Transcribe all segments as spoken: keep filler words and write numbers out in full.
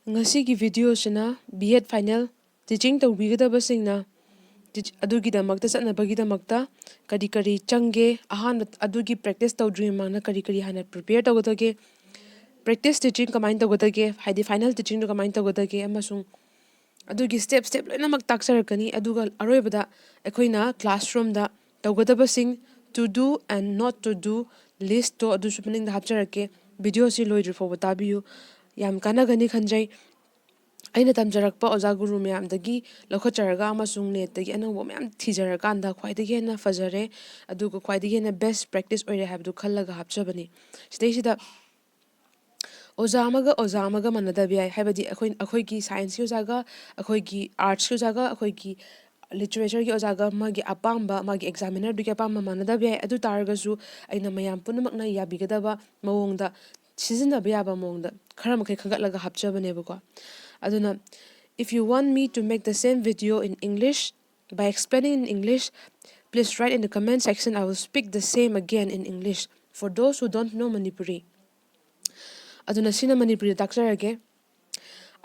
ꯉꯁꯤꯒꯤ ꯚꯤꯗꯤꯑꯣꯁꯤꯅ B.Ed final teaching ꯇꯧꯕꯤꯒꯗꯕꯁꯤꯡꯅ teach- ꯑꯗꯨꯒꯤꯗꯃꯛꯇ ꯆꯠꯅꯕꯒꯤꯗꯃꯛꯇ ꯀꯔꯤ ꯀꯔꯤ ꯆꯪꯒꯦ, ꯑꯍꯥꯟꯕ ꯑꯗꯨꯒꯤ practice ꯇꯧꯗ꯭ꯔꯤꯉꯩ ꯃꯃꯥꯡꯗ ꯀꯔꯤ ꯀꯔꯤ ꯍꯥꯟꯅ prepare ꯇꯧꯒꯗꯒꯦ, practice teaching ꯀꯃꯥꯏꯅ ꯇꯧꯒꯗꯒꯦ, ꯍꯥꯏꯗꯤ final teachingꯗꯨ ꯀꯃꯥꯏꯅ ꯇꯧꯒꯗꯒꯦ, ꯑꯃꯁꯨꯡ ꯑꯗꯨꯒꯤ step step ꯂꯣꯏꯅꯃꯛ ꯇꯥꯛꯆꯔꯛꯀꯅꯤ꯫ ꯑꯗꯨꯒ ꯑꯔꯣꯏꯕꯗ ꯑꯩꯈꯣꯏꯅ classroomꯗ ꯇꯧꯒꯗꯕꯁꯤꯡ, to do and not to do listꯇꯣ ꯑꯗꯨꯁꯨ ꯃꯅꯤꯡꯗ ꯍꯥꯞꯆꯔꯛꯀꯦ꯫ ꯚꯤꯗꯤꯑꯣꯁꯤ ꯂꯣꯏꯗ꯭ꯔꯤ ꯐꯥꯎꯕ ꯇꯥꯕꯤꯌꯨ, ꯌꯥꯝ ꯀꯥꯟꯅꯒꯅꯤ ꯈꯟꯖꯩ꯫ ꯑꯩꯅ ꯇꯝꯖꯔꯛꯄ ꯑꯣꯖꯥ ꯒꯨꯔꯨ ꯃꯌꯥꯝꯗꯒꯤ ꯂꯧꯈꯠꯆꯔꯒ ꯑꯃꯁꯨꯡ netꯇꯒꯤ ꯑꯅꯧꯕ ꯃꯌꯥꯝ ꯊꯤꯖꯔꯀꯥꯟꯗ ꯈ꯭ꯋꯥꯏꯗꯒꯤ ꯍꯦꯟꯅ ꯐꯖꯔꯦ, ꯑꯗꯨꯒ ꯈ꯭ꯋꯥꯏꯗꯒꯤ ꯍꯦꯟꯅ best practice ꯑꯣꯏꯔꯦ ꯍꯥꯏꯕꯗꯨ ꯈꯜꯂꯒ ꯍꯥꯞꯆꯕꯅꯤ꯫ ꯁꯤꯗꯩꯁꯤꯗ ꯑꯣꯖꯥ ꯑꯃꯒ ꯑꯣꯖꯥ ꯑꯃꯒ ꯃꯥꯟꯅꯗꯕ ꯌꯥꯏ, ꯍꯥꯏꯕꯗꯤ ꯑꯩꯈꯣꯏ, ꯑꯩꯈꯣꯏꯒꯤ scienceꯀꯤ ꯑꯣꯖꯥꯒ, ꯑꯩꯈꯣꯏꯒꯤ artsꯀꯤ ꯑꯣꯖꯥꯒ, ꯑꯩꯈꯣꯏꯒꯤ literatureꯒꯤ ꯑꯣꯖꯥꯒ, ꯃꯥꯒꯤ ꯑꯄꯥꯝꯕ, ꯃꯥꯒꯤ examinerꯗꯨꯒꯤ ꯑꯄꯥꯝꯕ ꯃꯥꯟꯅꯗꯕ ꯌꯥꯏ꯫ ꯑꯗꯨ ꯇꯥꯔꯒꯁꯨ ꯑꯩꯅ ꯃꯌꯥꯝ ꯄꯨꯝꯅꯃꯛꯅ ꯌꯥꯕꯤꯒꯗꯕ ꯃꯑꯣꯡꯗ, ꯁꯤꯖꯤꯟꯅꯕ ꯌꯥꯕ ꯃꯑꯣꯡꯗ ꯈꯔ ꯃꯈꯩ ꯈꯟꯒꯠꯂꯒ ꯍꯥꯞꯆꯕꯅꯦꯕꯀꯣ꯫ ꯑꯗꯨꯅ, if you want me to make the same video in English by explaining in English, please write in the comment section. I will speak the same again in English for those who don't know Manipuri. ꯑꯗꯨꯅ ꯁꯤꯅ ꯃꯅꯤꯄꯨꯔꯤꯗ ꯇꯥꯛꯆꯔꯒꯦ꯫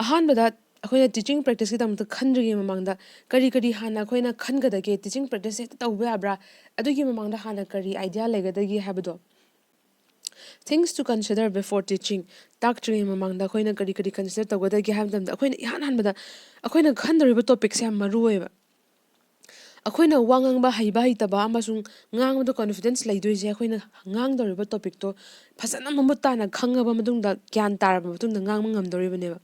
ꯑꯍꯥꯟꯕꯗ ꯑꯩꯈꯣꯏꯅ teaching practiceꯀꯤꯗꯃꯛꯇ ꯈꯟꯗ꯭ꯔꯤꯉꯩ ꯃꯃꯥꯡꯗ ꯀꯔꯤ ꯀꯔꯤ ꯍꯥꯟꯅ ꯑꯩꯈꯣꯏꯅ ꯈꯟꯒꯗꯒꯦ, teaching practice ꯍꯦꯛꯇ ꯇꯧꯕ ꯌꯥꯕ꯭ꯔꯥ, ꯑꯗꯨꯒꯤ ꯃꯃꯥꯡꯗ ꯍꯥꯟꯅ ꯀꯔꯤ idea ꯂꯩꯒꯗꯒꯦ ꯍꯥꯏꯕꯗꯣ꯫ Things to consider before teaching. ꯇꯥꯛꯇ꯭ꯔꯤꯉꯩ ꯃꯃꯥꯡꯗ ꯑꯩꯈꯣꯏꯅ ꯀꯔꯤ ꯀꯔꯤ consider ꯇꯧꯒꯗꯒꯦ ꯍꯥꯏꯕ ꯃꯇꯝꯗ, ꯑꯩꯈꯣꯏꯅ ꯏꯍꯥꯟ ꯍꯥꯟꯕꯗ ꯑꯩꯈꯣꯏꯅ ꯈꯟꯗꯧꯔꯤꯕ topicꯁꯦ ꯌꯥꯝ ꯃꯔꯨ ꯑꯣꯏꯌꯦꯕ꯫ ꯑꯩꯈꯣꯏꯅ ꯋꯥ ꯉꯥꯡꯕ ꯍꯩꯕ ꯍꯩꯇꯕ ꯑꯃꯁꯨꯡ ꯉꯥꯡꯕꯗ confidence ꯂꯩꯗꯣꯏꯁꯦ ꯑꯩꯈꯣꯏꯅ ꯉꯥꯡꯗꯧꯔꯤꯕ topicꯇꯣ ꯐꯖꯅ ꯃꯃꯨꯠ ꯇꯥꯅ ꯈꯪꯉꯕ ꯃꯇꯨꯡꯗ, ꯒ꯭ꯌꯥꯟ ꯇꯥꯔꯕ ꯃꯇꯨꯡꯗ ꯉꯥꯡꯕ ꯉꯝꯗꯧꯔꯤꯕꯅꯦꯕ꯫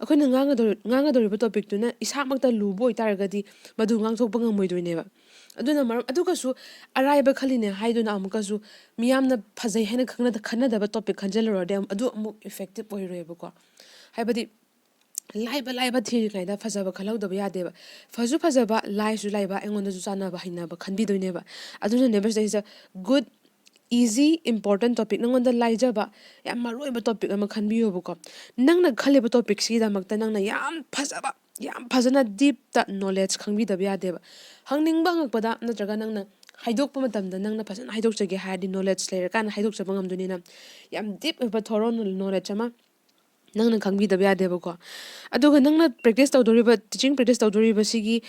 ꯑꯩꯈꯣꯏꯅ ꯉꯥꯡꯒꯗꯧꯔꯤ-, ꯉꯥꯡꯒꯗꯧꯔꯤꯕ topicꯇꯨꯅ ꯏꯁꯥꯃꯛꯇ ꯂꯨꯕ ꯑꯣꯏꯇꯥꯔꯒꯗꯤ ꯃꯗꯨ ꯉꯥꯡꯊꯣꯛꯄ ꯉꯝꯃꯣꯏꯗꯣꯏꯅꯦꯕ꯫ ꯑꯗꯨꯅ ꯃꯔꯝ, ꯑꯗꯨꯒꯁꯨ ꯑꯔꯥꯏꯕ ꯈꯜꯂꯤꯅꯦ ꯍꯥꯏꯗꯨꯅ ꯑꯃꯨꯛꯀꯁꯨ ꯃꯤꯌꯥꯝꯅ ꯐꯖꯩ ꯍꯥꯏꯅ ꯈꯪꯅꯗ-, ꯈꯟꯅꯗꯕ topic ꯈꯟꯖꯜꯂꯨꯔꯗꯤ ꯑꯃꯨꯛ, ꯑꯗꯨ ꯑꯃꯨꯛ effective ꯑꯣꯏꯔꯣꯏꯕꯀꯣ꯫ ꯍꯥꯏꯕꯗꯤ ꯂꯥꯏꯕ ꯂꯥꯏꯕ ꯊꯤꯔꯤꯉꯩꯗ ꯐꯖꯕ ꯈꯜꯍꯧꯗꯕ ꯌꯥꯗꯦꯕ꯫ ꯐꯁꯨ ꯐꯖꯕ, ꯂꯥꯏꯁꯨ ꯂꯥꯏꯕ, ꯑꯩꯉꯣꯟꯗꯁꯨ ꯆꯥꯟꯅꯕ ꯍꯩꯅꯕ ꯈꯟꯕꯤꯗꯣꯏꯅꯦꯕ꯫ ꯑꯗꯨꯅꯅꯦꯕ ꯁꯤꯗꯩꯁꯤꯗ good, easy, important topic, ꯅꯉꯣꯟꯗ ꯂꯥꯏꯖꯕ, ꯌꯥꯝ ꯃꯔꯨ ꯑꯣꯏꯕ topic ꯑꯃ ꯈꯟꯕꯤꯌꯣꯕꯀꯣ꯫ ꯅꯪꯅ ꯈꯜꯂꯤꯕ topicꯁꯤꯒꯤꯗꯃꯛꯇ ꯅꯪꯅ ꯌꯥꯝ ꯐꯖꯕ, ꯌꯥꯝ ꯐꯖꯅ deepꯇ knowledge ꯈꯪꯕꯤꯗꯕ ꯌꯥꯗꯦꯕ꯫ ꯍꯪꯅꯤꯡꯕ ꯍꯪꯉꯛꯄꯗ ꯅꯠꯇ꯭ꯔꯒ ꯅꯪꯅ ꯍꯥꯏꯗꯣꯛꯄ ꯃꯇꯝꯗ ꯅꯪꯅ ꯐꯖꯅ ꯍꯥꯏꯗꯣꯛꯆꯒꯦ ꯍꯥꯏꯔꯗꯤ knowledge ꯂꯩꯔꯀꯥꯟꯗ ꯍꯥꯏꯗꯣꯛꯆꯕ ꯉꯝꯗꯣꯏꯅꯤꯅ ꯌꯥꯝ deep ꯑꯣꯏꯕ thorough knowledge ꯑꯃ ꯅꯪꯅ ꯈꯪꯕꯤꯗꯕ ꯌꯥꯗꯦꯕꯀꯣ꯫ ꯑꯗꯨꯒ ꯅꯪꯅ practice ꯇꯧꯗꯣꯔꯤꯕ, teaching practice ꯇꯧꯗꯣꯔꯤꯕ ꯁꯤꯒꯤ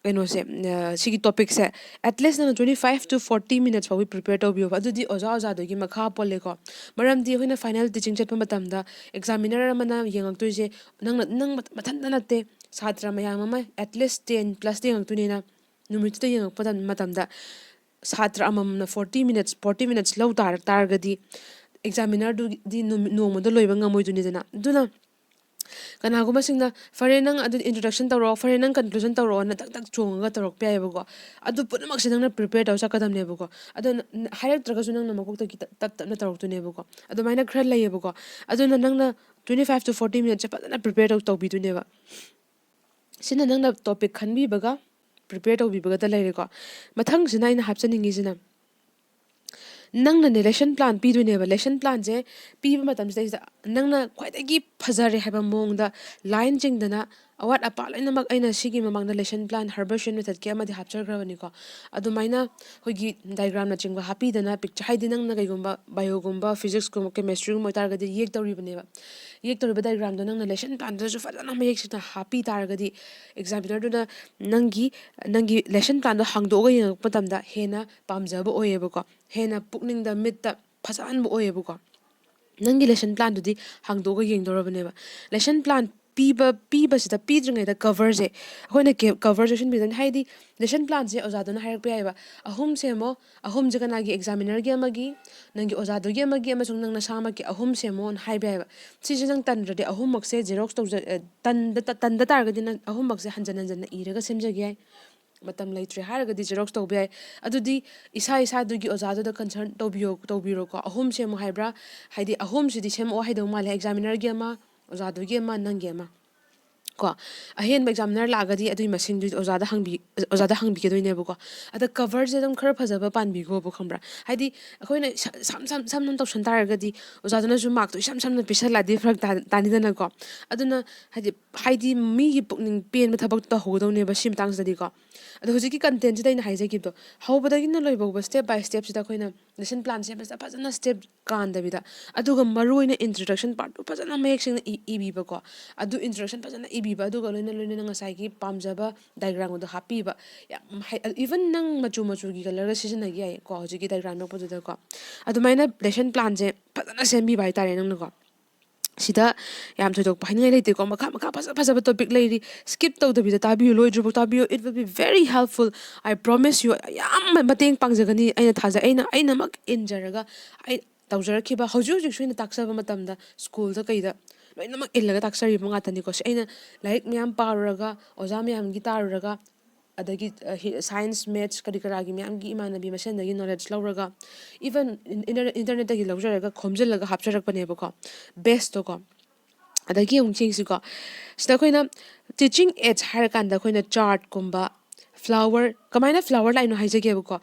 ꯀꯩꯅꯣꯁꯦ, ꯑ, ꯁꯤꯒꯤ topicꯁꯦ, at least ꯅꯪꯅ twenty five to forty minutes ꯐꯥꯎꯕ prepare ꯇꯧꯕꯤꯌꯣꯕ꯫ ꯑꯗꯨꯗꯤ ꯑꯣꯖꯥ ꯑꯣꯖꯥꯗꯨꯒꯤ ꯃꯈꯥ ꯄꯣꯜꯂꯦꯀꯣ꯫ ꯃꯔꯝꯗꯤ ꯑꯩꯈꯣꯏꯅ final teaching ꯆꯠꯄ ꯃꯇꯝꯗ examiner ꯑꯃꯅ ꯌꯦꯡꯉꯛꯇꯣꯏꯁꯦ ꯅꯪꯅ, ꯅꯪ ꯃꯊꯟꯇ ꯅꯠꯇꯦ, ꯁꯥꯇ꯭ꯔ ꯃꯌꯥꯝ ꯑꯃ, at least ten plus ꯌꯦꯡꯉꯛꯇꯣꯏꯅꯤꯅ, ꯅꯨꯃꯤꯠꯇꯨꯗ ꯌꯦꯡꯉꯛꯄ ꯃꯇꯝꯗ ꯁꯥꯇ꯭ꯔ ꯑꯃꯃꯝꯅ forty minutes, forty minutes ꯂꯧ ꯇꯥꯔ-, ꯇꯥꯔꯒꯗꯤ examinerꯗꯨꯗꯤ ꯅꯨꯃꯤꯠ, ꯅꯣꯡꯃꯗ ꯂꯣꯏꯕ ꯉꯝꯃꯣꯏꯗꯣꯏꯅꯤꯗꯅ꯫ ꯑꯗꯨꯅ ꯀꯅꯥꯒꯨꯝꯕꯁꯤꯡꯅ, "ꯐꯔꯦ, ꯅꯪ ꯑꯗꯨ introduction ꯇꯧꯔꯛꯑꯣ, ꯐꯔꯦ, ꯅꯪ conclusion ꯇꯧꯔꯛꯑꯣꯅ" ꯇꯛ ꯇꯛ ꯆꯣꯡꯉꯒ ꯇꯧꯔꯛꯄ ꯌꯥꯏꯑꯕꯀꯣ꯫ ꯑꯗꯨ ꯄꯨꯝꯅꯃꯛꯁꯦ ꯅꯪꯅ prepare ꯇꯧꯔ ꯆꯠꯀꯗꯕꯅꯦꯕꯀꯣ꯫ ꯑꯗꯣ ꯅ-, ꯅ-, ꯍꯥꯏꯔꯛꯇ꯭ꯔꯒꯁꯨ ꯅꯪꯅ ꯃꯀꯣꯛꯇꯒꯤ ꯇꯞ, ꯇꯞ ꯇꯞꯅ ꯇꯧꯔꯛꯇꯣꯏꯅꯦꯕꯀꯣ꯫ ꯑꯗꯨꯃꯥꯏꯅ ꯈꯔ ꯂꯩꯌꯦꯕꯀꯣ꯫ ꯑꯗꯨꯅ ꯅꯪꯅ twenty five to forty minutesꯁꯦ ꯐꯖꯅ prepare ꯇꯧ-, ꯇꯧꯕꯤꯗꯣꯏꯅꯦꯕ꯫ ꯁꯤꯅ ꯅꯪꯅ topic ꯈꯟꯕꯤꯕꯒ prepare ꯇꯧꯕꯤꯕꯒꯗ ꯂꯩꯔꯦꯀꯣ꯫ ꯃꯊꯪꯁꯤꯅ ꯑꯩꯅ ꯍꯥꯞꯆꯅꯤꯡꯉꯤꯁꯤꯅ, ꯅꯪꯅꯅꯦ lesson plan ꯄꯤꯗꯣꯏꯅꯦꯕ꯫ Lesson planꯁꯦ ꯄꯤꯕ ꯃꯇꯝꯁꯤꯗꯩꯁꯤꯗ ꯅꯪꯅ ꯈ꯭ꯋꯥꯏꯗꯒꯤ ꯐꯖꯔꯦ ꯍꯥꯏꯕ ꯃꯑꯣꯡꯗ line ꯆꯤꯡꯗꯅ, ꯑꯋꯥꯠ ꯑꯄꯥ ꯂꯣꯏꯅꯃꯛ, ꯑꯩꯅ ꯁꯤꯒꯤ ꯃꯃꯥꯡꯗ lesson plan Herbartian methodꯀꯤ ꯑꯃꯗꯤ ꯍꯥꯞꯆꯈ꯭ꯔꯕꯅꯤꯀꯣ꯫ ꯑꯗꯨꯃꯥꯏꯅ ꯑꯩꯈꯣꯏꯒꯤ diagramꯅꯆꯤꯡꯕ ꯍꯥꯞꯄꯤꯗꯅ, picture, ꯍꯥꯏꯗꯤ ꯅꯪꯅ ꯀꯩꯒꯨꯝꯕ bioꯒꯨꯝꯕ, physicsꯀꯨꯝꯕ, chemistryꯒꯨꯝꯕ ꯑꯣꯏꯇꯥꯔꯒꯗꯤ ꯌꯦꯛꯇꯧꯔꯤꯕꯅꯦꯕ꯫ ꯌꯦꯛꯇꯧꯔꯤꯕ diagramꯗꯣ ꯅꯪꯅ lesson planꯗꯨꯗꯁꯨ ꯐꯖꯅ ꯃꯌꯦꯛ ꯁꯦꯡꯅ ꯍꯥꯞꯄꯤ ꯇꯥꯔꯒꯗꯤ, examinerꯗꯨꯅ ꯅꯪꯒꯤ, ꯅꯪꯒꯤ lesson planꯗꯣ ꯍꯥꯡꯗꯣꯛꯑꯒ ꯌꯦꯡꯉꯛꯄ ꯃꯇꯝꯗ ꯍꯦꯟꯅ ꯄꯥꯝꯖꯕ ꯑꯣꯏꯌꯦꯕꯀꯣ, ꯍꯦꯟꯅ ꯄꯨꯛꯅꯤꯡꯗ, ꯃꯤꯠꯇ ꯐꯖꯍꯟꯕ ꯑꯣꯏꯌꯦꯕꯀꯣ꯫ ꯅꯪꯒꯤ lesson planꯗꯨꯗꯤ ꯍꯥꯡꯗꯣꯛꯑꯒ ꯌꯦꯡꯗꯧꯔꯕꯅꯦꯕ꯫ Lesson plan ꯄꯤꯕ, ꯄꯤꯕꯁꯤꯗ, ꯄꯤꯗ꯭ꯔꯤꯉꯩꯗ coverꯁꯦ ꯑꯩꯈꯣꯏꯅ ꯀꯦ-, cover ꯆꯦꯛꯁꯤꯟꯕꯤꯗꯣꯏꯅꯦ꯫ ꯍꯥꯏꯗꯤ lesson planꯁꯦ ꯑꯣꯖꯥꯗꯨꯅ ꯍꯥꯏꯔꯛꯄ ꯌꯥꯏꯑꯕ, "ꯑꯍꯨꯝ ꯁꯦꯝꯃꯣ", ꯑꯍꯨꯝꯁꯦ ꯀꯅꯥꯒꯤ? Examinerꯒꯤ ꯑꯃꯒꯤ, ꯅꯪꯒꯤ ꯑꯣꯖꯥꯗꯨꯒꯤ ꯑꯃꯒꯤ, ꯑꯃꯁꯨꯡ ꯅꯪ ꯅꯁꯥꯃꯛꯀꯤ ꯑꯍꯨꯝ ꯁꯦꯝꯃꯣꯅ ꯍꯥꯏꯕ ꯌꯥꯏꯑꯕ꯫ ꯁꯤꯁꯦ ꯅꯪ ꯇꯟꯗ꯭ꯔꯗꯤ ꯑꯍꯨꯝꯃꯛꯁꯦ xerox ꯇꯧꯖ-, ꯑ, ꯇꯟꯗ, ꯇ-, ꯇꯟꯗ ꯇꯥꯔꯒꯗꯤ ꯅꯪ ꯑꯍꯨꯝꯃꯛꯁꯦ ꯍꯟꯖꯟ ꯍꯟꯖꯟꯅ ꯏꯔꯒ ꯁꯦꯝꯖꯒꯦ ꯌꯥꯏ꯫ ꯃꯇꯝ ꯂꯩꯇ꯭ꯔꯦ ꯍꯥꯏꯔꯒꯗꯤ xerox ꯇꯧꯕ ꯌꯥꯏ꯫ ꯑꯗꯨꯗꯤ ꯏꯁꯥ ꯏꯁꯥꯗꯨꯒꯤ ꯑꯣꯖꯥꯗꯨꯗ consult ꯇꯧꯕꯤꯌꯣ, ꯇꯧꯕꯤꯔꯣꯀꯣ꯫ ꯑꯍꯨꯝ ꯁꯦꯝꯃꯣ ꯍꯥꯏꯕ꯭ꯔꯥ? ꯍꯥꯏꯗꯤ ꯑꯍꯨꯝꯁꯤꯗꯤ ꯁꯦꯝꯃꯛꯑꯣ ꯍꯥꯏꯗꯧ ꯃꯥꯜꯂꯦ, examinerꯒꯤ ꯑꯃ, ꯑꯣꯖꯥꯗꯨꯒꯤ ꯑꯃ, ꯅꯪꯒꯤ ꯑꯃ꯫ ꯀꯣ, ꯑꯍꯦꯟꯕ examiner ꯂꯥꯛꯑꯒꯗꯤ ꯑꯗꯨꯒꯤ ꯃꯁꯤꯡꯗꯨꯗꯤ ꯑꯣꯖꯥꯗ ꯍꯪꯕꯤ-, ꯑꯣꯖꯥꯗ ꯍꯪꯕꯤꯒꯗꯣꯏꯅꯦꯕꯀꯣ꯫ ꯑꯗ coverꯁꯦ ꯑꯗꯨꯝ ꯈꯔ ꯐꯖꯕ ꯄꯥꯟꯕꯤꯈꯣꯕ, ꯈꯪꯕ꯭ꯔꯥ? ꯍꯥꯏꯗꯤ ꯑꯩꯈꯣꯏꯅ ꯏꯁ-, ꯁꯝ, ꯁꯝ, ꯁꯝ, ꯁꯝ ꯇꯧꯁꯟ ꯇꯥꯔꯒꯗꯤ ꯑꯣꯖꯥꯗꯨꯅꯁꯨ markꯇꯣ ꯏꯁꯝ ꯁꯝꯅ ꯄꯤꯁꯜꯂꯛꯑꯗꯤ ꯐꯔꯛ ꯇꯥ-, ꯇꯥꯅꯤꯗꯅꯀꯣ꯫ ꯑꯗꯨꯅ ꯍꯥꯏꯗꯤ, ꯍꯥꯏꯗꯤ ꯃꯤꯒꯤ ꯄꯨꯛꯅꯤꯡ ꯄꯦꯟꯕ ꯊꯕꯛ ꯇꯧꯍꯧꯒꯗꯧꯅꯦꯕ ꯁꯤ ꯃꯇꯥꯡꯁꯤꯗꯗꯤꯀꯣ꯫ ꯑꯗꯣ ꯍꯧꯖꯤꯛꯀꯤ contentꯁꯤꯗ ꯑꯩꯅ ꯍꯥꯏꯖꯈꯤꯕꯗꯣ, ꯍꯧꯕꯗꯒꯤꯅ ꯂꯣꯏꯕ ꯐꯥꯎꯕ step by stepꯁꯤꯗ ꯑꯩꯈꯣꯏꯅ ꯂꯦꯁꯟ ꯄ꯭ꯂꯥꯟ ꯁꯦꯝꯕꯁꯤꯗ ꯐꯖꯅ ꯁ꯭ꯇꯦꯞ ꯀꯥꯟꯗꯕꯤꯗ, ꯑꯗꯨꯒ ꯃꯔꯨ ꯑꯣꯏꯅ ꯏꯟꯇ꯭ꯔꯗꯛꯁꯟ ꯄꯥꯔꯠꯇꯨ ꯐꯖꯅ ꯃꯌꯦꯛ ꯁꯦꯡꯅ ꯏ ꯏꯕꯤꯕꯀꯣ꯫ ꯑꯗꯨ ꯏꯟꯇ꯭ꯔꯗꯛꯁꯟ ꯐꯖꯅ ꯏꯕꯤꯕ, ꯑꯗꯨꯒ ꯂꯣꯏꯅ ꯂꯣꯏꯅꯅ ꯉꯁꯥꯏꯒꯤ ꯄꯥꯝꯖꯕ ꯗꯥꯏꯒ꯭ꯔꯥꯝꯗꯣ ꯍꯥꯞꯄꯤꯕ꯫ ꯌꯥꯝ ꯍꯩ, ꯏꯚꯟ ꯅꯪ ꯃꯆꯨ ꯃꯆꯨꯒꯤ ꯀꯂꯔꯒ ꯁꯤꯖꯤꯟꯅꯒꯦ ꯌꯥꯏꯀꯣ, ꯍꯧꯖꯤꯛꯀꯤ ꯗꯥꯏꯒ꯭ꯔꯥꯝ ꯌꯦꯛꯄꯗꯨꯗꯀꯣ꯫ ꯑꯗꯨꯃꯥꯏꯅ ꯂꯦꯁꯟ ꯄ꯭ꯂꯥꯟꯁꯦ ꯐꯖꯅ ꯁꯦꯝꯕꯤꯕ ꯍꯥꯏꯇꯥꯔꯦ ꯅꯪꯅꯀꯣ꯫ ꯁꯤꯗ ꯌꯥꯝ ꯊꯣꯏꯗꯣꯛꯄ ꯍꯥꯏꯅꯤꯡꯉꯥꯏ ꯂꯩꯇꯦꯀꯣ꯫ ꯃꯈꯥ ꯃꯈꯥ ꯐꯖ ꯐꯖꯕ ꯇꯣꯄꯤꯛ ꯂꯩꯔꯤ, ꯁ꯭ꯀꯤꯞ ꯇꯧꯗꯕꯤꯗ ꯇꯥꯕꯤꯌꯨ, ꯂꯣꯏꯗ꯭ꯔꯤꯐꯥꯎ ꯇꯥꯕꯤꯌꯨ꯫ It will be very helpful, I promise you. ꯌꯥꯝ ꯃꯇꯦꯡ ꯄꯥꯡꯖꯒꯅꯤ ꯑꯩꯅ ꯊꯥꯖꯩ꯫ ꯑꯩꯅ ꯑꯩꯅꯃꯛ ꯏꯟꯖꯔꯒ ꯑꯩ ꯇꯧꯖꯔꯛꯈꯤꯕ, ꯍꯧꯖꯤꯛ ꯍꯧꯖꯤꯛꯁꯨ ꯑꯩꯅ ꯇꯥꯛꯆꯕ ꯃꯇꯝꯗ ꯁ꯭ꯀꯨꯜꯗ ꯀꯩꯗ ꯂꯣꯏꯅꯃꯛ ꯏꯜꯂꯒ ꯇꯥꯛꯆꯔꯤꯕ ꯉꯥꯛꯇꯅꯤꯀꯣ꯫ ꯁꯤ ꯑꯩꯅ ꯂꯥꯏꯔꯤꯛ ꯃꯌꯥꯝ ꯄꯥꯔꯨꯔꯒ, ꯑꯣꯖꯥ ꯃꯌꯥꯝꯒꯤ ꯇꯥꯔꯨꯔꯒ, ꯑꯗꯒꯤ ꯁꯥꯏꯟꯁ, ꯃꯦꯠꯁ, ꯀꯔꯤ ꯀꯔꯥꯒꯤ ꯃꯌꯥꯝꯒꯤ ꯏꯃꯥꯟꯅꯕꯤ ꯃꯁꯦꯟꯗꯒꯤ ꯅꯣꯂꯦꯖ ꯂꯧꯔꯒ, ꯏꯚꯟ ꯏꯟꯇꯔꯅꯦꯠꯇꯒꯤ ꯂꯧꯖꯔꯒ ꯈꯣꯝꯖꯤꯜꯂꯒ ꯍꯥꯞꯆꯔꯛꯄꯅꯦꯕꯀꯣ, ꯕꯦꯁꯇꯣꯀꯣ꯫ ꯑꯗꯒꯤ ꯑꯃꯨꯛ ꯌꯦꯡꯁꯤꯀꯣ, ꯁꯤꯗ ꯑꯩꯈꯣꯏꯅ ꯇꯤꯆꯤꯡ ꯑꯦꯠꯁ ꯍꯥꯏꯔꯀꯥꯟꯗ ꯑꯩꯈꯣꯏꯅ ꯆꯥꯔꯠꯀꯨꯝꯕ, ꯐ꯭ꯂꯥꯋꯔ, ꯀꯃꯥꯏꯅ ꯐ꯭ꯂꯥꯋꯔ ꯂꯥꯛꯏꯅꯣ ꯍꯥꯏꯖꯒꯦꯕꯀꯣ꯫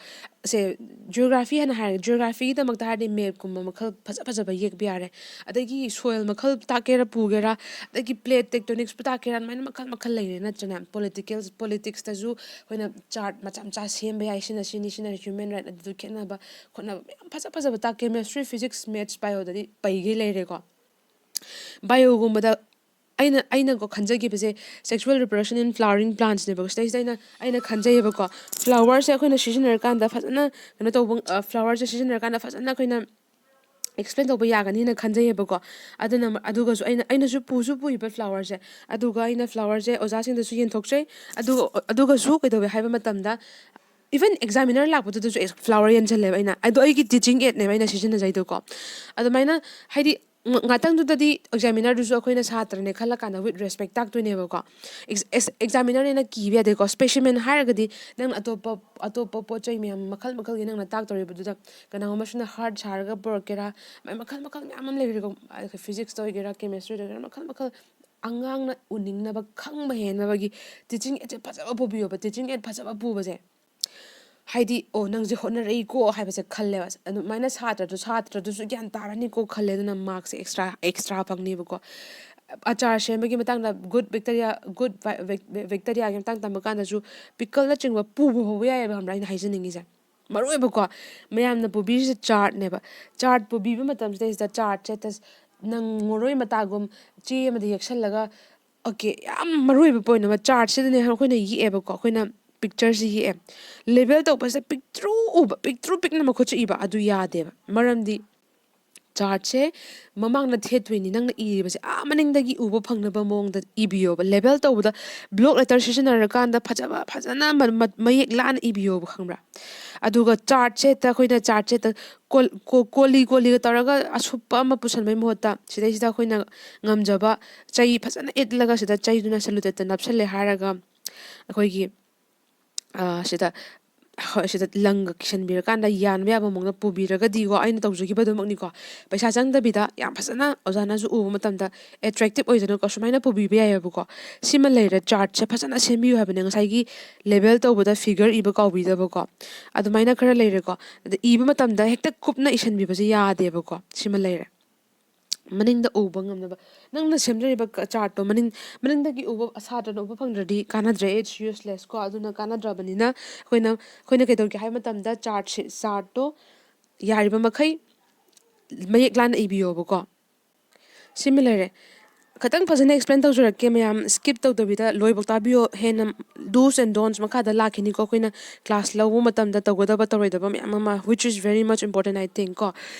ꯁꯦ, ꯖꯤꯑꯣꯒ꯭ꯔꯥꯐꯤ ꯍꯥꯏꯅ ꯍꯥꯏꯔꯒꯦ, ꯖꯤꯑꯣꯒ꯭ꯔꯥꯐꯤꯒꯤꯗꯃꯛꯇ ꯍꯥꯏꯔꯗꯤ ꯃꯦꯞꯀꯨꯝꯕ ꯃꯈꯜ ꯐꯖ ꯐꯖꯕ ꯌꯦꯛꯄ ꯌꯥꯔꯦ꯫ ꯑꯗꯒꯤ ꯁꯣꯏꯜ ꯃꯈꯜ ꯇꯥꯛꯀꯦꯔꯥ ꯄꯨꯒꯦꯔꯥ, ꯑꯗꯒꯤ ꯄ꯭ꯂꯦꯠ ꯇꯦꯛꯇꯣꯅꯤꯛꯁꯄꯨ ꯇꯥꯛꯀꯦꯔꯥ, ꯑꯗꯨꯃꯥꯏꯅ ꯃꯈꯜ ꯃꯈꯜ ꯂꯩꯔꯦ ꯅꯠꯇ꯭ꯔꯅꯦ? ꯄꯣꯂꯤꯇꯤꯀꯦꯜ, ꯄꯣꯂꯤꯇꯤꯛꯁꯇꯁꯨ ꯑꯩꯈꯣꯏꯅ ꯆꯥꯔꯠ ꯃꯆꯥ ꯃꯆꯥ ꯁꯦꯝꯕ ꯌꯥꯏ, ꯁꯤꯅ ꯁꯤꯅꯤ, ꯁꯤꯅ ꯍ꯭ꯌꯨꯃꯦꯟ ꯔꯥꯏꯠ, ꯑꯗꯨꯗ ꯈꯦꯠꯅꯕ ꯈꯣꯠꯅꯕ ꯃꯌꯥꯝ ꯐꯖ ꯐꯖꯕ ꯇꯥꯛ-, ꯀꯦꯃꯦꯁꯇ꯭ꯔꯤ, ꯐꯤꯖꯤꯛꯁ, ꯃꯦꯠꯁ, ꯕꯥꯏꯑꯣꯗꯗꯤ ꯄꯩꯒꯩ ꯂꯩꯔꯦꯀꯣ꯫ ꯕꯥꯏꯑꯣꯒꯨꯝꯕꯗ ꯑꯩꯅ, ꯑꯩꯅꯀꯣ ꯈꯟꯖꯈꯤꯕꯁꯦ, sexual reproduction in flowering plantsꯅꯦꯕꯀꯣ꯫ ꯁꯤꯗꯩꯁꯤꯗ ꯑꯩꯅ, ꯑꯩꯅ ꯈꯟꯖꯩꯌꯦꯕꯀꯣ, ꯐ꯭ꯂꯥꯋꯔꯁꯦ ꯑꯩꯈꯣꯏꯅ ꯁꯤꯖꯤꯟꯅꯔꯀꯥꯟꯗ ꯐꯖꯅ ꯀꯩꯅꯣ ꯇꯧꯕ, ꯑ, ꯐ꯭ꯂꯥꯋꯔꯁꯦ ꯁꯤꯖꯤꯟꯅꯔꯀꯥꯟꯗ ꯐꯖꯅ ꯑꯩꯈꯣꯏꯅ ꯑꯦꯛꯁꯄ꯭ꯂꯦꯟ ꯇꯧꯕ ꯌꯥꯒꯅꯤꯅ ꯈꯟꯖꯩꯌꯦꯕꯀꯣ꯫ ꯑꯗꯨꯅ ꯃ-, ꯑꯗꯨꯒꯁꯨ ꯑꯩꯅ, ꯑꯩꯅꯁꯨ ꯄꯨꯁꯨ ꯄꯨꯏꯕ ꯐ꯭ꯂꯥꯋꯔꯁꯦ꯫ ꯑꯗꯨꯒ ꯑꯩꯅ ꯐ꯭ꯂꯥꯋꯔꯁꯦ ꯑꯣꯖꯥꯁꯤꯡꯗꯁꯨ ꯌꯦꯟꯊꯣꯛꯆꯩ꯫ ꯑꯗꯨꯒ, ꯑꯗꯨꯒꯁꯨ ꯀꯩꯗꯧꯋꯦ ꯍꯥꯏꯕ ꯃꯇꯝꯗ, ꯏꯚꯟ ꯑꯦꯛꯖꯥꯃꯤꯅꯔ ꯂꯥꯛꯄꯗꯨꯗꯁꯨ ꯑꯦꯛꯁ-, ꯐ꯭ꯂꯥꯋꯔ ꯌꯦꯟꯁꯤꯜꯂꯦꯕ ꯑꯩꯅ꯫ ꯑꯗꯣ ꯑꯩꯒꯤ ꯇꯤꯆꯤꯡ ꯑꯦꯠꯅꯦꯕ ꯑꯩꯅ ꯁꯤꯖꯤꯟꯅꯖꯩꯗꯣꯀꯣ꯫ ꯑꯗꯨꯃꯥꯏꯅ ꯍꯥꯏꯗꯤ, ꯉ-, ꯉꯥꯛꯇꯪꯗꯨꯗꯗꯤ ꯑꯦꯛꯖꯥꯃꯤꯅꯔꯗꯨꯁꯨ ꯑꯩꯈꯣꯏꯅ ꯁꯥꯇ꯭ꯔꯅꯦ ꯈꯜꯂꯀꯥꯟꯗ with respect ꯇꯥꯛꯇꯣꯏꯅꯦꯕꯀꯣ꯫ ꯑꯦꯛꯁ-, ꯑꯦꯛꯁ-, ꯑꯦꯛꯖꯥꯃꯤꯅꯔꯅꯦꯅ ꯀꯤꯕ ꯌꯥꯗꯦꯀꯣ꯫ ꯁ꯭ꯄꯦꯁꯤꯃꯦꯟ ꯍꯥꯏꯔꯒꯗꯤ ꯅꯪꯅ ꯑꯇꯣꯞꯄ, ꯑꯇꯣꯞꯄ ꯄꯣꯠ ꯆꯩ ꯃꯌꯥꯝ ꯃꯈꯜ ꯃꯈꯜꯒꯤ ꯅꯪꯅ ꯇꯥꯛꯇꯧꯔꯤꯕꯗꯨꯗ, ꯀꯅꯥꯒꯨꯝꯕ ꯑꯃꯁꯤꯅ ꯍꯥꯔꯠ ꯁꯥꯔꯒ ꯄꯨꯔꯛꯀꯦꯔꯥ, ꯃ-, ꯃꯈꯜ ꯃꯈꯜ ꯃꯌꯥꯝ ꯑꯃ ꯂꯩꯔꯦꯀꯣ꯫ ꯑ, ꯐꯤꯖꯤꯛꯁꯇ ꯑꯣꯏꯒꯦꯔꯥ, ꯀꯦꯃꯦꯁꯇ꯭ꯔꯤꯗ ꯑꯣꯏꯒꯦꯔꯥ, ꯃꯈꯜ ꯃꯈꯜ꯫ ꯑꯉꯥꯡꯅ ꯎꯅꯤꯡꯅꯕ, ꯈꯪꯕ ꯍꯦꯟꯅꯕꯒꯤ ꯇꯤꯆꯤꯡ ꯑꯦꯠꯁꯦ ꯐꯖꯕ ꯄꯨꯕꯤꯌꯣꯕ꯫ ꯇꯤꯆꯤꯡ ꯑꯦꯠ ꯐꯖꯕ ꯄꯨꯕꯁꯦ, ꯍꯥꯏꯗꯤ, "ꯑꯣ, ꯅꯪꯁꯦ ꯍꯣꯠꯅꯔꯛꯏꯀꯣ" ꯍꯥꯏꯕꯁꯦ ꯈꯜꯂꯦꯕ꯫ ꯑꯗꯨꯃꯥꯏꯅ ꯁꯥꯇ꯭ꯔꯗꯨ, ꯁꯥꯇ꯭ꯔꯗꯨꯁꯨ ꯒ꯭ꯌꯥꯟ ꯇꯥꯔꯅꯤꯀꯣ ꯈꯜꯂꯦ꯫ ꯑꯗꯨꯅ ꯃꯥꯔꯛꯁꯦ ꯑꯦꯛꯁꯇ꯭ꯔꯥ, ꯑꯦꯛꯁꯇ꯭ꯔꯥ ꯐꯪꯅꯦꯕꯀꯣ꯫ ꯑꯆꯥꯔ ꯁꯦꯝꯕꯒꯤ ꯃꯇꯥꯡꯗ, ꯒꯨꯗ ꯕꯦꯛꯇꯔꯤꯌꯥ, ꯒꯨꯗ ꯕꯦꯛꯇꯔꯤꯌꯥꯒꯤ ꯃꯇꯥꯡ ꯇꯝꯕ ꯀꯥꯟꯗꯁꯨ ꯄꯤꯀꯜꯅꯆꯤꯡꯕ ꯄꯨꯕ ꯐꯥꯎꯕ ꯌꯥꯏꯑꯕ, ꯈꯪꯕ꯭ꯔꯥ? ꯑꯩꯅ ꯍꯥꯏꯖꯅꯤꯡꯉꯤꯁꯦ꯫ ꯃꯔꯨ ꯑꯣꯏꯕꯀꯣ, ꯃꯌꯥꯝꯅ ꯄꯨꯕꯤꯔꯤꯁꯦ ꯆꯥꯔꯠꯅꯦꯕ꯫ ꯆꯥꯔꯠ ꯄꯨꯕꯤꯕ ꯃꯇꯝꯁꯤꯗꯩꯁꯤꯗ ꯆꯥꯔꯠꯁꯦ ꯇꯁ-, ꯅꯪꯉꯔꯣꯏ ꯃꯇꯥꯒꯨꯝ ꯆꯦ ꯑꯃꯗ ꯌꯦꯛꯁꯜꯂꯒ, ꯑꯣꯀꯦ, ꯌꯥꯝ ꯃꯔꯨ ꯑꯣꯏꯕ ꯄꯣꯏꯟ ꯑꯃ, ꯆꯥꯔꯠꯁꯤꯗꯅꯦ ꯑꯩꯈꯣꯏꯅ ꯌꯦꯛꯑꯦꯕꯀꯣ, ꯑꯩꯈꯣꯏꯅ ꯄꯤꯛꯆꯔꯁꯤ ꯌꯦꯛꯑꯦ, ꯂꯦꯕꯦꯜ ꯇꯧꯕꯁꯤꯗ ꯄꯤꯛꯇ꯭ꯔꯨ ꯎꯕ, ꯄꯤꯛꯇ꯭ꯔꯨ ꯄꯤꯛꯅ ꯃꯈꯨꯠꯁꯦ ꯏꯕ, ꯑꯗꯨ ꯌꯥꯗꯦꯕ꯫ ꯃꯔꯝꯗꯤ ꯆꯥꯔꯠꯁꯦ ꯃꯃꯥꯡꯗ ꯊꯦꯠꯇꯣꯏꯅꯤ, ꯅꯪꯅ ꯏꯔꯤꯕꯁꯦ ꯑꯥ ꯃꯅꯤꯡꯗꯒꯤ ꯎꯕ ꯐꯪꯅꯕ ꯃꯑꯣꯡꯗ ꯏꯕꯤꯌꯣꯕ꯫ ꯂꯦꯕꯦꯜ ꯇꯧꯕꯗ ꯕ꯭ꯂꯣꯛ ꯂꯦꯇꯔ ꯁꯤꯖꯤꯟꯅꯔꯀꯥꯟꯗ ꯐꯖꯕ, ꯐꯖꯅ ꯃ-, ꯃ-, ꯃꯌꯦꯛ ꯂꯥꯅ ꯏꯕꯤꯌꯣꯕ, ꯈꯪꯕ꯭ꯔꯥ? ꯑꯗꯨꯒ ꯆꯥꯔꯠꯁꯦ ꯍꯦꯛꯇ, ꯑꯩꯈꯣꯏꯅ ꯆꯥꯔꯠꯁꯦ ꯍꯦꯛꯇ ꯀꯣꯜ-, ꯀꯣ-, ꯀꯣꯂꯤ ꯀꯣꯂꯤꯒ ꯇꯧꯔꯒ ꯑꯁꯨꯞꯄ ꯑꯃ ꯄꯨꯁꯟꯕꯩ ꯃꯍꯨꯠꯇ, ꯁꯤꯗꯩꯁꯤꯗ ꯑꯩꯈꯣꯏꯅ ꯉꯝꯖꯕ ꯆꯩ ꯐꯖꯅ ꯏꯠꯂꯒ, ꯁꯤꯗ ꯆꯩꯗꯨꯅ ꯁꯦꯂꯨꯇꯦꯞꯇ ꯅꯞꯁꯜꯂꯦ ꯍꯥꯏꯔꯒ, ꯑꯩꯈꯣꯏꯒꯤ, ꯑ, ꯁꯤꯗ, ꯍꯣꯏ, ꯁꯤꯗ ꯂꯪꯒ ꯀꯤꯁꯟꯕꯤꯔꯀꯥꯟꯗ ꯌꯥꯟꯕ ꯌꯥꯕ ꯃꯑꯣꯡꯗ ꯄꯨꯕꯤꯔꯒꯗꯤꯀꯣ, ꯑꯩꯅ ꯇꯧꯖꯈꯤꯕꯗꯨꯃꯛꯅꯤꯀꯣ, ꯄꯩꯁꯥ ꯆꯪꯗꯕꯤꯗ ꯌꯥꯝ ꯐꯖꯅ ꯑꯣꯖꯥꯅꯁꯨ ꯎꯕ ꯃꯇꯝꯗ ꯑꯦꯇ꯭ꯔꯦꯛꯇꯤꯞ ꯑꯣꯏꯗꯅꯀꯣ, ꯁꯨꯃꯥꯏꯅ ꯄꯨꯕꯤꯕ ꯌꯥꯏꯑꯕꯀꯣ꯫ ꯁꯤꯃ ꯂꯩꯔꯦ, ꯆꯥꯔꯠꯁꯦ ꯐꯖꯅ ꯁꯦꯝꯕꯤꯌꯨ ꯍꯥꯏꯕꯅꯦ, ꯉꯁꯥꯏꯒꯤ ꯂꯦꯕꯦꯜ ꯇꯧꯕꯗ ꯐꯤꯒꯔ ꯏꯕ ꯀꯥꯎꯕꯤꯗꯕꯀꯣ, ꯑꯗꯨꯃꯥꯏꯅ ꯈꯔ ꯂꯩꯔꯦꯀꯣ꯫ ꯑꯗ ꯏꯕ ꯃꯇꯝꯗ ꯍꯦꯛꯇ ꯀꯨꯞꯅ ꯏꯁꯟꯕꯤꯕꯁꯦ ꯌꯥꯗꯦꯕꯀꯣ꯫ ꯁꯤꯃ ꯂꯩꯔꯦ꯫ ꯃꯅꯤꯡꯗ ꯎꯕ ꯉꯝꯅꯕ ꯅꯪꯅ ꯁꯦꯝꯖꯔꯤꯕ ꯀ-, ꯆꯥꯔꯠꯇꯣ ꯃꯅꯤꯡ, ꯃꯅꯤꯡꯗꯒꯤ ꯎꯕ, ꯁꯥꯇ꯭ꯔꯅ ꯎꯕ ꯐꯪꯗ꯭ꯔꯗꯤ ꯀꯥꯟꯅꯗ꯭ꯔꯦ, it's useless ꯀꯣ꯫ ꯑꯗꯨꯅ ꯀꯥꯟꯅꯗ꯭ꯔꯕꯅꯤꯅ ꯑꯩꯈꯣꯏꯅ, ꯑꯩꯈꯣꯏꯅ ꯀꯩꯗꯧꯒꯦ ꯍꯥꯏꯕ ꯃꯇꯝꯗ ꯆꯥꯔꯠꯁꯦ, ꯆꯥꯔꯠꯇꯣ ꯌꯥꯔꯤꯕ ꯃꯈꯩ ꯃꯌꯦꯛ ꯂꯥꯅ ꯏꯕꯤꯌꯣꯕꯀꯣ꯫ ꯁꯤꯃ ꯂꯩꯔꯦ꯫ ꯈꯤꯇꯪ ꯐꯖꯅ ꯑꯦꯛꯁꯄ꯭ꯂꯦꯟ ꯇꯧꯖꯔꯛꯀꯦ ꯃꯌꯥꯝ, ꯁ꯭ꯀꯤꯞ ꯇꯧꯗꯕꯤꯗ ꯂꯣꯏꯕꯧ ꯇꯥꯕꯤꯌꯣ꯫ ꯍꯦꯟꯅ do's and don'ts ꯃꯈꯥꯗ ꯂꯥꯛꯈꯤꯅꯤꯀꯣ, ꯑꯩꯈꯣꯏꯅ ꯀ꯭ꯂꯥꯁ ꯂꯧꯕ ꯃꯇꯝꯗ ꯇꯧꯒꯗꯕ ꯇꯧꯔꯣꯏꯗꯕ ꯃꯌꯥꯝ ꯑꯃ, which is very much important, I think ꯀꯣ꯫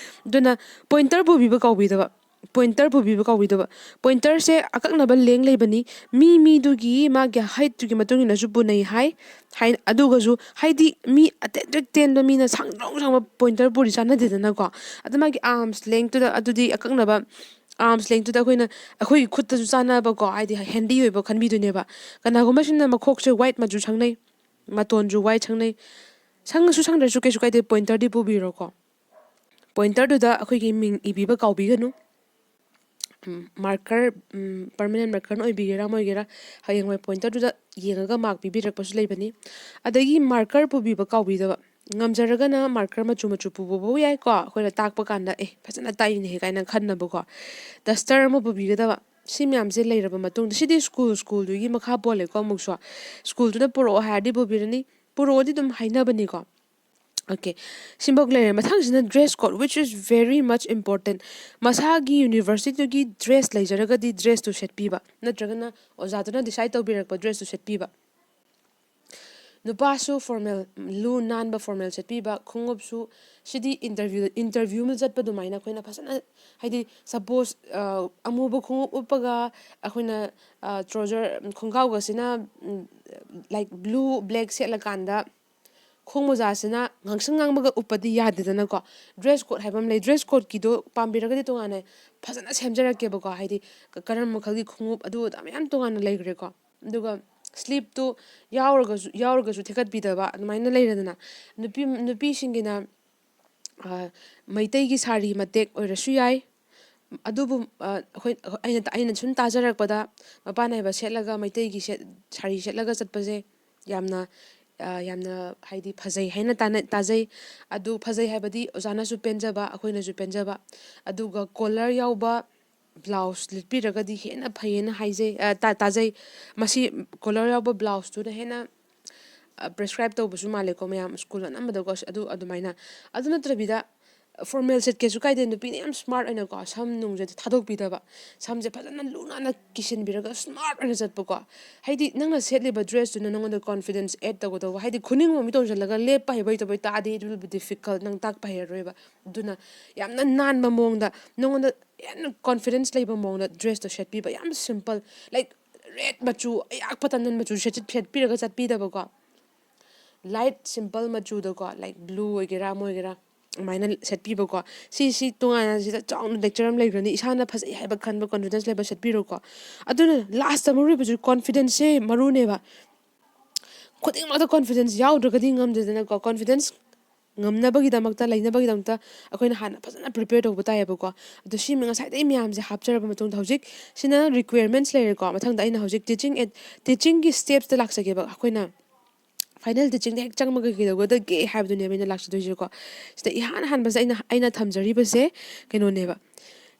ꯑꯗꯨꯅ ꯄꯣꯏꯟꯇꯔ ꯄꯨꯕꯤꯕ ꯀꯥꯎꯕꯤꯗꯕ, ꯄꯣꯏꯟꯇꯔ ꯄꯨꯕꯤꯕ ꯀꯥꯎꯕꯤꯗꯕ꯫ ꯄꯣꯏꯟꯇꯔꯁꯦ ꯑꯀꯛꯅꯕ ꯂꯦꯡ ꯂꯩꯕꯅꯤ, ꯃꯤ ꯃꯤꯗꯨꯒꯤ ꯃꯥꯒꯤ ꯍꯥꯏꯠꯇꯨꯒꯤ ꯃꯇꯨꯡ ꯏꯟꯅꯁꯨ ꯄꯨꯅꯩ ꯍꯥꯏ꯫ ꯍꯥꯏ-, ꯑꯗꯨꯒꯁꯨ ꯍꯥꯏꯗꯤ ꯃꯤ ꯑꯇꯦꯟ ꯇꯦꯟꯕ ꯃꯤꯅ ꯁꯥꯡꯗ꯭ꯔꯣꯡ ꯁꯥꯡꯕ ꯄꯣꯏꯟꯇꯔ ꯄꯨꯔꯤ ꯆꯥꯟꯅꯗꯦꯗꯅꯀꯣ꯫ ꯑꯗꯨ ꯃꯥꯒꯤ ꯑꯥꯔꯝꯁ ꯂꯦꯡꯇꯨꯗ, ꯑꯗꯨꯗꯤ ꯑꯀꯛꯅꯕ ꯑꯥꯔꯝꯁ ꯂꯦꯡꯇꯨꯗ ꯑꯩꯈꯣꯏꯅ, ꯑꯩꯈꯣꯏꯒꯤ ꯈꯨꯠꯇꯁꯨ ꯆꯥꯟꯅꯕꯀꯣ, ꯍꯥꯏꯗꯤ ꯍꯦꯟꯗꯤ ꯑꯣꯏꯕ ꯈꯟꯕꯤꯗꯣꯏꯅꯦꯕ꯫ ꯀꯅꯥꯒꯨꯝꯕꯁꯤꯡꯅ ꯃꯈꯣꯛꯁꯦ ꯋꯥꯏꯠ ꯃꯆꯨ ꯁꯪꯅꯩ, ꯃꯇꯣꯟꯁꯨ ꯋꯥꯏꯠ ꯁꯪꯅꯩ꯫ ꯁꯪꯉꯁꯨ ꯁꯪꯗ꯭ꯔꯁꯨ ꯀꯩꯁꯨ ꯀꯥꯏꯗꯦ, ꯄꯣꯏꯟꯇꯔꯗꯤ ꯄꯨꯕꯤꯔꯣꯀꯣ꯫ ꯄꯣꯏꯟꯇꯔꯗꯨꯗ ꯑꯩꯈꯣꯏꯒꯤ ꯃꯤꯡ ꯏꯕꯤꯕ ꯀꯥꯎꯕꯤꯒꯅꯨ꯫ ꯎꯝ, ꯃꯥꯔꯀꯔ, ꯎꯝ, ꯄꯔꯃꯅꯦꯟ ꯃꯥꯔꯀꯔꯅ ꯑꯣꯏꯕꯤꯒꯦꯔꯥ ꯑꯃ ꯑꯣꯏꯒꯦꯔꯥ, ꯍꯌꯦꯡꯋꯥꯏ ꯄꯣꯏꯟꯇꯔꯗꯨꯗ ꯌꯦꯡꯉꯒ ꯃꯥꯔꯛ ꯄꯤꯕꯤꯔꯛꯄꯁꯨ ꯂꯩꯕꯅꯤ꯫ ꯑꯗꯒꯤ ꯃꯥꯔꯀꯔ ꯄꯨꯕꯤꯕ ꯀꯥꯎꯕꯤꯗꯕ꯫ ꯉꯝꯖꯔꯒꯅ ꯃꯥꯔꯀꯔ ꯃꯆꯨ ꯃꯆꯨ ꯄꯨꯕꯐꯧ ꯌꯥꯏꯀꯣ, ꯑꯩꯈꯣꯏꯅ ꯇꯥꯛꯄ ꯀꯥꯟꯗ "ꯑꯦ, ꯐꯖꯅ ꯇꯥꯛꯏꯅꯦꯍꯦ" ꯀꯥꯏꯅ ꯈꯟꯅꯕꯀꯣ꯫ ꯗꯁꯇꯔ ꯑꯃ ꯄꯨꯕꯤꯒꯗꯕ꯫ ꯁꯤ ꯃꯌꯥꯝꯁꯦ ꯂꯩꯔꯕ ꯃꯇꯨꯡꯗ, ꯁꯤꯗꯤ ꯁ꯭ꯀꯨꯜ ꯁ꯭ꯀꯨꯜꯗꯨꯒꯤ ꯃꯈꯥ ꯄꯣꯜꯂꯦꯀꯣ꯫ ꯑꯃꯨꯛꯁꯨ ꯁ꯭ꯀꯨꯜꯗꯨꯅ ꯄꯨꯔꯛꯑꯣ ꯍꯥꯏꯔꯗꯤ ꯄꯨꯕꯤꯔꯅꯤ, ꯄꯨꯔꯛꯑꯣꯗꯤ ꯑꯗꯨꯝ ꯍꯥꯏꯅꯕꯅꯤꯀꯣ꯫ ꯑꯣꯀꯦ, ꯁꯤꯃꯛ ꯂꯩꯔꯦ꯫ ꯃꯊꯪꯁꯤꯅ dress code, which is very much important. ꯃꯁꯥꯒꯤ ꯌꯨꯅꯤꯚꯔꯁꯤꯇꯤꯗꯨꯒꯤ ꯗ꯭ꯔꯦꯁ ꯂꯩꯖꯔꯒꯗꯤ ꯗ꯭ꯔꯦꯁꯇꯨ ꯁꯦꯠꯄꯤꯕ, ꯅꯠꯇ꯭ꯔꯒꯅ ꯑꯣꯖꯥꯗꯨꯅ ꯗꯤꯁꯥꯏꯠ ꯇꯧꯕꯤꯔꯛꯄ ꯗ꯭ꯔꯦꯁꯇꯨ ꯁꯦꯠꯄꯤꯕ꯫ ꯅꯨꯄꯥꯁꯨ ꯐꯣꯔꯃꯦꯜ, ꯂꯨ ꯅꯥꯟꯕ ꯐꯣꯔꯃꯦꯜ ꯁꯦꯠꯄꯤꯕ, ꯈꯣꯡꯎꯞꯁꯨ, ꯁꯤꯗꯤ ꯏꯟꯇꯔꯚ꯭ꯌꯨ, ꯏꯟꯇꯔꯚ꯭ꯌꯨ ꯑꯃ ꯆꯠꯄ ꯑꯗꯨꯃꯥꯏꯅ ꯑꯩꯈꯣꯏꯅ ꯐꯖꯅ, ꯍꯥꯏꯗꯤ, ꯁꯄꯣꯁ, ꯑꯃꯨꯕ ꯈꯣꯡꯎꯞ ꯎꯞꯄꯒ ꯑꯩꯈꯣꯏꯅ ꯇ꯭ꯔꯣꯖꯔ, ꯈꯣꯡꯒ꯭ꯔꯥꯎꯒꯁꯤꯅ ꯂꯥꯏꯛ ꯕ꯭ꯂꯨ ꯕ꯭ꯂꯦꯛ ꯁꯦꯠꯂꯀꯥꯟꯗ ꯈꯣꯡ ꯃꯣꯖꯥꯁꯤꯅ ꯉꯥꯡꯁꯪ ꯉꯥꯡꯕꯒ ꯎꯞꯄꯗꯤ ꯌꯥꯗꯦꯗꯅꯀꯣ꯫ ꯗ꯭ꯔꯦꯁ ꯀꯣꯗ ꯍꯥꯏꯕ ꯑꯃ ꯂꯩ꯫ ꯗ꯭ꯔꯦꯁ ꯀꯣꯗꯀꯤꯗꯣ ꯄꯥꯝꯕꯤꯔꯒꯗꯤ ꯇꯣꯉꯥꯟꯅ ꯐꯖꯅ ꯁꯦꯝꯖꯔꯛꯀꯦꯕꯀꯣ, ꯍꯥꯏꯗꯤ ꯀ-, ꯀꯔꯝꯕ ꯃꯈꯜꯒꯤ ꯈꯣꯡꯎꯞ, ꯑꯗꯨ ꯑꯗꯥ ꯃꯌꯥꯝ ꯇꯣꯉꯥꯟꯅ ꯂꯩꯈ꯭ꯔꯦꯀꯣ꯫ ꯑꯗꯨꯒ ꯁ꯭ꯂꯤꯞꯇꯨ ꯌꯥꯎꯔꯒꯁꯨ, ꯌꯥꯎꯔꯒꯁꯨ ꯊꯦꯛꯀꯠꯄꯤꯗꯕ ꯑꯗꯨꯃꯥꯏꯅ ꯂꯩꯔꯦꯗꯅ꯫ ꯅꯨꯄꯤ, ꯅꯨꯄꯤꯁꯤꯡꯒꯤꯅ, ꯑ, ꯃꯩꯇꯩꯒꯤ ꯁꯥꯔꯤ ꯃꯇꯦꯛ ꯑꯣꯏꯔꯁꯨ ꯌꯥꯏ꯫ ꯑꯗꯨꯕꯨ, ꯑ, ꯑꯩꯈꯣꯏ, ꯑꯩꯅ, ꯑꯩꯅ ꯁꯨꯝ ꯇꯥꯖꯔꯛꯄꯗ, ꯃꯄꯥꯟ ꯅꯥꯏꯕ ꯁꯦꯠꯂꯒ, ꯃꯩꯇꯩꯒꯤ ꯁꯦꯠ-, ꯁꯥꯔꯤ ꯁꯦꯠꯂꯒ ꯆꯠꯄꯁꯦ ꯌꯥꯝꯅ, ꯑ, ꯌꯥꯝꯅ, ꯍꯥꯏꯗꯤ, ꯐꯖꯩ ꯍꯥꯏꯅ ꯇꯥꯅ-, ꯇꯥꯖꯩ꯫ ꯑꯗꯨ ꯐꯖꯩ ꯍꯥꯏꯕꯗꯤ ꯑꯣꯖꯥꯅꯁꯨ ꯄꯦꯟꯖꯕ, ꯑꯩꯈꯣꯏꯅꯁꯨ ꯄꯦꯟꯖꯕ꯫ ꯑꯗꯨꯒ ꯀꯣꯂꯔ ꯌꯥꯎꯕ ꯕ꯭ꯂꯥꯎꯁ ꯂꯤꯠꯄꯤꯔꯒꯗꯤ ꯍꯦꯟꯅ ꯐꯩꯌꯦꯅ ꯍꯥꯏꯖꯩ, ꯑ, ꯇꯥ-, ꯇꯥꯖꯩ꯫ ꯃꯁꯤ ꯀꯣꯂꯔ ꯌꯥꯎꯕ ꯕ꯭ꯂꯥꯎꯁꯇꯨꯅ ꯍꯦꯟꯅ, ꯑ, ꯄ꯭ꯔꯦꯁꯀ꯭ꯔꯥꯏꯞ ꯇꯧꯕꯁꯨ ꯃꯥꯜꯂꯦꯀꯣ ꯃꯌꯥꯝ, ꯁ꯭ꯀꯨꯜ ꯑꯅꯝꯕꯗꯀꯣ꯫ ꯑꯗꯨ ꯑꯗꯨꯃꯥꯏꯅ, ꯑꯗꯨ ꯅꯠꯇ꯭ꯔꯕꯤꯗ ꯐꯣꯔꯃꯦꯜ ꯁꯦꯠꯀꯦꯁꯨ ꯀꯥꯏꯗꯦ꯫ ꯅꯨꯄꯤꯅ ꯌꯥꯝ ꯁ꯭ꯃꯥꯔꯠ ꯑꯣꯏꯅꯀꯣ, ꯁꯝ ꯅꯨꯡꯁꯦ ꯊꯥꯗꯣꯛꯄꯤꯗꯕ, ꯁꯝꯁꯦ ꯐꯖꯅ ꯂꯨ ꯅꯥꯟꯅ ꯀꯤꯁꯤꯟꯕꯤꯔꯒ ꯁ꯭ꯃꯥꯔꯠ ꯑꯣꯏꯅ ꯆꯠꯄꯀꯣ꯫ ꯍꯥꯏꯗꯤ ꯅꯪꯅ ꯁꯦꯠꯂꯤꯕ ꯗ꯭ꯔꯦꯁꯇꯨꯅ ꯅꯪꯉꯣꯟꯗ ꯀꯣꯟꯐꯤꯗꯦꯟꯁ ꯑꯦꯗ ꯇꯧꯒꯗꯧꯕ꯫ ꯍꯥꯏꯗꯤ ꯈꯨꯅꯤꯡ ꯑꯃ ꯃꯤ ꯇꯣꯡꯁꯤꯜꯂꯒ ꯂꯦꯞꯄ ꯍꯩꯕ ꯍꯩꯇꯕ ꯇꯥꯔꯗꯤ it will be difficult, ꯅꯪ ꯇꯥꯛꯄ ꯍꯩꯔꯔꯣꯏꯕ꯫ ꯑꯗꯨꯅ ꯌꯥꯝꯅ ꯅꯥꯟꯕ ꯃꯑꯣꯡꯗ, ꯅꯉꯣꯟꯗ ꯍꯦꯟꯅ ꯀꯣꯟꯐꯤꯗꯦꯟꯁ ꯂꯩꯕ ꯃꯑꯣꯡꯗ ꯗ꯭ꯔꯦꯁꯇꯣ ꯁꯦꯠꯄꯤꯕ, ꯌꯥꯝ ꯁꯤꯝꯄꯜ, ꯂꯥꯏꯛ ꯔꯦꯗ ꯃꯆꯨ, ꯑꯌꯥꯛꯄ ꯇꯟꯗꯟ ꯃꯆꯨ ꯁꯦꯠ-, ꯁꯦꯠꯄꯤꯔꯒ ꯆꯠꯄꯤꯗꯕꯀꯣ꯫ ꯂꯥꯏꯠ ꯁꯤꯝꯄꯜ ꯃꯆꯨꯗꯀꯣ, ꯂꯥꯏꯛ ꯕ꯭ꯂꯨ ꯑꯣꯏꯒꯦꯔꯥ ꯑꯃ ꯑꯣꯏꯒꯦꯔꯥ, ꯑꯗꯨꯃꯥꯏꯅ ꯁꯦꯠꯄꯤꯕꯀꯣ꯫ ꯁꯤ, ꯁꯤ ꯇꯣꯉꯥꯟꯅ ꯁꯤꯗ ꯆꯥꯎꯅ ꯂꯦꯛꯆꯔ ꯑꯃ ꯂꯩꯈ꯭ꯔꯅꯤ꯫ ꯏꯁꯥꯅ ꯐꯖꯩ ꯍꯥꯏꯕ ꯈꯟꯕ, ꯀꯣꯟꯐꯤꯗꯦꯟꯁ ꯂꯩꯕ ꯁꯦꯠꯄꯤꯔꯣꯀꯣ꯫ ꯑꯗꯨꯅ ꯂꯥꯁꯇ ꯃꯔꯨ ꯑꯣꯏꯕꯁꯤ ꯀꯣꯟꯐꯤꯗꯦꯟꯁꯁꯦ ꯃꯔꯨꯅꯦꯕ꯫ ꯈꯨꯗꯤꯡꯃꯛꯇ ꯀꯣꯟꯐꯤꯗꯦꯟꯁ ꯌꯥꯎꯗ꯭ꯔꯒꯗꯤ ꯉꯝꯗꯦꯗꯅꯀꯣ꯫ ꯀꯣꯟꯐꯤꯗꯦꯟꯁ ꯉꯝꯅꯕꯒꯤꯗꯃꯛꯇ, ꯂꯩꯅꯕꯒꯤꯗꯃꯛꯇ ꯑꯩꯈꯣꯏꯅ ꯍꯥꯟꯅ ꯐꯖꯅ ꯄ꯭ꯔꯤꯄꯦꯌꯔ ꯇꯧꯕ ꯇꯥꯏꯌꯦꯕꯀꯣ꯫ ꯑꯗꯣ ꯁꯤ ꯉꯁꯥꯏꯗꯩ ꯃꯌꯥꯝꯁꯦ ꯍꯥꯞꯆꯔꯕ ꯃꯇꯨꯡꯗ, ꯍꯧꯖꯤꯛ ꯁꯤꯅ ꯔꯤꯀ꯭ꯋꯦꯔꯃꯦꯟꯠꯁ ꯂꯩꯔꯦꯀꯣ꯫ ꯃꯊꯪꯗ ꯑꯩꯅ ꯍꯧꯖꯤꯛ ꯇꯤꯆꯤꯡ ꯑꯦꯠ, ꯇꯤꯆꯤꯡꯒꯤ ꯁ꯭ꯇꯦꯞꯁꯇ ꯂꯥꯛꯆꯒꯦꯕ꯫ ꯑꯩꯈꯣꯏꯅ ꯐꯥꯏꯅꯦꯜ ꯇꯤꯆꯤꯡꯗ ꯍꯦꯛ ꯆꯪꯕꯒ ꯀꯩꯗꯧꯒꯗꯒꯦ ꯍꯥꯏꯕꯗꯨꯅꯦꯕ ꯑꯩꯅ ꯂꯥꯛꯆꯗꯣꯏꯁꯦꯀꯣ꯫ ꯁꯤꯗ ꯏꯍꯥꯟ ꯍꯥꯟꯕꯁꯦ ꯑꯩꯅ, ꯑꯩꯅ ꯊꯝꯖꯔꯤꯕꯁꯦ ꯀꯩꯅꯣꯅꯦꯕ,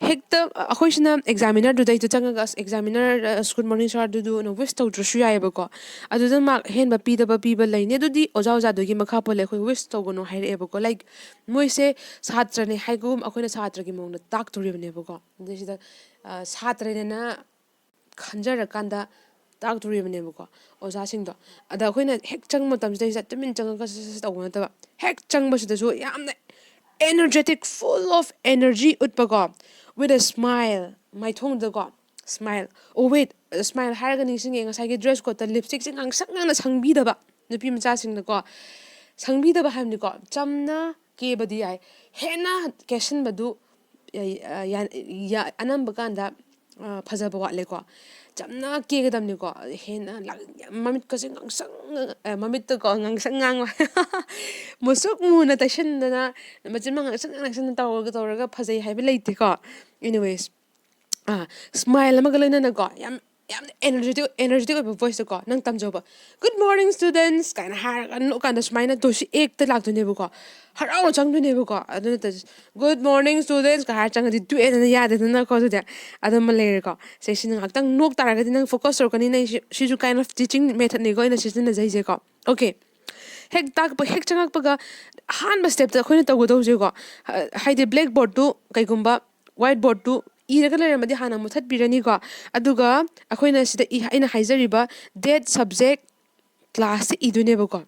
ꯍꯦꯛꯇ ꯑꯩꯈꯣꯏꯁꯤꯅ ꯑꯦꯛꯖꯥꯃꯤꯅꯔꯗꯨꯗꯩꯗ ꯆꯪꯉꯒ, "ꯑꯁ, ꯑꯦꯛꯖꯥꯃꯤꯅꯔ, ꯑꯁ, good morning sir" ꯑꯗꯨꯗꯨꯅ ꯋꯤꯁ ꯇꯧꯗ꯭ꯔꯁꯨ ꯌꯥꯏꯑꯕꯀꯣ꯫ ꯑꯗꯨꯗ ꯃꯥꯔꯛ ꯑꯍꯦꯟꯕ ꯄꯤꯗꯕ ꯄꯤꯕ ꯂꯩꯅꯤ꯫ ꯑꯗꯨꯗꯤ ꯑꯣꯖꯥ ꯑꯣꯖꯥꯗꯨꯒꯤ ꯃꯈꯥ ꯄꯣꯜꯂꯦ꯫ ꯑꯩꯈꯣꯏ ꯋꯤꯁ ꯇꯧꯒꯅꯨ ꯍꯥꯏꯔꯛꯑꯦꯕꯀꯣ꯫ ꯂꯥꯏꯛ, ꯃꯣꯏꯁꯦ ꯁꯥꯇ꯭ꯔꯅꯦ ꯍꯥꯏꯒꯨꯝ ꯑꯩꯈꯣꯏꯅ ꯁꯥꯇ꯭ꯔꯒꯤ ꯃꯑꯣꯡꯗ ꯇꯥꯛꯇꯣꯔꯤꯕꯅꯦꯕꯀꯣ꯫ ꯑꯗꯨꯁꯤꯗ, ꯑ, ꯁꯥꯇ꯭ꯔꯅꯦꯅ ꯈꯟꯖꯔꯀꯥꯟꯗ ꯇꯥꯛꯇꯣꯔꯤꯕꯅꯦꯕꯀꯣ ꯑꯣꯖꯥꯁꯤꯡꯗꯣ꯫ ꯑꯗ ꯑꯩꯈꯣꯏꯅ ꯍꯦꯛ ꯆꯪꯕ ꯃꯇꯝꯁꯤꯗꯩꯁꯤꯗ ꯇꯨꯃꯤꯟ ꯆꯪꯉꯒ ꯁꯠ ꯁꯠ ꯁꯠ ꯇꯧꯕ ꯅꯠꯇꯕ, ꯍꯦꯛ ꯆꯪꯕꯁꯤꯗꯁꯨ ꯌꯥꯝꯅ energetic, full of energy ꯎꯠꯄꯀꯣ, with a smile, ꯃꯥꯏꯊꯣꯡꯗꯀꯣ smile꯫ Oh wait, smile ꯍꯥꯏꯔꯒ ꯅꯤꯡꯁꯤꯡꯉꯦ, ꯉꯁꯥꯏꯒꯤ dress code ꯇ ꯂꯤꯞꯁꯇꯤꯛꯁꯦ ꯉꯥꯡꯁꯪ ꯉꯥꯡꯅ ꯁꯪꯕꯤꯗꯕ ꯅꯨꯄꯤ ꯃꯆꯥꯁꯤꯡꯅꯀꯣ꯫ ꯁꯪꯕꯤꯗꯕ ꯍꯥꯏꯕꯅꯤꯀꯣ, ꯆꯝꯅ ꯀꯦꯕꯗꯤ ꯌꯥꯏ, ꯍꯦꯟꯅ ꯀꯦꯁꯤꯟꯕꯗꯨ, ꯑ, ꯌꯥ-, ꯌꯥ-, ꯑꯅꯝꯕ ꯀꯥꯟꯗ, ꯑ, ꯐꯖꯕ ꯋꯥꯠꯂꯦꯀꯣ꯫ ꯆꯝꯅ ꯀꯦꯒꯗꯕꯅꯤꯀꯣ꯫ ꯍꯦꯟꯅ ꯂꯥꯡ-, ꯃꯃꯤꯠꯀꯁꯦ ꯉꯥꯡꯁꯪ ꯉꯥꯡ-, ꯑ, ꯃꯃꯤꯠꯇꯀꯣ ꯉꯥꯡꯁꯪ ꯉꯥꯡꯕ, ꯃꯨꯁꯨꯛ ꯃꯨꯅ ꯇꯩꯁꯟꯗꯅ, ꯃꯆꯤꯟ ꯃꯉꯥꯡ ꯉꯥꯡꯁꯪ ꯉꯥꯡꯁꯪꯅ ꯇꯧꯔꯒ, ꯇꯧꯔꯒ ꯐꯖꯩ ꯍꯥꯏꯕ ꯂꯩꯇꯦꯀꯣ꯫ Anyways, ꯑꯥ, smile ꯑꯃꯒ ꯂꯣꯏꯅꯅꯀꯣ, ꯌꯥꯝ, ꯌꯥꯝꯅ energetic, energetic ꯑꯣꯏꯕ voice ꯇꯀꯣ ꯅꯪ ꯇꯝꯖꯧꯕ꯫ "Good morning, students" ꯀꯥꯏꯅ ꯍꯥꯏꯔꯒ ꯅꯣꯛꯀꯥꯟꯗ ꯁꯨꯃꯥꯏꯅ ꯇꯣꯁꯤ ꯑꯦꯛꯇ ꯂꯥꯛꯇꯣꯏꯅꯦꯕꯀꯣ, ꯍꯔꯥꯎꯅ ꯆꯪꯗꯣꯏꯅꯦꯕꯀꯣ꯫ ꯑꯗꯨ ꯅꯠꯇ꯭ꯔꯗꯤ "Good morning, students" ꯀ ꯍꯥꯏꯔ ꯆꯪꯉꯗꯤ ꯇꯣꯛꯑꯦꯗꯅ, ꯌꯥꯗꯦꯗꯅꯀꯣ꯫ ꯑꯗꯨꯗꯤ ꯑꯗꯨꯃ ꯂꯩꯔꯦꯀꯣ꯫ ꯁꯦ, ꯁꯤꯅ ꯉꯥꯛꯇꯪ ꯅꯣꯛ ꯇꯥꯔꯒꯗꯤ ꯅꯪ focus ꯇꯧꯔꯛꯀꯅꯤ, ꯅꯪ ꯁꯤ-, ꯁꯤꯁꯨ kind of teaching method ꯅꯤꯀꯣ ꯑꯩꯅ ꯁꯤꯖꯤꯟꯅꯖꯩꯁꯦꯀꯣ꯫ Okay, ꯍꯦꯛ ꯇꯥꯛꯄ, ꯍꯦꯛ ꯆꯪꯉꯛꯄꯒ ꯑꯍꯥꯟꯕ step ꯇ ꯑꯩꯈꯣꯏꯅ ꯇꯧꯒꯗꯧꯁꯦꯀꯣ, ꯍ-, ꯍꯥꯏꯗꯤ blackboard ꯇꯨ ꯀꯩꯒꯨꯝꯕ whiteboard ꯇꯨ ꯏꯔꯒ ꯂꯩꯔꯝꯃꯗꯤ ꯍꯥꯟꯅ ꯃꯨꯊꯠꯄꯤꯔꯅꯤꯀꯣ꯫ ꯑꯗꯨꯒ ꯑꯩꯈꯣꯏꯅ ꯁꯤꯗ ꯏ-, ꯑꯩꯅ ꯍꯥꯏꯖꯔꯤꯕ date, subject, class ꯁꯦ ꯏꯗꯣꯏꯅꯦꯕꯀꯣ꯫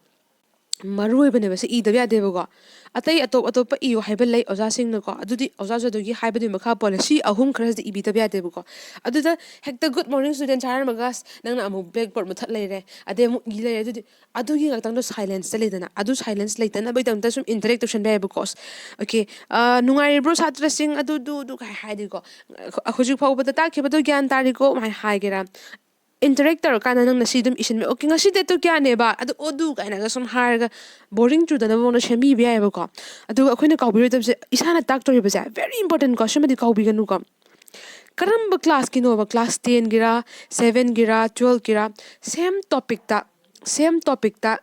ꯃꯔꯨ ꯑꯣꯏꯕꯅꯦꯕ, ꯁꯤ ꯏꯗꯕ ꯌꯥꯗꯦꯕꯀꯣ꯫ ꯑꯇꯩ ꯑꯇꯣꯞ ꯑꯇꯣꯞꯄ ꯏꯌꯨ ꯍꯥꯏꯕ ꯂꯩ ꯑꯣꯖꯥꯁꯤꯡꯅꯀꯣ, ꯑꯗꯨꯗꯤ ꯑꯣꯖꯥꯁꯨ ꯑꯗꯨꯒꯤ ꯍꯥꯏꯕꯗꯨꯒꯤ ꯃꯈꯥ ꯄꯣꯜꯂꯦ꯫ ꯁꯤ ꯑꯍꯨꯝ ꯈꯔꯁꯤꯗꯤ ꯏꯕꯤꯗꯕ ꯌꯥꯗꯦꯕꯀꯣ꯫ ꯑꯗꯨꯗ ꯍꯦꯛꯇ "Good morning, students" ꯍꯥꯏꯔꯝꯃꯒ, ꯑꯁ, ꯅꯪꯅ ꯑꯃꯨꯛ blackboard ꯃꯨꯊꯠ ꯂꯩꯔꯦ, ꯑꯗꯩ ꯑꯃꯨꯛ ꯏ ꯂꯩꯔꯦ, ꯑꯗꯨꯗꯤ ꯑꯗꯨꯒꯤ ꯉꯥꯛꯇꯪꯗꯣ silence ꯇ ꯂꯩꯗꯅ, ꯑꯗꯨ silence ꯂꯩꯇꯅꯕꯒꯤꯗꯃꯛꯇ ꯁꯨꯝ interact ꯇꯧꯁꯟꯕ ꯌꯥꯏꯕꯀꯣ꯫ ꯑꯁ, okay, ꯑ, "ꯅꯨꯡꯉꯥꯏꯔꯤꯕ꯭ꯔꯣ ꯁꯥꯇ꯭ꯔꯁꯤꯡ?" ꯑꯗꯨ, ꯗꯨ, ꯗꯨ ꯀꯥꯏ ꯍꯥꯏꯔꯗꯤꯀꯣ, "ꯍꯧꯖꯤꯛ ꯐꯥꯎꯕꯗ ꯇꯥꯛꯈꯤꯕꯗꯣ ꯒ꯭ꯌꯥꯟ ꯇꯥꯔꯤꯀꯣ?" ꯍꯥꯏꯅ ꯍꯥꯏꯒꯦꯔꯥ꯫ Interact ꯇꯧꯔꯀꯥꯟꯗ ꯅꯪꯅ ꯁꯤ ꯑꯗꯨꯝ ꯏꯁꯤꯟꯕ, "Okay, ꯉꯁꯤ date ꯇꯨ ꯀꯌꯥꯅꯦꯕ?" ꯑꯗꯨ, "ꯑꯣ, ꯗꯨ" ꯀꯥꯏꯅꯒ ꯁꯨꯝ ꯍꯥꯏꯔꯒ boring ꯆꯨꯗꯅꯕ ꯃꯑꯣꯡꯗ ꯁꯦꯝꯕꯤꯕ ꯌꯥꯏꯑꯕꯀꯣ꯫ ꯑꯗꯨꯒ ꯑꯩꯈꯣꯏꯅ ꯀꯥꯎꯕꯤꯔꯣꯏꯗꯕꯁꯦ, ꯏꯁꯥꯅ ꯇꯥꯛꯇꯣꯔꯤꯕꯁꯦ very important ꯀꯣ, ꯁꯤꯃꯗꯤ ꯀꯥꯎꯕꯤꯒꯅꯨꯀꯣ꯫ ꯀꯔꯝꯕ class ꯀꯤꯅꯣꯕ, class ten ꯒꯤꯔꯥ, seven ꯒꯤꯔꯥ, twelve ꯀꯤꯔꯥ, same topic ꯇ, same topic ꯇ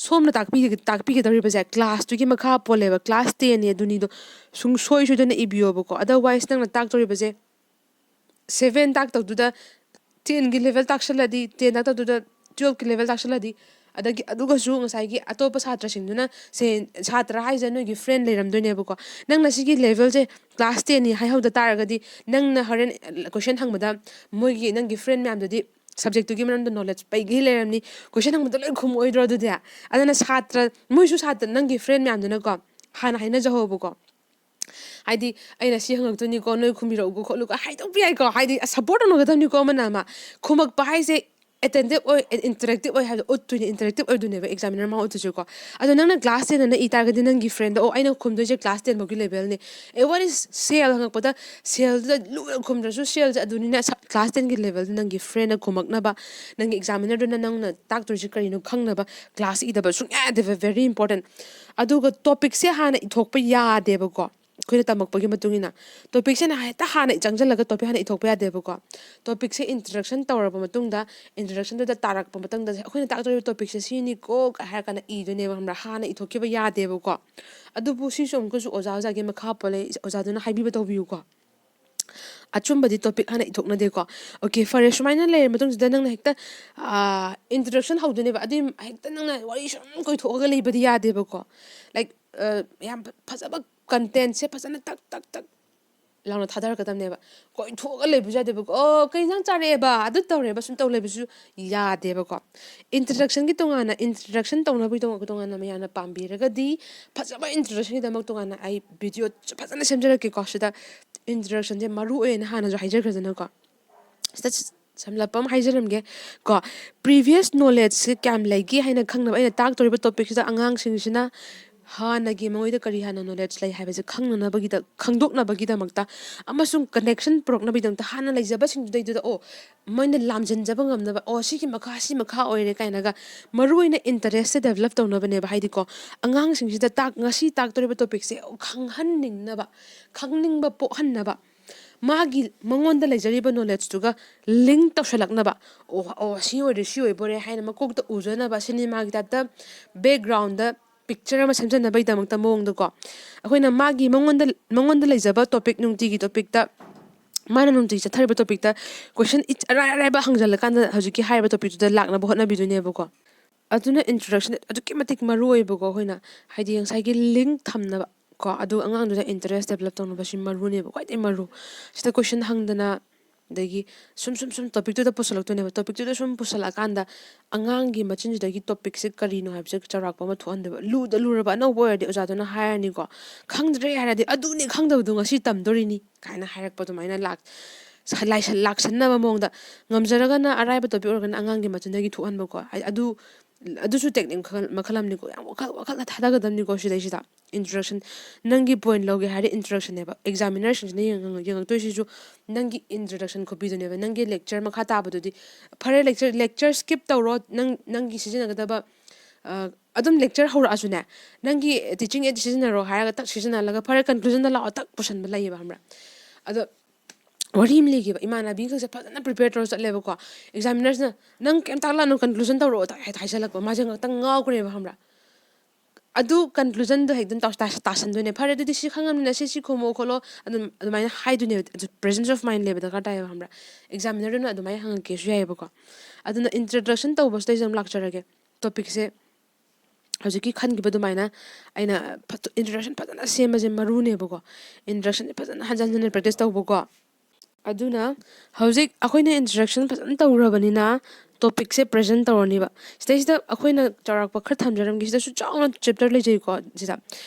ꯁꯣꯝꯅ ꯇꯥꯛꯄꯤ ꯇꯥꯛꯄꯤꯒꯗꯧꯔꯤꯕꯁꯦ ꯀ꯭ꯂꯥꯁꯇꯨꯒꯤ ꯃꯈꯥ ꯄꯣꯜꯂꯦꯕ꯫ ꯀ꯭ꯂꯥꯁ ꯇꯦꯟꯅꯤ ꯑꯗꯨꯅꯤꯗꯣ ꯁꯨꯡꯁꯣꯏ ꯁꯣꯏꯗꯅ ꯏꯕꯤꯌꯣꯕꯀꯣ꯫ ꯑꯗꯔꯋꯥꯏꯁ ꯅꯪꯅ ꯇꯥꯛꯇꯧꯔꯤꯕꯁꯦ ꯁꯦꯚꯦꯟ ꯇꯥꯛꯇꯧꯗꯨꯗ ꯇꯦꯟꯒꯤ ꯂꯦꯚꯦꯜ ꯇꯥꯛꯁꯜꯂꯗꯤ, ꯇꯦꯟ ꯇꯥꯛꯇꯧꯗꯨꯗ ꯇꯨꯌꯦꯜꯞꯀꯤ ꯂꯦꯚꯦꯜ ꯇꯥꯛꯁꯜꯂꯗꯤ, ꯑꯗꯒꯤ ꯑꯗꯨꯒꯁꯨ ꯉꯁꯥꯏꯒꯤ ꯑꯇꯣꯞꯄ ꯁꯥꯇ꯭ꯔꯁꯤꯡꯗꯨꯅ ꯁꯦ ꯁꯥꯇ꯭ꯔ ꯍꯥꯏꯁꯦ ꯅꯣꯏꯒꯤ ꯐ꯭ꯔꯦꯟ ꯂꯩꯔꯝꯗꯣꯏꯅꯦꯕꯀꯣ꯫ ꯅꯪꯅ ꯁꯤꯒꯤ ꯂꯦꯚꯦꯜꯁꯦ ꯀ꯭ꯂꯥꯁ ꯇꯦꯟꯅꯤ ꯍꯥꯏꯍꯧꯗ ꯇꯥꯔꯒꯗꯤ, ꯅꯪꯅ ꯍꯣꯔꯦꯟ ꯀꯣꯏꯁꯟ ꯍꯪꯕꯗ ꯃꯣꯏꯒꯤ, ꯅꯪꯒꯤ ꯐ꯭ꯔꯦꯟ ꯃꯌꯥꯝꯗꯨꯗꯤ ꯁꯕꯖꯦꯛꯇꯨꯒꯤ ꯃꯔꯝꯗ ꯅꯣꯂꯦꯖ ꯄꯩꯒꯩ ꯂꯩꯔꯝꯅꯤ꯫ ꯀꯣꯏꯁꯟ ꯍꯪꯕꯗ ꯂꯣꯏ ꯈꯨꯝꯃꯛꯑꯣꯏꯗ꯭ꯔꯣ ꯑꯗꯨꯗꯤ? ꯑꯗꯨꯅ ꯁꯥꯇ꯭ꯔ, ꯃꯣꯏꯁꯨ ꯁꯥꯇ꯭ꯔ, ꯅꯪꯒꯤ ꯐ꯭ꯔꯦꯟ ꯃꯌꯥꯝꯗꯨꯅꯀꯣ ꯍꯥꯟꯅ ꯍꯥꯏꯅꯖꯍꯧꯕꯀꯣ꯫ ꯍꯥꯏꯗꯤ, "ꯑꯩꯅ ꯁꯤ ꯍꯪꯉꯛꯇꯣꯏꯅꯤꯀꯣ, ꯅꯣꯏ ꯈꯨꯝꯕꯤꯔꯛꯎꯀꯣ ꯈꯣꯠꯂꯨꯀꯣ" ꯍꯥꯏꯗꯣꯛꯄ ꯌꯥꯏꯀꯣ꯫ ꯍꯥꯏꯗꯤ, ꯁꯞꯄꯣꯔꯠ ꯇꯧꯅꯒꯗꯕꯅꯤꯀꯣ ꯑꯃꯅ ꯑꯃ꯫ ꯈꯨꯝꯃꯛꯄ ꯍꯥꯏꯁꯦ ꯑꯦꯇꯦꯟꯇꯤꯞ ꯑꯣꯏ, ꯏꯟꯇꯔꯦꯛꯇꯤꯞ ꯑꯣꯏ ꯍꯥꯏꯕꯗꯣ ꯎꯠꯇꯣꯏꯅꯦ, ꯏꯟꯇꯔꯦꯛꯇꯤꯞ ꯑꯣꯏꯗꯣꯏꯅꯦꯕ ꯑꯦꯛꯖꯥꯃꯤꯅꯔ ꯃꯥ ꯎꯠꯇꯣꯏꯁꯦꯀꯣ꯫ ꯑꯗꯣ ꯅꯪꯅ ꯀ꯭ꯂꯥꯁ ꯇꯦꯟ ꯑꯅ ꯏ ꯇꯥꯔꯒꯗꯤ ꯅꯪꯒꯤ ꯐ꯭ꯔꯦꯟꯗ, "ꯑꯣ, ꯑꯩꯅ ꯈꯨꯝꯗꯣꯏꯁꯦ ꯀ꯭ꯂꯥꯁ ꯇꯦꯟ ꯐꯥꯎꯒꯤ ꯂꯦꯚꯦꯜꯅꯤ"꯫ ꯑꯦ, what is ꯁꯦꯜ ꯍꯪꯉꯛꯄꯗ ꯁꯦꯜꯗꯨꯗ ꯂꯨꯅ ꯈꯨꯝꯗ꯭ꯔꯁꯨ ꯁꯦꯜꯁꯦ ꯑꯗꯨꯅꯤꯅ ꯁꯞ-, ꯀ꯭ꯂꯥꯁ ꯇꯦꯟꯒꯤ ꯂꯦꯚꯦꯜꯗ ꯅꯪꯒꯤ ꯐ꯭ꯔꯦꯟꯅ ꯈꯨꯝꯃꯛꯅꯕ, ꯅꯪꯒꯤ ꯑꯦꯛꯖꯥꯃꯤꯅꯔꯗꯨꯅ ꯅꯪꯅ ꯇꯥꯛꯇꯣꯏꯁꯦ ꯀꯔꯤꯅꯣ ꯈꯪꯅꯕ ꯀ꯭ꯂꯥꯁ ꯏꯗꯕ ꯁꯨꯡꯌꯥ ꯌꯥꯗꯦꯕ, very important꯫ ꯑꯗꯨꯒ ꯇꯣꯄꯤꯛꯁꯦ ꯍꯥꯟꯅ ꯏꯊꯣꯛꯄ ꯌꯥꯗꯦꯕꯀꯣ꯫ ꯑꯩꯈꯣꯏꯅ ꯇꯝꯃꯛꯄꯒꯤ ꯃꯇꯨꯡ ꯏꯟꯅ ꯇꯣꯄꯤꯛꯁꯦ ꯍꯦꯛꯇ ꯍꯥꯟꯅ ꯆꯪꯁꯤꯜꯂꯒ ꯇꯣꯄꯤꯛ ꯍꯥꯟꯅ ꯏꯊꯣꯛꯄ ꯌꯥꯗꯦꯕꯀꯣ꯫ ꯇꯣꯄꯤꯛꯁꯦ ꯏꯟꯇ꯭ꯔꯗꯛꯁꯟ ꯇꯧꯔꯕ ꯃꯇꯨꯡꯗ, ꯏꯟꯇ꯭ꯔꯗꯛꯁꯟꯗꯨꯗ ꯇꯥꯔꯛꯄ ꯃꯇꯝꯗ ꯑꯩꯈꯣꯏꯅ ꯇꯥꯛꯇꯣꯔꯤꯕ ꯇꯣꯄꯤꯛꯁꯦ ꯁꯤꯅꯤꯀꯣ ꯀꯥꯏ ꯍꯥꯏꯔ ꯀꯥꯟꯗ ꯏꯗꯣꯏꯅꯦꯕ, ꯈꯪꯕ꯭ꯔꯥ? ꯍꯥꯟꯅ ꯏꯊꯣꯛꯈꯤꯕ ꯌꯥꯗꯦꯕꯀꯣ꯫ ꯑꯗꯨꯕꯨ ꯁꯤꯁꯨ ꯑꯃꯨꯛꯀꯁꯨ ꯑꯣꯖꯥ ꯑꯣꯖꯥꯒꯤ ꯃꯈꯥ ꯄꯣꯜꯂꯦ, ꯑꯣꯖꯥꯗꯨꯅ ꯍꯥꯏꯕꯤꯕ ꯇꯧꯕꯤꯌꯨꯀꯣ꯫ ꯑꯆꯨꯝꯕꯗꯤ ꯇꯣꯄꯤꯛ ꯍꯥꯟꯅ ꯏꯊꯣꯛꯅꯗꯦꯀꯣ꯫ ꯑꯣꯀꯦ, ꯐꯔꯦ, ꯁꯨꯃꯥꯏꯅ ꯂꯩꯔ ꯃꯇꯨꯡꯁꯤꯗ ꯅꯪꯅ ꯍꯦꯛꯇ ꯏꯟꯇ꯭ꯔꯗꯛꯁꯟ ꯍꯧꯗꯣꯏꯅꯦꯕ꯫ ꯑꯗꯨꯏ ꯍꯦꯛꯇ ꯅꯪꯅ ꯋꯥꯔꯤ ꯁꯨꯝ ꯀꯣꯏꯊꯣꯛꯑꯒ ꯂꯩꯕꯗꯤ ꯌꯥꯗꯦꯕꯀꯣ꯫ ꯂꯥꯏꯛ, ꯌꯥꯝ ꯐꯖꯕ ꯀꯟꯇꯦꯟꯁꯦ ꯐꯖꯅ ꯇꯛ ꯇꯛ ꯇꯛ ꯂꯥꯎꯅ ꯊꯥꯗꯔꯛꯀꯗꯕꯅꯦꯕ꯫ ꯀꯣꯏꯊꯣꯛꯑꯒ ꯂꯩꯕꯁꯨ ꯌꯥꯗꯦꯕꯀꯣ꯫ "ꯑꯣ, ꯀꯩ ꯏꯟꯁꯥꯡ ꯆꯥꯔꯛꯑꯦꯕ?" ꯑꯗꯨ ꯇꯧꯔꯦꯕ, ꯁꯨꯝ ꯇꯧ ꯂꯩꯕꯁꯨ ꯌꯥꯗꯦꯕꯀꯣ꯫ ꯏꯟꯇ꯭ꯔꯗꯛꯁꯟꯒꯤ ꯇꯣꯉꯥꯟꯅ, ꯏꯟꯇ꯭ꯔꯗꯛꯁꯟ ꯇꯧꯅꯕꯒꯤ ꯇꯣꯉꯥꯟ, ꯇꯣꯉꯥꯟꯅ ꯃꯌꯥꯝꯅ ꯄꯥꯝꯕꯤꯔꯒꯗꯤ ꯐꯖꯕ ꯏꯟꯇ꯭ꯔꯗꯛꯁꯟꯒꯤꯗꯃꯛ ꯇꯣꯉꯥꯟꯅ ꯑꯩ ꯚꯤꯗꯤꯑꯣ ꯐꯖꯅ ꯁꯦꯝꯖꯔꯛꯀꯦꯀꯣ꯫ ꯁꯤꯗ ꯏꯟꯇ꯭ꯔꯗꯛꯁꯟꯁꯦ ꯃꯔꯨ ꯑꯣꯏꯅ ꯍꯥꯟꯅꯁꯨ ꯍꯥꯏꯖꯈ꯭ꯔꯦꯗꯅꯀꯣ꯫ ꯁꯤꯗ ꯁꯝꯂꯞꯄ ꯑꯃ ꯍꯥꯏꯖꯔꯝꯒꯦ ꯀꯣ꯫ ꯄ꯭ꯔꯤꯚꯤꯌꯁ ꯅꯣꯂꯦꯖꯁꯦ ꯀꯌꯥꯝ ꯂꯩꯒꯦ ꯍꯥꯏꯅ ꯈꯪꯅꯕ ꯑꯩꯅ ꯇꯥꯛꯇꯧꯔꯤꯕ ꯇꯣꯄꯤꯛꯁꯤꯗ ꯑꯉꯥꯡꯁꯤꯡꯁꯤꯅ ꯍꯥꯟꯅꯒꯤ ꯃꯉꯣꯏꯗ ꯀꯔꯤ ꯍꯥꯟꯅ ꯅꯣꯂꯦꯖ ꯂꯩ ꯍꯥꯏꯕꯁꯦ ꯈꯪꯅꯅꯕꯒꯤꯗ-, ꯈꯪꯗꯣꯛꯅꯕꯒꯤꯗꯃꯛꯇ ꯑꯃꯁꯨꯡ ꯀꯅꯦꯛꯁꯟ ꯄꯨꯔꯛꯅꯕꯒꯤꯗꯃꯛꯇ ꯍꯥꯟꯅ ꯂꯩꯖꯕꯁꯤꯡꯗꯨꯗꯩꯗꯨꯗ, "ꯑꯣ, ꯃꯣꯏꯅ ꯂꯥꯝꯖꯟꯖꯕ ꯉꯝꯅꯕ, ꯑꯣ, ꯁꯤꯒꯤ ꯃꯈꯥ, ꯁꯤ ꯃꯈꯥ ꯑꯣꯏꯔꯦ" ꯀꯥꯏꯅꯒ ꯃꯔꯨꯑꯣꯏꯅ ꯏꯟꯇꯔꯦꯁꯁꯦ ꯗꯦꯕꯂꯞ ꯇꯧꯅꯕꯅꯦꯕ꯫ ꯍꯥꯏꯗꯤꯀꯣ, ꯑꯉꯥꯡꯁꯤꯡꯁꯤꯗ ꯇꯥꯛ-, ꯉꯁꯤ ꯇꯥꯛꯇꯧꯔꯤꯕ ꯇꯣꯄꯤꯛꯁꯦ ꯈꯪꯍꯟꯅꯤꯡꯅꯕ, ꯈꯪꯅꯤꯡꯕ ꯄꯣꯛꯍꯟꯅꯕ, ꯃꯥꯒꯤ ꯃꯉꯣꯟꯗ ꯂꯩꯖꯔꯤꯕ ꯅꯣꯂꯦꯖꯇꯨꯒ ꯂꯤꯡ ꯇꯧꯁꯜꯂꯛꯅꯕ, ꯑꯣ ꯑꯣ ꯁꯤ ꯑꯣꯏꯔꯦ ꯁꯤ ꯑꯣꯏꯕꯣꯔꯦ ꯍꯥꯏꯅ ꯃꯀꯣꯛꯇ ꯎꯖꯅꯕ ꯁꯤꯅꯦꯃꯥꯒꯤ ꯇꯥꯏꯞꯇ ꯕꯦꯛꯒ꯭ꯔꯥꯎꯟꯗ ꯄꯤꯛꯆꯔ ꯑꯃ ꯁꯦꯝꯖꯟꯅꯕꯒꯤꯗꯃꯛꯇ ꯃꯑꯣꯡꯗꯀꯣ, ꯑꯩꯈꯣꯏꯅ ꯃꯥꯒꯤ ꯃꯉꯣꯟꯗ ꯃꯉꯣꯟꯗ ꯂꯩꯖꯕ ꯇꯣꯄꯤꯛ, ꯅꯨꯡꯇꯤꯒꯤ ꯇꯣꯄꯤꯛꯇ ꯃꯥꯅ ꯅꯨꯡꯇꯤꯒꯤ ꯆꯠꯊꯔꯤꯕ ꯇꯣꯄꯤꯛꯇ ꯀꯣꯏꯁꯟ ꯑꯔꯥꯏ ꯑꯔꯥꯏꯕ ꯍꯪꯖꯜꯂꯀꯥꯟꯗ ꯍꯧꯖꯤꯛꯀꯤ ꯍꯥꯏꯔꯤꯕ ꯇꯣꯄꯤꯛꯇꯨꯗ ꯂꯥꯛꯅꯕ ꯍꯣꯠꯅꯕꯤꯗꯣꯏꯅꯦꯕꯀꯣ꯫ ꯑꯗꯨꯅ ꯏꯟꯇ꯭ꯔꯗꯛꯁꯟ ꯑꯗꯨꯛꯀꯤ ꯃꯇꯤꯛ ꯃꯔꯨ ꯑꯣꯏꯕꯀꯣ꯫ ꯑꯩꯈꯣꯏꯅ ꯍꯥꯏꯗꯤ ꯉꯁꯥꯏꯒꯤ ꯂꯤꯡ ꯊꯝꯅꯕ ꯀꯣ, ꯑꯗꯨ ꯑꯉꯥꯡꯗꯨꯗ ꯏꯟꯇꯔꯦꯁ ꯗꯦꯕꯂꯞ ꯇꯧꯅꯕ ꯁꯤ ꯃꯔꯨꯅꯦꯕ, ꯈ꯭ꯋꯥꯏꯗꯒꯤ ꯃꯔꯨ꯫ ꯁꯤꯗ ꯀꯣꯏꯁꯟ ꯍꯪꯗꯅ, ꯑꯗꯒꯤ ꯁꯨꯝ ꯁꯨꯝ ꯁꯨꯝ ꯇꯣꯄꯤꯛꯇꯨꯗ ꯄꯨꯁꯜꯂꯛꯇꯣꯏꯅꯦꯕ꯫ ꯇꯣꯄꯤꯛꯇꯨꯗ ꯁꯨꯝ ꯄꯨꯁꯜꯂꯛꯑꯀꯥꯟꯗ ꯑꯉꯥꯡꯒꯤ ꯃꯆꯤꯟꯁꯤꯗꯒꯤ ꯇꯣꯄꯤꯛꯁꯦ ꯀꯔꯤꯅꯣ ꯍꯥꯏꯕꯁꯦ ꯆꯥꯎꯔꯥꯛꯄ ꯑꯃ ꯊꯣꯛꯍꯟꯗꯣꯏꯕ꯫ ꯂꯨꯗ ꯂꯨꯔꯕ ꯑꯅꯧꯕ ꯑꯣꯏꯔꯗꯤ ꯑꯣꯖꯥꯗꯨꯅ ꯍꯥꯏꯔꯅꯤꯀꯣ, "ꯈꯪꯗ꯭ꯔꯦ" ꯍꯥꯏꯔꯗꯤ, "ꯑꯗꯨꯅꯦ ꯈꯪꯗꯕꯗꯣ, ꯉꯁꯤ ꯇꯝꯗꯣꯔꯤꯅꯤ" ꯀꯥꯏꯅ ꯍꯥꯏꯔꯛꯄ ꯑꯗꯨꯃꯥꯏꯅ ꯂꯥꯛ-, ꯂꯥꯏꯁꯟ-, ꯂꯥꯛꯁꯟꯅꯕ ꯃꯑꯣꯡꯗ, ꯉꯝꯖꯔꯒꯅ ꯑꯔꯥꯏꯕ ꯇꯣꯄꯤꯛ ꯑꯣꯏꯔꯒꯅ ꯑꯉꯥꯡꯒꯤ ꯃꯆꯤꯟꯗꯒꯤ ꯊꯣꯛꯍꯟꯕꯀꯣ꯫ ꯍꯥꯏ-, ꯑꯗꯨ, ꯑꯗꯨꯁꯨ ꯇꯦꯛꯅꯤꯛ ꯃꯈꯜ, ꯃꯈꯜ ꯑꯃꯅꯤꯀꯣ꯫ ꯌꯥꯝ ꯋꯥꯈꯜ, ꯋꯥꯈꯜ ꯊꯥꯗꯒꯗꯕꯅꯤꯀꯣ ꯁꯤꯗꯩꯁꯤꯗ꯫ ꯏꯟꯇ꯭ꯔꯗꯛꯁꯟ, ꯅꯪꯒꯤ ꯄꯣꯏꯟ ꯂꯧꯒꯦ ꯍꯥꯏꯔꯗꯤ ꯏꯟꯇ꯭ꯔꯗꯛꯁꯟꯅꯦꯕ꯫ ꯑꯦꯛꯖꯥꯃꯤꯅꯔꯁꯤꯡꯁꯤꯅ ꯌꯦꯡꯉ-, ꯌꯦꯡꯉꯛꯇꯣꯏꯁꯤꯁꯨ ꯅꯪꯒꯤ ꯏꯟꯇ꯭ꯔꯗꯛꯁꯟ ꯈꯨꯄꯤꯗꯨꯅꯦꯕ꯫ ꯅꯪꯒꯤ ꯂꯦꯛꯆꯔ ꯃꯈꯥ ꯇꯥꯕꯗꯨꯗꯤ, ꯐꯔꯦ, ꯂꯦꯛꯆꯔ, ꯂꯦꯛꯆꯔ ꯁ꯭ꯀꯤꯞ ꯇꯧꯔꯣ, ꯅꯪ, ꯅꯪꯒꯤ ꯁꯤꯖꯤꯟꯅꯒꯗꯕ, ꯑ, ꯑꯗꯨꯝ ꯂꯦꯛꯆꯔ ꯍꯧꯔꯛꯑꯁꯨꯅꯦ, ꯅꯪꯒꯤ ꯇꯤꯆꯤꯡ ꯑꯦꯠ ꯁꯤꯖꯤꯟꯅꯔꯣ ꯍꯥꯏꯔꯒ ꯇꯛ ꯁꯤꯖꯤꯟꯅꯍꯜꯂꯒ, "ꯐꯔꯦ, ꯀꯟꯀ꯭ꯂꯨꯖꯟꯗ ꯂꯥꯛꯑꯣ" ꯇꯛ ꯄꯨꯁꯟꯕ ꯂꯩꯌꯦꯕ, ꯈꯪꯕ꯭ꯔꯥ? ꯑꯗꯣ ꯋꯥꯔꯤ ꯑꯃ ꯂꯩꯈꯤꯕ, ꯏꯃꯥꯟꯅꯕꯤꯈꯩꯁꯦ ꯐꯖꯅ ꯄ꯭ꯔꯤꯄꯦꯌꯔ ꯇꯧꯔ ꯆꯠꯂꯦꯕꯀꯣ꯫ ꯑꯦꯛꯖꯥꯃꯤꯅꯔꯁꯤꯅ, "ꯅꯪ ꯀꯩꯝ ꯇꯥꯛꯂꯛꯑꯅꯨ, ꯀꯟꯀ꯭ꯂꯨꯖꯟ ꯇꯧꯔꯛꯑꯣ" ꯇꯛ ꯍꯦꯛꯇ ꯍꯥꯏꯖꯜꯂꯛꯄ꯫ ꯃꯥꯁꯦ ꯉꯥꯛꯇꯪ ꯉꯥꯎꯈ꯭ꯔꯦꯕ, ꯈꯪꯕ꯭ꯔꯥ? ꯑꯗꯨ ꯀꯟꯀ꯭ꯂꯨꯖꯟꯗꯣ ꯍꯦꯛꯇ ꯇꯥꯁ-, ꯇꯥꯁ-, ꯇꯥꯁꯟꯗꯣꯏꯅꯦ꯫ "ꯐꯔꯦ, ꯑꯗꯨꯗꯤ ꯁꯤ ꯈꯪꯉꯕꯅꯤꯅ ꯁꯤ, ꯁꯤ ꯈꯨꯝꯃꯣ ꯈꯣꯠꯂꯣ", ꯑꯗꯨꯝ ꯑꯗꯨꯃꯥꯏꯅ ꯍꯥꯏꯗꯣꯏꯅꯦꯕ꯫ ꯑꯗꯨ presence of mind ꯂꯩꯕ ꯗꯔꯀꯥꯔ ꯇꯥꯏꯌꯦꯕ, ꯈꯪꯕ꯭ꯔꯥ? ꯑꯦꯛꯖꯥꯃꯤꯅꯔꯗꯨꯅ ꯑꯗꯨꯃꯥꯏꯅ ꯍꯪꯉꯛꯀꯦꯁꯨ ꯌꯥꯏꯌꯦꯕꯀꯣ꯫ ꯑꯗꯨꯅ ꯏꯟꯇ꯭ꯔꯗꯛꯁꯟ ꯇꯧꯕꯁꯤꯗꯩꯁꯤꯗ ꯑꯗꯨꯝ ꯂꯥꯛꯆꯔꯒꯦ꯫ ꯇꯣꯄꯤꯛꯁꯦ ꯍꯧꯖꯤꯛꯀꯤ ꯈꯟꯈꯤꯕ ꯑꯗꯨꯃꯥꯏꯅ ꯑꯩꯅ ꯐ-, ꯏꯟꯇ꯭ꯔꯗꯛꯁꯟ ꯐꯖꯅ ꯁꯦꯝꯕꯁꯦ ꯃꯔꯨꯅꯦꯕꯀꯣ꯫ ꯏꯟꯇ꯭ꯔꯗꯛꯁꯟꯁꯦ ꯐꯖꯅ ꯍꯟꯖꯟ ꯍꯟꯖꯟ ꯄ꯭ꯔꯦꯛꯇꯤꯁ ꯇꯧꯕꯀꯣ꯫ ꯑꯗꯨꯅ ꯍꯧꯖꯤꯛ ꯑꯩꯈꯣꯏꯅ ꯏꯟꯇ꯭ꯔꯗꯛꯁꯟ ꯐꯖꯅ ꯇꯧꯔꯕꯅꯤꯅ ꯇꯣꯄꯤꯛꯁꯦ ꯄ꯭ꯔꯖꯦꯟ ꯇꯧꯔꯅꯤꯕ꯫ ꯁꯤꯗꯩꯁꯤꯗ ꯑꯩꯈꯣꯏꯅ ꯆꯥꯎꯔꯥꯛꯄ ꯈꯔ ꯊꯝꯖꯔꯝꯒꯦ꯫ ꯁꯤꯗꯁꯨ ꯆꯥꯎꯅ ꯆꯦꯞꯇꯔ ꯂꯩꯖꯩꯀꯣ꯫ ꯁꯤꯗ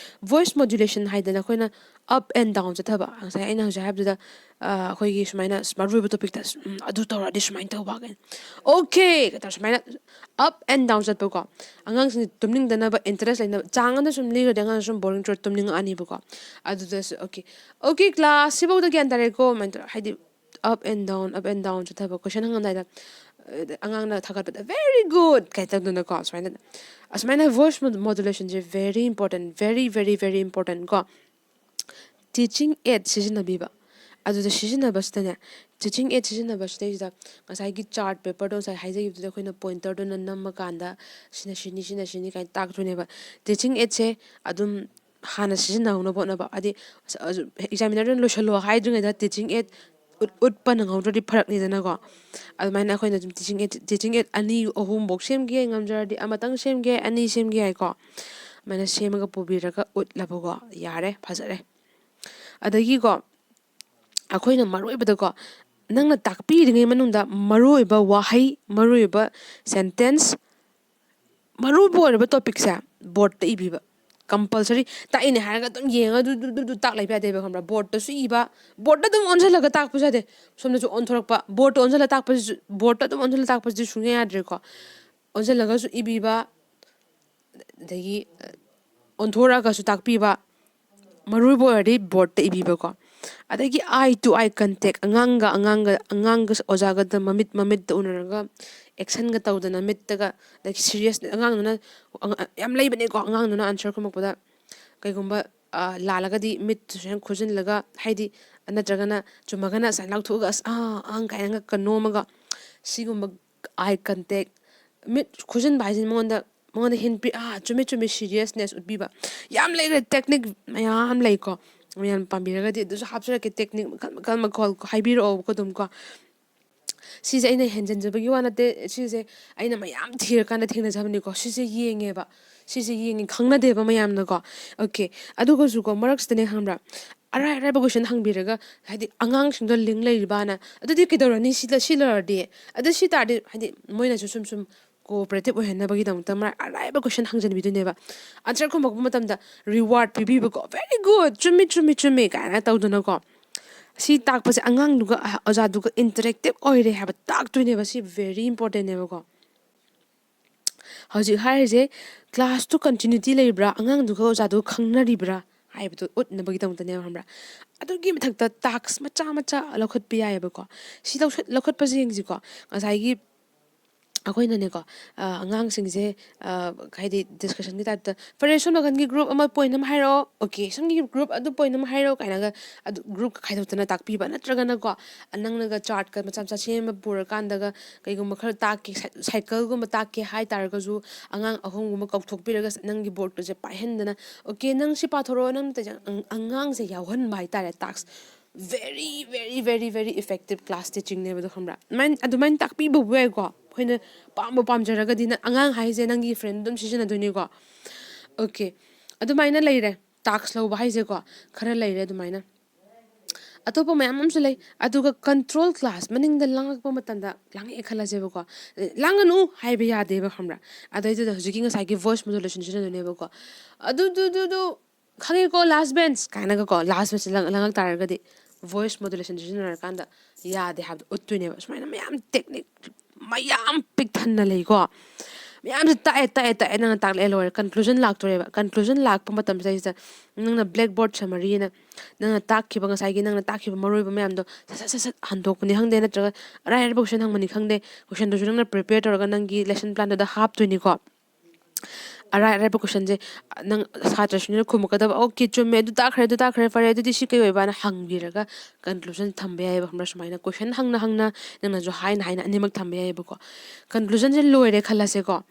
ꯚꯣꯏꯁ ꯃꯣꯗꯨꯂꯦꯁꯟ ꯍꯥꯏꯗꯅ ꯑꯩꯈꯣꯏꯅ ꯑꯞ ꯑꯦꯟ ꯗꯥꯎꯟ ꯆꯠꯊꯕ, ꯉꯁꯥꯏ ꯑꯩꯅ ꯍꯧꯖꯤꯛ ꯍꯥꯏꯕꯗꯨꯗ, ꯑ, ꯑꯩꯈꯣꯏꯒꯤ ꯁꯨꯃꯥꯏꯅ ꯃꯔꯨꯑꯣꯏꯕ ꯇꯣꯄꯤꯛꯇ, ꯎꯝ, "ꯑꯗꯨ ꯇꯧꯔꯗꯤ ꯁꯨꯃꯥꯏꯅ ꯇꯧꯕ" ꯀꯥꯏꯅ, "ꯑꯣꯀꯦ" ꯀꯥꯏ ꯇꯧꯔ ꯁꯨꯃꯥꯏꯅ ꯑꯞ ꯑꯦꯟ ꯗꯥꯎꯟ ꯆꯠꯄꯀꯣ꯫ ꯑꯉꯥꯡꯁꯤꯡꯁꯦ ꯇꯨꯝꯅꯤꯡꯗꯅꯕ, ꯏꯟꯇꯔꯦꯁ ꯂꯩꯅꯕ, ꯆꯥꯡ ꯑꯃꯗ ꯁꯨꯝ ꯂꯤꯈ꯭ꯔꯗꯤ ꯑꯉꯥꯡ ꯁꯨꯝ ꯕꯣꯔꯤꯡ ꯆꯨꯔ ꯇꯨꯝꯅꯤꯡꯉꯛꯑꯅꯤꯕꯀꯣ꯫ ꯑꯗꯨꯗꯁꯨ "ꯑꯣꯀꯦ, ꯑꯣꯀꯦ ꯀ꯭ꯂꯥꯁ, ꯁꯤꯐꯧꯗ ꯒ꯭ꯌꯥꯟ ꯇꯥꯔꯦꯀꯣ" ꯑꯗꯨꯃꯥꯏꯅ ꯇꯧꯔ, ꯍꯥꯏꯗꯤ up and down, up and down ꯆꯠꯊꯕ꯫ ꯀꯣꯏꯁꯟ ꯍꯪꯉꯝꯗꯥꯏꯗ, ꯑ, ꯑꯉꯥꯡꯅ ꯊꯥꯒꯠꯄꯗ "very good" ꯀꯥꯏ ꯇꯧꯗꯅꯀꯣ, ꯁꯨꯃꯥꯏꯅ, ꯑꯁꯨꯃꯥꯏꯅ ꯚꯣꯏꯁ ꯃꯣꯗꯨꯂꯦꯁꯟꯁꯦ very important, very, very, very important ꯀꯣ꯫ ꯇꯤꯆꯤꯡ ꯑꯦꯠ ꯁꯤꯖꯤꯟꯅꯕꯤꯕ꯫ ꯑꯗꯨꯗ ꯁꯤꯖꯤꯟꯅꯕꯁꯤꯗꯅꯦ, ꯇꯤꯆꯤꯡ ꯑꯦꯠ ꯁꯤꯖꯤꯟꯅꯕꯁꯤꯗꯩꯁꯤꯗ ꯉꯁꯥꯏꯒꯤ ꯆꯥꯔꯠ ꯄꯦꯄꯔꯗꯣ, ꯉꯁꯥꯏ ꯍꯥꯏꯖꯈꯤꯕꯗꯨꯗ ꯑꯩꯈꯣꯏꯅ ꯄꯣꯏꯟꯇꯔꯗꯨꯅ ꯅꯝꯃꯀꯥꯟꯗ ꯁꯤꯅ ꯁꯤꯅꯤ, ꯁꯤꯅ ꯁꯤꯅꯤ ꯀꯥꯏꯅ ꯇꯥꯛꯇꯣꯏꯅꯦꯕ꯫ ꯇꯤꯆꯤꯡ ꯑꯦꯠꯁꯦ ꯑꯗꯨꯝ ꯍꯥꯟꯅ ꯁꯤꯖꯤꯟꯅꯍꯧꯅꯕ ꯍꯣꯠꯅꯕ, ꯍꯥꯏꯗꯤ ꯑꯦꯛꯖꯥꯃꯤꯅꯔꯗꯨꯅ ꯂꯣꯏꯁꯜꯂꯣ ꯍꯥꯏꯗ꯭ꯔꯤꯉꯩꯗ ꯇꯤꯆꯤꯡ ꯑꯦꯠ ꯎꯠ-, ꯎꯠꯄ ꯅꯪꯍꯧꯗ꯭ꯔꯗꯤ ꯐꯔꯛꯅꯤꯗꯅꯀꯣ꯫ ꯑꯗꯨꯃꯥꯏꯅ ꯑꯩꯈꯣꯏꯅ ꯑꯗꯨꯝ ꯇꯤꯆꯤꯡ ꯑꯦꯠ, ꯇꯤꯆꯤꯡ ꯑꯦꯠ ꯑꯅꯤ ꯑꯍꯨꯝꯐꯧ ꯁꯦꯝꯒꯦ, ꯉꯝꯖꯔꯗꯤ ꯑꯃꯇꯪ ꯁꯦꯝꯒꯦ, ꯑꯅꯤ ꯁꯦꯝꯒꯦ ꯌꯥꯏꯀꯣ꯫ ꯑꯗꯨꯃꯥꯏꯅ ꯁꯦꯝꯃꯒ ꯄꯨꯕꯤꯔꯒ ꯎꯠꯂꯕꯀꯣ, ꯌꯥꯔꯦ, ꯐꯖꯔꯦ꯫ ꯑꯗꯒꯤꯀꯣ, ꯑꯩꯈꯣꯏꯅ ꯃꯔꯨ ꯑꯣꯏꯕꯗꯀꯣ, ꯅꯪꯅ ꯇꯥꯛꯄꯤꯔꯤꯉꯩ ꯃꯅꯨꯡꯗ ꯃꯔꯨ ꯑꯣꯏꯕ ꯋꯥꯍꯩ, ꯃꯔꯨ ꯑꯣꯏꯕ ꯁꯦꯟꯇꯦꯟꯁ, ꯃꯔꯨ ꯑꯣꯏꯔꯕ ꯇꯣꯄꯤꯛꯁꯦ ꯕꯣꯔꯠꯇ ꯏꯕꯤꯕ꯫ ꯀꯝꯄꯜꯁꯔꯤ꯫ ꯇꯥꯛꯏꯅꯦ ꯍꯥꯏꯔꯒ ꯑꯗꯨꯝ ꯌꯦꯡꯉꯒ ꯑꯗꯨ, ꯑꯗꯨ, ꯑꯗꯨ, ꯑꯗꯨ ꯇꯥꯛ ꯂꯩꯕ ꯌꯥꯗꯦꯕ, ꯈꯪꯕ꯭ꯔꯥ? ꯕꯣꯔꯠꯇꯁꯨ ꯏꯕ, ꯕꯣꯔꯠꯇ ꯑꯗꯨꯝ ꯑꯣꯟꯁꯤꯜꯂꯒ ꯇꯥꯛꯄꯁꯨ ꯌꯥꯗꯦ꯫ ꯁꯣꯝꯗꯁꯨ ꯑꯣꯟꯊꯣꯔꯛꯄ, ꯕꯣꯔꯠꯇ ꯑꯣꯟꯁꯤꯜꯂ ꯇꯥꯛꯄꯁꯤꯁꯨ, ꯕꯣꯔꯠꯇ ꯑꯗꯨꯝ ꯑꯣꯟꯁꯤꯜꯂ ꯇꯥꯛꯄꯁꯤꯗꯤ ꯁꯨꯡꯌꯥ ꯌꯥꯗ꯭ꯔꯦꯀꯣ꯫ ꯑꯣꯟꯁꯤꯜꯂꯒꯁꯨ ꯏꯕꯤꯕ, ꯑꯗꯒꯤ, ꯑ, ꯑꯣꯟꯊꯣꯔꯛꯑꯒꯁꯨ ꯇꯥꯛꯄꯤꯕ, ꯃꯔꯨ ꯑꯣꯏꯕ ꯑꯣꯏꯔꯗꯤ ꯕꯣꯔꯠꯇ ꯏꯕꯤꯕꯀꯣ꯫ ꯑꯗꯒꯤ eye to eye contact, ꯑꯉꯥꯡꯒ, ꯑꯉꯥꯡꯒ, ꯑꯉꯥꯡꯒ ꯑꯣꯖꯥꯒꯗ ꯃꯃꯤꯠ ꯃꯃꯤꯠꯇ ꯎꯅꯔꯒ ꯑꯦꯛꯁꯟꯒ ꯇꯧꯗꯅ ꯃꯤꯠꯇꯒ, ꯑꯗꯒꯤ ꯁꯤꯔꯤꯌꯁ, ꯑꯉꯥꯡꯗꯨꯅ, ꯑꯉ-, ꯌꯥꯝ ꯂꯩꯕꯅꯦꯀꯣ, ꯑꯉꯥꯡꯗꯨꯅ ꯑꯟꯁꯔ ꯈꯨꯝꯃꯛꯄꯗ ꯀꯩꯒꯨꯝꯕ, ꯑ, ꯂꯥꯜꯂꯒꯗꯤ ꯃꯤꯠꯇꯨ ꯁꯨꯃꯥꯏꯅ ꯈꯨꯖꯤꯜꯂꯒ, ꯍꯥꯏꯗꯤ, ꯅꯠꯇ꯭ꯔꯒꯅ ꯆꯨꯝꯃꯒꯅ ꯁꯨꯃꯥꯏꯅ ꯂꯥꯎꯊꯣꯛꯑꯒ, "ꯑꯁ, ꯑꯥ, ꯑꯥ," ꯀꯥꯏꯅꯒ ꯅꯣꯝꯃꯒ, ꯁꯤꯒꯨꯝꯕ eye contact, ꯃꯤꯠ ꯈꯨꯖꯤꯟꯕ ꯍꯥꯏꯁꯤꯅ ꯃꯉꯣꯟꯗ, ꯃꯉꯣꯟꯗ ꯍꯤꯟ ꯄꯤ-, "ꯑꯥ, ꯆꯨꯝꯃꯦ, ꯆꯨꯝꯃꯦ, ꯁꯤꯔꯤꯌꯁꯅꯦꯁ" ꯎꯠꯄꯤꯕ꯫ ꯌꯥꯝ ꯂꯩꯈ꯭ꯔꯦ, ꯇꯦꯛꯅꯤꯛ ꯃꯌꯥꯝ ꯂꯩꯀꯣ꯫ ꯃꯌꯥꯝ ꯄꯥꯝꯕꯤꯔꯒꯗꯤ ꯑꯗꯨꯁꯨ ꯍꯥꯞꯆꯔꯛꯀꯦ, ꯇꯦꯛꯅꯤꯛ ꯃꯈꯜ ꯃꯈꯜ ꯃꯈꯜ ꯍꯥꯏꯕꯤꯔꯛꯑꯣꯕꯀꯣ ꯑꯗꯨꯝ ꯀꯣ꯫ ꯁꯤꯁꯦ ꯑꯩꯅ ꯍꯦꯟꯖꯟꯖꯕꯒꯤ ꯋꯥ ꯅꯠꯇꯦ, ꯁꯤꯁꯦ ꯑꯩꯅ ꯃꯌꯥꯝ ꯊꯤꯔꯀꯥꯟꯗ ꯊꯦꯡꯅꯖꯕꯅꯤꯀꯣ꯫ ꯁꯤꯁꯦ ꯌꯦꯡꯉꯦꯕ, ꯁꯤꯁꯦ ꯌꯦꯡꯉꯦ, ꯈꯪꯅꯗꯦꯕ ꯃꯌꯥꯝꯅꯀꯣ꯫ ꯑꯣꯀꯦ, ꯑꯗꯨꯒꯁꯨꯀꯣ, ꯃꯔꯛꯁꯤꯗꯅꯦ, ꯈꯪꯕ꯭ꯔꯥ, ꯑꯔꯥꯏ ꯑꯔꯥꯏꯕ ꯀꯣꯏꯁꯟ ꯍꯪꯕꯤꯔꯒ, ꯍꯥꯏꯗꯤ, ꯑꯉꯥꯡꯁꯤꯡꯗꯣ ꯂꯤꯡ ꯂꯩꯔꯤꯕꯅ, "ꯑꯗꯨꯗꯤ ꯀꯩꯗꯧꯔꯅꯤ ꯁꯤ, ꯁꯤ ꯂꯣꯏꯔꯗꯤ?" ꯑꯗꯨ ꯁꯤ ꯇꯥꯔꯗꯤ, ꯍꯥꯏꯗꯤ, ꯃꯣꯏꯅꯁꯨ ꯁꯨꯝ ꯁꯨꯝ ꯀꯣꯑꯣꯄꯔꯦꯇꯤꯞ ꯑꯣꯏꯍꯟꯅꯕꯒꯤꯗꯃꯛꯇ ꯃꯔꯥꯏ ꯑꯔꯥꯏꯕ ꯀꯣꯏꯁꯟ ꯍꯪꯖꯟꯕꯤꯗꯣꯏꯅꯦꯕ꯫ ꯑꯟꯁꯔ ꯈꯨꯝꯃꯛꯄ ꯃꯇꯝꯗ ꯔꯤꯋꯥꯔꯗ ꯄꯤꯕꯤꯕꯀꯣ, "Very good, ꯆꯨꯝꯃꯤ, ꯆꯨꯝꯃꯤ, ꯆꯨꯝꯃꯤ" ꯀꯥꯏꯅ ꯇꯧꯗꯅꯀꯣ꯫ ꯁꯤ ꯇꯥꯛꯄꯁꯦ ꯑꯉꯥꯡꯗꯨꯒ ꯑꯣꯖꯥꯗꯨꯒ ꯏꯟꯇꯔꯦꯛꯇꯤꯞ ꯑꯣꯏꯔꯦ ꯍꯥꯏꯕ ꯇꯥꯛꯇꯣꯏꯅꯦꯕ꯫ ꯁꯤ ꯚꯦꯔꯤ ꯏꯝꯄꯣꯔꯇꯦꯟꯅꯦꯕꯀꯣ꯫ ꯍꯧꯖꯤꯛ ꯍꯥꯏꯔꯤꯁꯦ, ꯀ꯭ꯂꯥꯁꯇꯨ ꯀꯟꯇꯤꯅ꯭ꯌꯨꯇꯤ ꯂꯩꯕ꯭ꯔꯥ, ꯑꯉꯥꯡꯗꯨꯒ ꯑꯣꯖꯥꯗꯨꯒ ꯈꯪꯅꯔꯤꯕ꯭ꯔꯥ ꯍꯥꯏꯕꯗꯣ ꯎꯠꯅꯕꯒꯤꯗꯃꯛꯇꯅꯦꯕ, ꯈꯪꯕ꯭ꯔꯥ? ꯑꯗꯨꯒꯤ ꯃꯊꯛꯇ ꯇꯥꯛꯁ ꯃꯆꯥ ꯃꯆꯥ ꯂꯧꯈꯠꯄ ꯌꯥꯏꯑꯕꯀꯣ꯫ ꯁꯤ ꯂꯧꯈꯠ-, ꯂꯧꯈꯠꯄꯁꯦ ꯌꯦꯡꯁꯤꯀꯣ, ꯉꯁꯥꯏꯒꯤ ꯑꯩꯈꯣꯏꯅꯅꯦꯀꯣ, ꯑ, ꯑꯉꯥꯡꯁꯤꯡꯁꯦ, ꯑ, ꯍꯥꯏꯗꯤ discussionꯒꯤ typeꯇ, "ꯐꯔꯦ, ꯁꯣꯝ ꯅꯥꯀꯟꯒꯤ group ꯑꯃ point ꯑꯃ ꯍꯥꯏꯔꯛꯑꯣ, okay, ꯁꯣꯝꯒꯤ group ꯑꯗꯨ point ꯑꯃ ꯍꯥꯏꯔꯛꯑꯣ" ꯀꯥꯏꯅꯒ ꯑꯗꯨ groupꯀ ꯈꯥꯏꯗꯣꯛꯇꯅ ꯇꯥꯛꯄꯤꯕ, ꯅꯠꯇ꯭ꯔꯒꯅꯀꯣ, ꯅꯪꯅꯒ chartꯀ ꯃꯆꯥ ꯃꯆꯥ ꯁꯦꯝꯃ ꯄꯨꯔꯀꯥꯟꯗꯒ ꯀꯩꯒꯨꯝꯕ ꯈꯔ ꯇꯥꯛꯀꯦ, ꯁꯥꯏ-, cycleꯒꯨꯝꯕ ꯇꯥꯛꯀꯦ ꯍꯥꯏ ꯇꯥꯔꯒꯁꯨ, ꯑꯉꯥꯡ ꯑꯍꯨꯝꯒꯨꯝꯕ ꯀꯧꯊꯣꯛꯄꯤꯔꯒ ꯅꯪꯒꯤ boardꯀꯁꯦ ꯄꯥꯏꯍꯟꯗꯅ, "Okay, ꯅꯪ ꯁꯤ ꯄꯥꯊꯣꯔꯛꯑꯣ", ꯅꯪ ꯇꯧꯖ-, ꯑꯉꯥꯡꯁꯦ ꯌꯥꯎꯍꯟꯕ ꯍꯥꯏꯇꯥꯔꯦ, task very very very very effective class teachingꯅꯦꯕꯗꯣ, ꯈꯪꯕ꯭ꯔꯥ? ꯑꯗꯨꯃꯥꯏꯅ, ꯑꯗꯨꯃꯥꯏꯅ ꯇꯥꯛꯄꯤꯕꯕꯨ ꯌꯥꯏꯀꯣ, ꯑꯩꯈꯣꯏꯅ ꯄꯥꯝꯕ ꯄꯥꯝꯖꯔꯒꯗꯤ꯫ ꯅꯪ ꯑꯉꯥꯡ ꯍꯥꯏꯁꯦ ꯅꯪꯒꯤ friend ꯑꯗꯨꯝ ꯁꯤꯖꯤꯟꯅꯗꯣꯏꯅꯤꯀꯣ꯫ Okay, ꯑꯗꯨꯃꯥꯏꯅ ꯂꯩꯔꯦ, task ꯂꯧꯕ ꯍꯥꯏꯁꯦꯀꯣ, ꯈꯔ ꯂꯩꯔꯦ ꯑꯗꯨꯃꯥꯏꯅ꯫ ꯑꯇꯣꯞꯄ ꯃꯌꯥꯝ ꯑꯃꯁꯨ ꯂꯩ꯫ ꯑꯗꯨꯒ control class, ꯃꯅꯤꯡꯗ ꯂꯥꯡꯉꯛꯄ ꯃꯇꯝꯗ, ꯂꯥꯡꯉꯛꯑꯦ ꯈꯜꯂꯁꯦꯕꯀꯣ, "ꯂꯥꯡꯒꯅꯨ" ꯍꯥꯏꯕ ꯌꯥꯗꯦꯕ, ꯈꯪꯕ꯭ꯔꯥ? ꯑꯗꯩꯗꯨꯗ ꯍꯧꯖꯤꯛꯀꯤ ꯉꯁꯥꯏꯒꯤ voice modulation ꯁꯤꯖꯤꯟꯅꯗꯣꯏꯅꯦꯕꯀꯣ, "ꯑꯗꯨ ꯗꯨ ꯗꯨ ꯗꯨ, ꯈꯪꯉꯦꯀꯣ, last bench" ꯀꯥꯏꯅꯒꯀꯣ, last benchꯇ ꯂꯪ-, ꯂꯪꯉꯛ ꯇꯥꯔꯒꯗꯤ voice modulation ꯁꯤꯖꯤꯟꯅꯔꯀꯥꯟꯗ ꯌꯥꯗꯦ ꯍꯥꯏꯕꯗꯣ ꯎꯠꯇꯣꯏꯅꯦꯕ꯫ ꯁꯨꯃꯥꯏꯅ ꯃꯌꯥꯝ technique ꯃꯌꯥꯝ ꯄꯤꯛ ꯊꯟꯅ ꯂꯩꯀꯣ꯫ ꯃꯌꯥꯝꯁꯦ ꯇꯥꯛꯑꯦ, ꯇꯥꯛꯑꯦ, ꯇꯥꯛꯑꯦ, ꯅꯪꯅ ꯇꯥꯛꯂꯛꯑꯦ, ꯂꯣꯏꯔꯦ, conclusion ꯂꯥꯛꯇꯣꯔꯦꯕ꯫ Conclusion ꯂꯥꯛꯄ ꯃꯇꯝꯁꯤꯗꯩꯁꯤꯗ ꯅꯪꯅ blackboard summary ꯑꯅ ꯅꯪꯅ ꯇꯥꯛꯈꯤꯕ, ꯉꯁꯥꯏꯒꯤ ꯅꯪꯅ ꯇꯥꯛꯈꯤꯕ ꯃꯔꯨ ꯑꯣꯏꯕ ꯃꯌꯥꯝꯗꯣ ꯁꯠ ꯁꯠ ꯁꯠ ꯁꯠ ꯍꯟꯗꯣꯛꯄꯅꯤ ꯈꯪꯗꯦ, ꯅꯠꯇ꯭ꯔꯒ ꯑꯔꯥꯏ ꯑꯔꯥꯏꯕ question ꯍꯪꯕꯅꯤ ꯈꯪꯗꯦ, questionꯗꯨꯁꯨ ꯅꯪꯅ prepare ꯇꯧꯔꯒ ꯅꯪꯒꯤ lesson planꯗꯨꯗ ꯍꯥꯞꯇꯣꯏꯅꯤꯀꯣ꯫ ꯑꯔꯥꯏ ꯑꯔꯥꯏꯕ questionꯁꯦ ꯅꯪ ꯁꯥꯇ꯭ꯔꯁꯤꯡꯗꯨꯅ ꯈꯨꯝꯃꯛꯀꯗꯕ, "Okay, ꯆꯨꯝꯃꯦ, ꯑꯗꯨ ꯇꯥꯛꯈ꯭ꯔꯦ, ꯑꯗꯨ ꯇꯥꯛꯈ꯭ꯔꯦ, ꯐꯔꯦ, ꯑꯗꯨꯗꯤ ꯁꯤ ꯀꯩ ꯑꯣꯏꯕ?" ꯍꯥꯏꯅ ꯍꯪꯕꯤꯔꯒ conclusion ꯊꯝꯕ ꯌꯥꯏꯑꯕ, ꯈꯪꯕ꯭ꯔꯥ? ꯁꯨꯃꯥꯏꯅ question ꯍꯪꯅ ꯍꯪꯅ ꯅꯪꯅꯁꯨ ꯍꯥꯏꯅ ꯍꯥꯏꯅ ꯑꯅꯤꯃꯛ ꯊꯝꯕ ꯌꯥꯏꯑꯕꯀꯣ꯫ Conclusionꯁꯦ ꯂꯣꯏꯔꯦ ꯈꯜꯂꯁꯦꯀꯣ꯫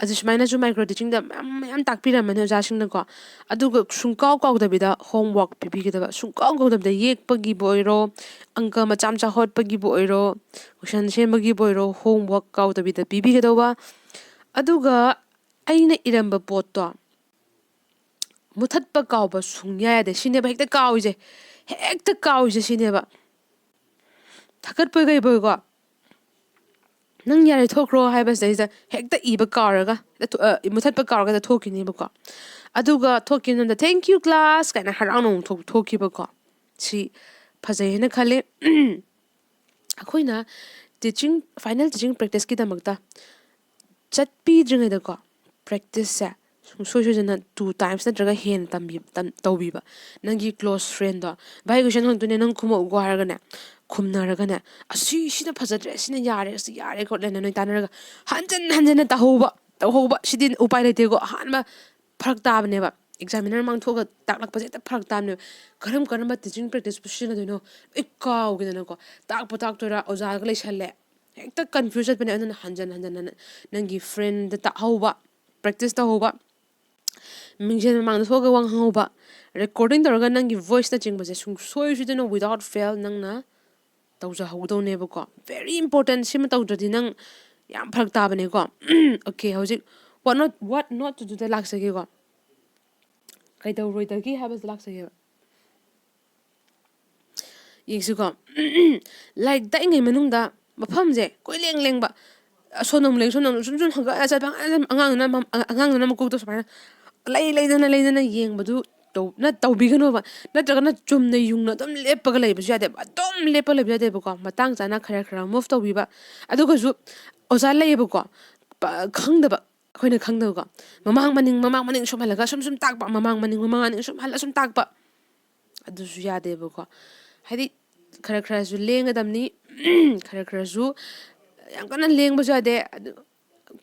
ꯑꯗꯨ ꯁꯨꯃꯥꯏꯅꯁꯨ micro teachingꯗ ꯃꯌꯥꯝ ꯃꯌꯥꯝ ꯇꯥꯛꯄꯤꯔꯝꯃꯅꯤ ꯑꯣꯖꯥꯁꯤꯡꯅꯀꯣ꯫ ꯑꯗꯨꯒ ꯁꯨꯡꯀꯥꯎ ꯀꯥꯎꯗꯕꯤꯗ homework ꯄꯤꯕꯤꯒꯗꯕ, ꯁꯨꯡꯀꯥꯎ ꯀꯥꯎꯗꯕꯤꯗ ꯌꯦꯛꯄꯒꯤꯕꯨ ꯑꯣꯏꯔꯣ, ꯑꯪꯀ ꯃꯆꯥ ꯃꯆꯥ ꯍꯣꯠꯄꯒꯤꯕꯨ ꯑꯣꯏꯔꯣ, question ꯁꯦꯝꯕꯒꯤꯕꯨ ꯑꯣꯏꯔꯣ, homework ꯀꯥꯎꯗꯕꯤꯗ ꯄꯤꯕꯤꯒꯗꯧꯕ꯫ ꯑꯗꯨꯒ ꯑꯩꯅ ꯏꯔꯝꯕ ꯄꯣꯠꯇꯣ ꯃꯨꯊꯠꯄ ꯀꯥꯎꯕ ꯁꯨꯡꯌꯥ ꯌꯥꯗꯦ꯫ ꯁꯤꯅꯦꯕ ꯍꯦꯛꯇ ꯀꯥꯎꯏꯁꯦ, ꯍꯦꯛꯇ ꯀꯥꯎꯏꯁꯦ ꯁꯤꯅꯦꯕ꯫ ꯊꯀꯠꯄꯣꯏ ꯀꯩꯕꯣꯏꯀꯣ, "ꯅꯪ ꯌꯥꯔꯦ, ꯊꯣꯛꯈ꯭ꯔꯣ" ꯍꯥꯏꯕꯁꯤꯗꯩꯁꯤꯗ ꯍꯦꯛꯇ ꯏꯕ ꯀꯥꯎꯔꯒ, ꯍꯦꯛꯇ ꯊꯣ-, ꯑ, ꯃꯨꯊꯠꯄ ꯀꯥꯎꯔꯒ ꯍꯦꯛꯇ ꯊꯣꯛꯈꯤꯅꯦꯕꯀꯣ꯫ ꯑꯗꯨꯒ ꯊꯣꯛꯈꯤꯕ ꯃꯇꯝꯗ "Thank you, class" ꯀꯥꯏꯅ ꯍꯔꯥꯎꯅ ꯑꯃꯨꯛ ꯊꯣꯛ-, ꯊꯣꯛꯈꯤꯕꯀꯣ꯫ ꯁꯤ ꯐꯖꯩ ꯍꯥꯏꯅ ꯈꯜꯂꯤ꯫ ꯑꯩꯈꯣꯏꯅ teaching, final teaching practiceꯀꯤꯗꯃꯛꯇ ꯆꯠꯄꯤꯗ꯭ꯔꯤꯉꯩꯗꯀꯣ, practiceꯁꯦ ꯁꯨꯡꯁꯣꯏ ꯁꯣꯏꯗꯅ two times ꯅꯠꯇ꯭ꯔꯒ ꯍꯦꯟꯅ ꯇꯝꯕꯤ-, ꯇꯝ-, ꯇꯧꯕꯤꯕ꯫ ꯅꯪꯒꯤ close friendꯗꯣ, "ꯚꯥꯏ, question ꯍꯪꯉꯛꯇꯣꯏꯅꯦ, ꯅꯪ ꯈꯨꯝꯃꯛꯎꯀꯣ" ꯍꯥꯏꯔꯒꯅꯦ, ꯈꯨꯝꯅꯔꯒꯅꯦ, "ꯑꯁꯤ, ꯁꯤꯅ ꯐꯖꯗ꯭ꯔꯦ, ꯁꯤꯅ ꯌꯥꯔꯦ, ꯑꯁꯤ ꯌꯥꯔꯦ" ꯈꯣꯠꯂꯦꯅ ꯅꯣꯏ ꯇꯥꯟꯅꯔꯒ ꯍꯟꯖꯟ ꯍꯟꯖꯟꯅ ꯇꯧꯍꯧꯕ, ꯇꯧꯍꯧꯕ꯫ ꯁꯤꯗꯤ ꯎꯄꯥꯏ ꯂꯩꯇꯦꯀꯣ꯫ ꯑꯍꯥꯟꯕ ꯐꯔꯛ ꯇꯥꯕꯅꯦꯕ꯫ Examiner ꯃꯥꯡꯊꯣꯛꯑꯒ ꯇꯥꯛꯂꯛꯄꯁꯦ ꯍꯦꯛꯇ ꯐꯔꯛ ꯇꯥꯕꯅꯦꯕ꯫ ꯀꯔꯝ ꯀꯔꯝꯕ teaching practiceꯄꯨ ꯁꯤꯖꯤꯟꯅꯗꯣꯏꯅꯣ ꯂꯣꯏ ꯀꯥꯎꯈꯤꯗꯅꯀꯣ꯫ ꯇꯥꯛꯄꯨ ꯇꯥꯛꯇꯣꯏꯔꯥ, ꯑꯣꯖꯥꯒ ꯂꯩꯁꯜꯂꯦ꯫ ꯍꯦꯛꯇ confuse ꯆꯠꯄꯅꯦ꯫ ꯑꯗꯨꯅ ꯍꯟꯖꯟ ꯍꯟꯖꯟ ꯍꯟꯖꯟ ꯅꯪꯒꯤ friendꯗ ꯇꯥꯛꯍꯧꯕ, practice ꯇꯧꯍꯧꯕ, ꯃꯤꯡꯖꯦꯜ ꯃꯃꯥꯡꯗ ꯊꯣꯛꯑꯒ ꯋꯥ ꯉꯥꯡꯍꯧꯕ, recording ꯇꯧꯔꯒ ꯅꯪꯒꯤ voiceꯅꯆꯤꯡꯕꯁꯦ ꯁꯨꯡꯁꯣꯏ ꯁꯣꯏꯗꯅ without fail ꯅꯪꯅ ꯇꯧꯖꯍꯧꯗꯧꯅꯦꯕꯀꯣ꯫ Very important꯫ ꯁꯤꯃ ꯇꯧꯗ꯭ꯔꯗꯤ ꯅꯪ ꯌꯥꯝ ꯐꯔꯛ ꯇꯥꯕꯅꯦꯀꯣ꯫ Okay, ꯍꯧꯖꯤꯛ what not, what not to doꯗ ꯂꯥꯛꯆꯒꯦꯀꯣ꯫ ꯀꯩꯗꯧꯔꯣꯏꯗꯒꯦ ꯍꯥꯏꯕꯁꯦ ꯂꯥꯛꯆꯒꯦꯕ꯫ ꯌꯦꯡꯁꯤꯀꯣ꯫ ꯂꯥꯏꯔꯤꯛ ꯇꯥꯛꯏꯉꯩ ꯃꯅꯨꯡꯗ ꯃꯐꯝꯁꯦ ꯀꯣꯏꯂꯦꯡ ꯂꯦꯡꯕ, ꯑꯁꯣꯝꯗ ꯑꯃꯨꯛ ꯂꯦꯡ, ꯁꯣꯝꯗ ꯑꯃꯨꯛ ꯁꯨꯝ ꯁꯨꯝ ꯍꯪꯒꯠ ꯍꯟꯗ ꯆꯠꯄ, ꯑꯉꯥꯡꯗꯨꯅ ꯃꯝ-, ꯑꯉꯥꯡꯗꯨꯅ ꯃꯀꯣꯛꯇ ꯁꯨꯃꯥꯏꯅ ꯂꯩ ꯂꯩꯗꯅ ꯂꯩꯗꯅ ꯌꯦꯡꯕꯗꯨ ꯇꯧ-, ꯅ-, ꯇꯧꯕꯤꯒꯅꯣꯕ꯫ ꯅꯠꯇ꯭ꯔꯒꯅ ꯆꯨꯝꯅ ꯌꯨꯡꯅ ꯑꯗꯨꯝ ꯂꯦꯞꯄꯒ ꯂꯩꯕꯁꯨ ꯌꯥꯗꯦꯕ꯫ ꯑꯗꯨꯝ ꯂꯦꯞꯄ ꯂꯩꯕꯁꯨ ꯌꯥꯗꯦꯕꯀꯣ꯫ ꯃꯇꯥꯡ ꯆꯥꯅ ꯈꯔ ꯈꯔ move ꯇꯧꯕꯤꯕ꯫ ꯑꯗꯨꯒꯁꯨ ꯑꯣꯖꯥ ꯂꯩꯌꯦꯕꯀꯣ, ꯄ-, ꯈꯪꯗꯕ, ꯑꯩꯈꯣꯏꯅ ꯈꯪꯗꯕꯀꯣ꯫ ꯃꯃꯥꯡ ꯃꯅꯤꯡ, ꯃꯃꯥꯡ ꯃꯅꯤꯡ ꯁꯨꯝ ꯍꯜꯂꯒ ꯁꯨꯝ ꯁꯨꯝ ꯇꯥꯛꯄ, ꯃꯃꯥꯡ ꯃꯅꯤꯡ, ꯃꯃꯥꯡ ꯃꯅꯤꯡ ꯁꯨꯝ ꯍꯜꯂ ꯁꯨꯝ ꯇꯥꯛꯄ꯫ ꯑꯗꯨꯁꯨ ꯌꯥꯗꯦꯕꯀꯣ꯫ ꯍꯥꯏꯗꯤ ꯈꯔ ꯈꯔꯁꯨ ꯂꯦꯡꯒꯗꯕꯅꯤ, ꯈꯔ ꯈꯔꯁꯨ ꯌꯥꯝ ꯀꯟꯅ ꯂꯦꯡꯕꯁꯨ ꯌꯥꯗꯦ꯫ ꯑꯗꯨ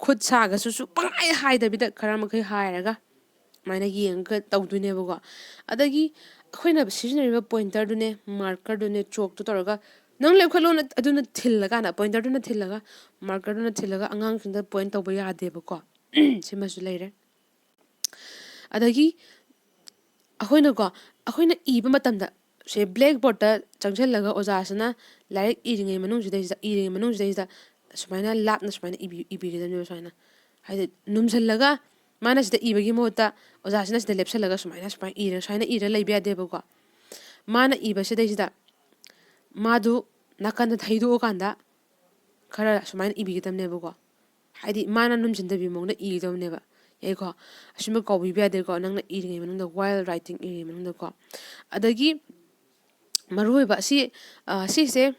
ꯈꯨꯠ ꯁꯥꯒꯁꯨ ꯁꯨ-, ꯄꯪꯍꯥꯏ ꯍꯥꯏꯗꯕꯤꯗ ꯈꯔ ꯃꯈꯩ ꯍꯥꯏꯔꯒ ꯑꯗꯨꯃꯥꯏꯅ ꯌꯦꯡꯉꯒ ꯇꯧꯗꯣꯏꯅꯦꯕꯀꯣ꯫ ꯑꯗꯒꯤ ꯑꯩꯈꯣꯏꯅ ꯁꯤꯖꯤꯟꯅꯔꯤꯕ pointerꯗꯨꯅꯦ, markerꯗꯨꯅꯦ, chalkꯇꯨ ꯇꯧꯔꯒ ꯅꯪ ꯂꯦꯞꯈꯠꯂꯣꯅ ꯑꯗꯨꯅ ꯊꯤꯜꯂꯀꯥꯟꯗ, pointerꯗꯨꯅ ꯊꯤꯜꯂꯒ, markerꯗꯨꯅ ꯊꯤꯜꯂꯒ ꯑꯉꯥꯡꯁꯤꯡꯗ point ꯇꯧꯕ ꯌꯥꯗꯦꯕꯀꯣ꯫ ꯁꯤꯃꯁꯨ ꯂꯩꯔꯦ꯫ ꯑꯗꯒꯤ ꯑꯩꯈꯣꯏꯅꯀꯣ, ꯑꯩꯈꯣꯏꯅ ꯏꯕ ꯃꯇꯝꯗ, ꯁꯦ blackboardꯇ ꯆꯪꯁꯤꯜꯂꯒ ꯑꯣꯖꯥꯁꯤꯅ ꯂꯥꯏꯔꯤꯛ ꯏꯔꯤꯉꯩ ꯃꯅꯨꯡꯁꯤꯗꯩꯁꯤꯗ, ꯏꯔꯤꯉꯩ ꯃꯅꯨꯡꯁꯤꯗꯩꯁꯤꯗ ꯁꯨꯃꯥꯏꯅ ꯂꯥꯞꯅ ꯁꯨꯃꯥꯏꯅ ꯏꯕꯤ-, ꯏꯕꯤꯒꯗꯕꯅꯦꯕ ꯁꯨꯃꯥꯏꯅ꯫ ꯍꯥꯏꯗꯤ ꯅꯨꯝꯁꯤꯜꯂꯒ ꯃꯥꯅ ꯁꯤꯗ ꯏꯕꯒꯤ ꯃꯍꯨꯠꯇ ꯑꯣꯖꯥꯁꯤꯅ ꯁꯤꯗ ꯂꯦꯞꯁꯤꯜꯂꯒ ꯁꯨꯃꯥꯏꯅ, ꯁꯨꯃꯥꯏꯅ ꯏꯔ, ꯁꯨꯃꯥꯏꯅ ꯏꯔ ꯂꯩꯕ ꯌꯥꯗꯦꯕꯀꯣ꯫ ꯃꯥꯅ ꯏꯕꯁꯤꯗꯩꯁꯤꯗ ꯃꯥꯗꯨ ꯅꯥꯀꯟꯗ ꯊꯩꯗꯣꯛꯑꯀꯥꯟꯗ ꯈꯔ ꯁꯨꯃꯥꯏꯅ ꯏꯕꯤꯒꯗꯕꯅꯦꯕꯀꯣ꯫ ꯍꯥꯏꯗꯤ ꯃꯥꯅ ꯅꯨꯝꯁꯤꯟꯗꯕꯤ ꯃꯑꯣꯡꯗ ꯏꯒꯗꯕꯅꯦꯕ꯫ ꯌꯥꯏꯀꯣ? ꯑꯁꯤꯃ ꯀꯥꯎꯕꯤꯕ ꯌꯥꯗꯦꯀꯣ, ꯅꯪꯅ ꯏꯔꯤꯉꯩ ꯃꯅꯨꯡꯗ, while writing ꯏꯔꯤꯉꯩ ꯃꯅꯨꯡꯗꯀꯣ꯫ ꯑꯗꯒꯤ ꯃꯔꯨꯑꯣꯏꯕ ꯑꯁꯤ, ꯑ, ꯁꯤꯁꯦ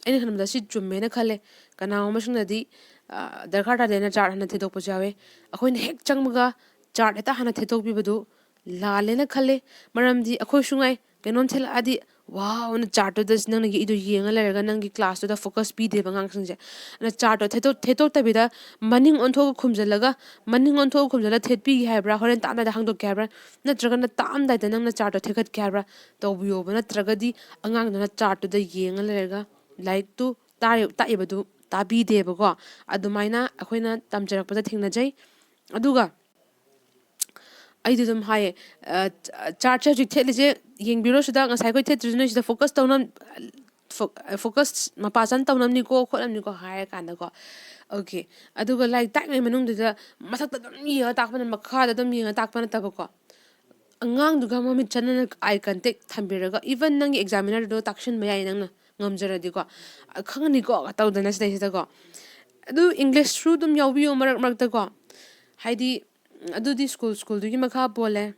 ꯑꯩꯅ ꯈꯟꯕꯗ ꯁꯤ ꯆꯨꯝꯃꯦꯅ ꯈꯜꯂꯦ꯫ ꯀꯅꯥꯒꯨꯝꯕꯁꯤꯡꯅꯗꯤ, ꯑ, ꯗꯔꯀꯥꯔ ꯇꯥꯗꯦꯅ chart ꯍꯥꯟꯅ ꯊꯤꯗꯣꯛꯄꯁꯨ ꯌꯥꯎꯋꯦ꯫ ꯑꯩꯈꯣꯏꯅ ꯍꯦꯛ ꯆꯪꯕꯒ ꯆꯥꯔꯠ ꯍꯦꯛꯇ ꯍꯥꯟꯅ ꯊꯦꯠꯇꯣꯛꯄꯤꯕꯗꯨ ꯂꯥꯜꯂꯦꯅ ꯈꯜꯂꯦ꯫ ꯃꯔꯝꯗꯤ ꯑꯩꯈꯣꯏꯁꯨ ꯉꯥꯏ, ꯀꯩꯅꯣꯝ ꯊꯦꯠꯂꯛꯑꯗꯤ ꯋꯥꯎꯅ ꯆꯥꯔꯠꯇꯨꯗ ꯅꯪꯅ ꯌꯦꯛꯏꯗꯣ ꯌꯦꯡꯉ ꯂꯩꯔꯒ ꯅꯪꯒꯤ ꯀ꯭ꯂꯥꯁꯇꯨꯗ ꯐꯣꯀꯁ ꯄꯤꯗꯦꯕ ꯑꯉꯥꯡꯁꯤꯡꯁꯦ꯫ ꯑꯗꯨꯅ ꯆꯥꯔꯠꯇꯣ ꯊꯦꯠꯇꯣꯛ ꯊꯦꯠꯇꯣꯛꯇꯕꯤꯗ ꯃꯅꯤꯡ ꯑꯣꯟꯊꯣꯛꯑ ꯈꯨꯝꯖꯤꯜꯂꯒ, ꯃꯅꯤꯡ ꯑꯣꯟꯊꯣꯛꯑ ꯈꯨꯝꯖꯤꯜꯂꯒ ꯊꯦꯠꯄꯤꯒꯦ ꯍꯥꯏꯕ꯭ꯔꯥ, ꯍꯣꯔꯦꯟ ꯇꯥꯛꯑꯝꯗꯥꯏꯗ ꯍꯥꯡꯗꯣꯛꯀꯦ ꯍꯥꯏꯕ꯭ꯔꯥ, ꯅꯠꯇ꯭ꯔꯒꯅ ꯇꯥꯛꯑꯝꯗꯥꯏꯗ ꯅꯪꯅ ꯆꯥꯔꯠꯇꯣ ꯊꯦꯠꯀꯠꯀꯦ ꯍꯥꯏꯕ꯭ꯔꯥ ꯇꯧꯕꯤꯌꯣꯕ꯫ ꯅꯠꯇ꯭ꯔꯒꯗꯤ ꯑꯉꯥꯡꯗꯨꯅ ꯆꯥꯔꯠꯇꯨꯗ ꯌꯦꯡꯉ ꯂꯩꯔꯒ ꯂꯥꯏꯔꯤꯛꯇꯨ ꯇꯥꯔꯤ-, ꯇꯥꯛꯏꯕꯗꯨ ꯇꯥꯕꯤꯗꯦꯕꯀꯣ꯫ ꯑꯗꯨꯃꯥꯏꯅ ꯑꯩꯈꯣꯏꯅ ꯇꯝꯖꯔꯛꯄꯗ ꯊꯦꯡꯅꯖꯩ꯫ ꯑꯗꯨꯒ ꯑꯩꯗꯤ ꯑꯗꯨꯝ ꯍꯥꯏꯌꯦ, "ꯆꯥꯔꯠꯁꯦ ꯍꯧꯖꯤꯛ ꯊꯦꯠꯂꯤꯁꯦ ꯌꯦꯡꯕꯤꯔꯣ, ꯁꯤꯗ ꯉꯁꯥꯏ ꯑꯩꯈꯣꯏ ꯊꯦꯠꯇ꯭ꯔꯤꯁꯦ ꯅꯣꯏ ꯁꯤꯗ ꯐꯣꯀꯁ ꯇꯧꯅ, ꯐꯣ-, ꯐꯣꯀꯁ ꯃꯄꯥ ꯆꯟ ꯇꯧꯅꯕꯅꯤꯀꯣ ꯈꯣꯠꯅꯕꯅꯤꯀꯣ" ꯍꯥꯏꯔ ꯀꯥꯟꯗꯀꯣ꯫ ꯑꯣꯀꯦ꯫ ꯑꯗꯨꯒ ꯂꯥꯏꯔꯤꯛ ꯇꯥꯛꯏꯉꯩ ꯃꯅꯨꯡꯗꯨꯗ ꯃꯊꯛꯇ ꯑꯗꯨꯝ ꯌꯦꯡꯉ ꯇꯥꯛꯄꯅ, ꯃꯈꯥꯗ ꯑꯗꯨꯝ ꯌꯦꯡꯉ ꯇꯥꯛꯄ ꯅꯠꯇꯕꯀꯣ꯫ ꯑꯉꯥꯡꯗꯨꯒ ꯃꯃꯤꯠ ꯆꯥꯟꯅꯅ ꯑꯥꯏ ꯀꯟꯇꯦꯛ ꯊꯝꯕꯤꯔꯒ, ꯏꯚꯟ ꯅꯪꯒꯤ ꯑꯦꯛꯖꯥꯃꯤꯅꯔꯗꯣ ꯇꯥꯛꯁꯤꯟꯕ ꯌꯥꯏ ꯅꯪꯅ ꯉꯝꯖꯔꯗꯤꯀꯣ꯫ "ꯑ, ꯈꯪꯉꯅꯤꯀꯣ" ꯇꯧꯗꯅ ꯁꯤꯗꯩꯁꯤꯗꯀꯣ꯫ ꯑꯗꯨ ꯏꯪꯂꯤꯁꯁꯨ ꯑꯗꯨꯝ ꯌꯥꯎꯕꯤꯌꯣ ꯃꯔꯛ ꯃꯔꯛꯇꯀꯣ꯫ ꯍꯥꯏꯗꯤ, ꯑꯗꯨꯗꯤ ꯁ꯭ꯀꯨꯜ ꯁ꯭ꯀꯨꯜꯗꯨꯒꯤ ꯃꯈꯥ ꯄꯣꯜꯂꯦ꯫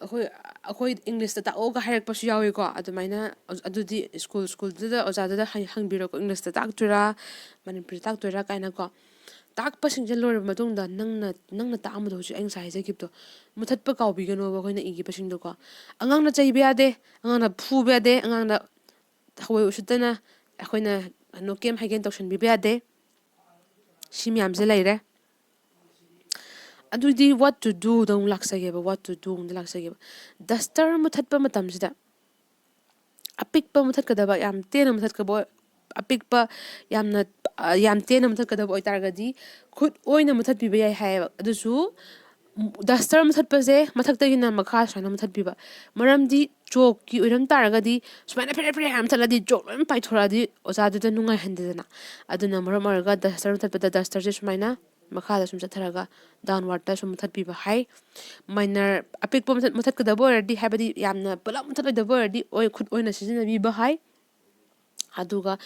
ꯑꯩꯈꯣꯏ, ꯑꯩꯈꯣꯏ ꯏꯪꯂꯤꯁꯇ ꯇꯥꯛꯑꯣꯒ ꯍꯥꯏꯔꯛꯄꯁꯨ ꯌꯥꯎꯏꯀꯣ꯫ ꯑꯗꯨꯃꯥꯏꯅ ꯑꯗꯨꯗꯤ ꯁ꯭ꯀꯨꯜ ꯁ꯭ꯀꯨꯜꯗꯨꯗ ꯑꯣꯖꯥꯗꯨꯗ ꯍꯪ-, ꯍꯪꯕꯤꯔꯣꯀꯣ, ꯏꯪꯂꯤꯁꯇ ꯇꯥꯛꯇꯣꯏꯔꯥ, ꯃꯅꯤꯄꯨꯔꯤꯗ ꯇꯥꯛꯇꯣꯏꯔꯥ ꯀꯥꯏꯅꯀꯣ꯫ ꯇꯥꯛꯄꯁꯤꯡꯁꯦ ꯂꯣꯏꯔꯕ ꯃꯇꯨꯡꯗ ꯅꯪꯅ, ꯅꯪꯅ ꯇꯥꯛꯑꯝꯕꯗꯣ, ꯍꯧꯖꯤꯛ ꯑꯩ ꯉꯁꯥꯏ ꯍꯥꯏꯖꯈꯤꯕꯗꯣ, ꯃꯨꯊꯠꯄ ꯀꯥꯎꯕꯤꯒꯅꯣꯕ ꯑꯩꯈꯣꯏꯅ ꯏꯈꯤꯕꯁꯤꯡꯗꯣꯀꯣ꯫ ꯑꯉꯥꯡꯅ ꯆꯩꯕ ꯌꯥꯗꯦ, ꯑꯉꯥꯡꯅ ꯐꯨꯕ ꯌꯥꯗꯦ, ꯑꯉꯥꯡꯅ ꯍꯋꯥꯏ ꯎꯁꯤꯠꯇꯅ ꯑꯩꯈꯣꯏꯅ ꯅꯣꯀꯦꯝ ꯍꯥꯏꯒꯦꯅ ꯇꯧꯁꯟꯕꯤꯕ ꯌꯥꯗꯦ꯫ ꯁꯤ ꯃꯌꯥꯝꯁꯦ ꯂꯩꯔꯦ꯫ ꯑꯗꯨꯗꯤ what to do ꯗ ꯑꯃꯨꯛ ꯂꯥꯛꯆꯒꯦꯕ, what to do ꯑꯃꯨꯛ ꯂꯥꯛꯆꯒꯦꯕ꯫ ꯗꯁꯇꯔ ꯃꯨꯊꯠꯄ ꯃꯇꯝꯁꯤꯗ ꯑꯄꯤꯛꯄ ꯃꯨꯊꯠꯀꯗꯕ, ꯌꯥꯝ ꯇꯦꯟꯅ ꯃꯨꯊꯠꯀꯕ ꯑꯣꯏ-, ꯑꯄꯤꯛꯄ, ꯌꯥꯝꯅ, ꯑ, ꯌꯥꯝ ꯇꯦꯟꯅ ꯃꯨꯊꯠꯀꯗꯕ ꯑꯣꯏꯇꯥꯔꯒꯗꯤ ꯈꯨꯠ ꯑꯣꯏꯅ ꯃꯨꯊꯠꯄꯤꯕ ꯌꯥꯏ ꯍꯥꯏꯌꯦꯕ꯫ ꯑꯗꯨꯁꯨ ꯗꯁꯇꯔ ꯃꯨꯊꯠꯄꯁꯦ ꯃꯊꯛꯇꯒꯤꯅ ꯃꯈꯥ ꯁꯨꯃꯥꯏꯅ ꯃꯨꯊꯠꯄꯤꯕ꯫ ꯃꯔꯝꯗꯤ ꯆꯣꯛꯀꯤ ꯑꯣꯏꯔꯝ ꯇꯥꯔꯒꯗꯤ ꯁꯨꯃꯥꯏꯅ ꯐꯦꯔꯦ ꯐꯦꯔꯦ ꯍꯥꯏꯅ ꯃꯨꯊꯠꯂꯗꯤ ꯆꯣꯛ ꯂꯣꯏꯅ ꯄꯥꯏꯊꯣꯔꯛꯑꯗꯤ ꯑꯣꯖꯥꯗꯨꯗ ꯅꯨꯡꯉꯥꯏꯍꯟꯗꯦꯗꯅ꯫ ꯑꯗꯨꯅ ꯃꯔꯝ ꯑꯣꯏꯔꯒ ꯗꯁꯇꯔ ꯃꯨꯊꯠꯄꯗ ꯗꯁꯇꯔꯁꯦ ꯁꯨꯃꯥꯏꯅ ꯃꯈꯥꯗ ꯁꯨꯝ ꯆꯠꯊꯔꯒ ꯗꯥꯎꯟꯋꯥꯔꯗꯇ ꯁꯨꯝ ꯃꯨꯊꯠꯄꯤꯕ ꯍꯥꯏ꯫ ꯃꯥꯏꯅꯔ ꯑꯄꯤꯛꯄ ꯃꯨꯊꯠ-, ꯃꯨꯊꯠꯀꯗꯕ ꯑꯣꯏꯔꯗꯤ, ꯍꯥꯏꯕꯗꯤ ꯌꯥꯝꯅ ꯄꯨꯂꯞ ꯃꯨꯊꯠꯂꯣꯏꯗꯕ ꯑꯣꯏꯔꯗꯤ ꯑꯣꯏ-, ꯈꯨꯠ ꯑꯣꯏꯅ ꯁꯤꯖꯤꯟꯅꯕꯤꯕ ꯍꯥꯏ꯫ ꯑꯗꯨꯒ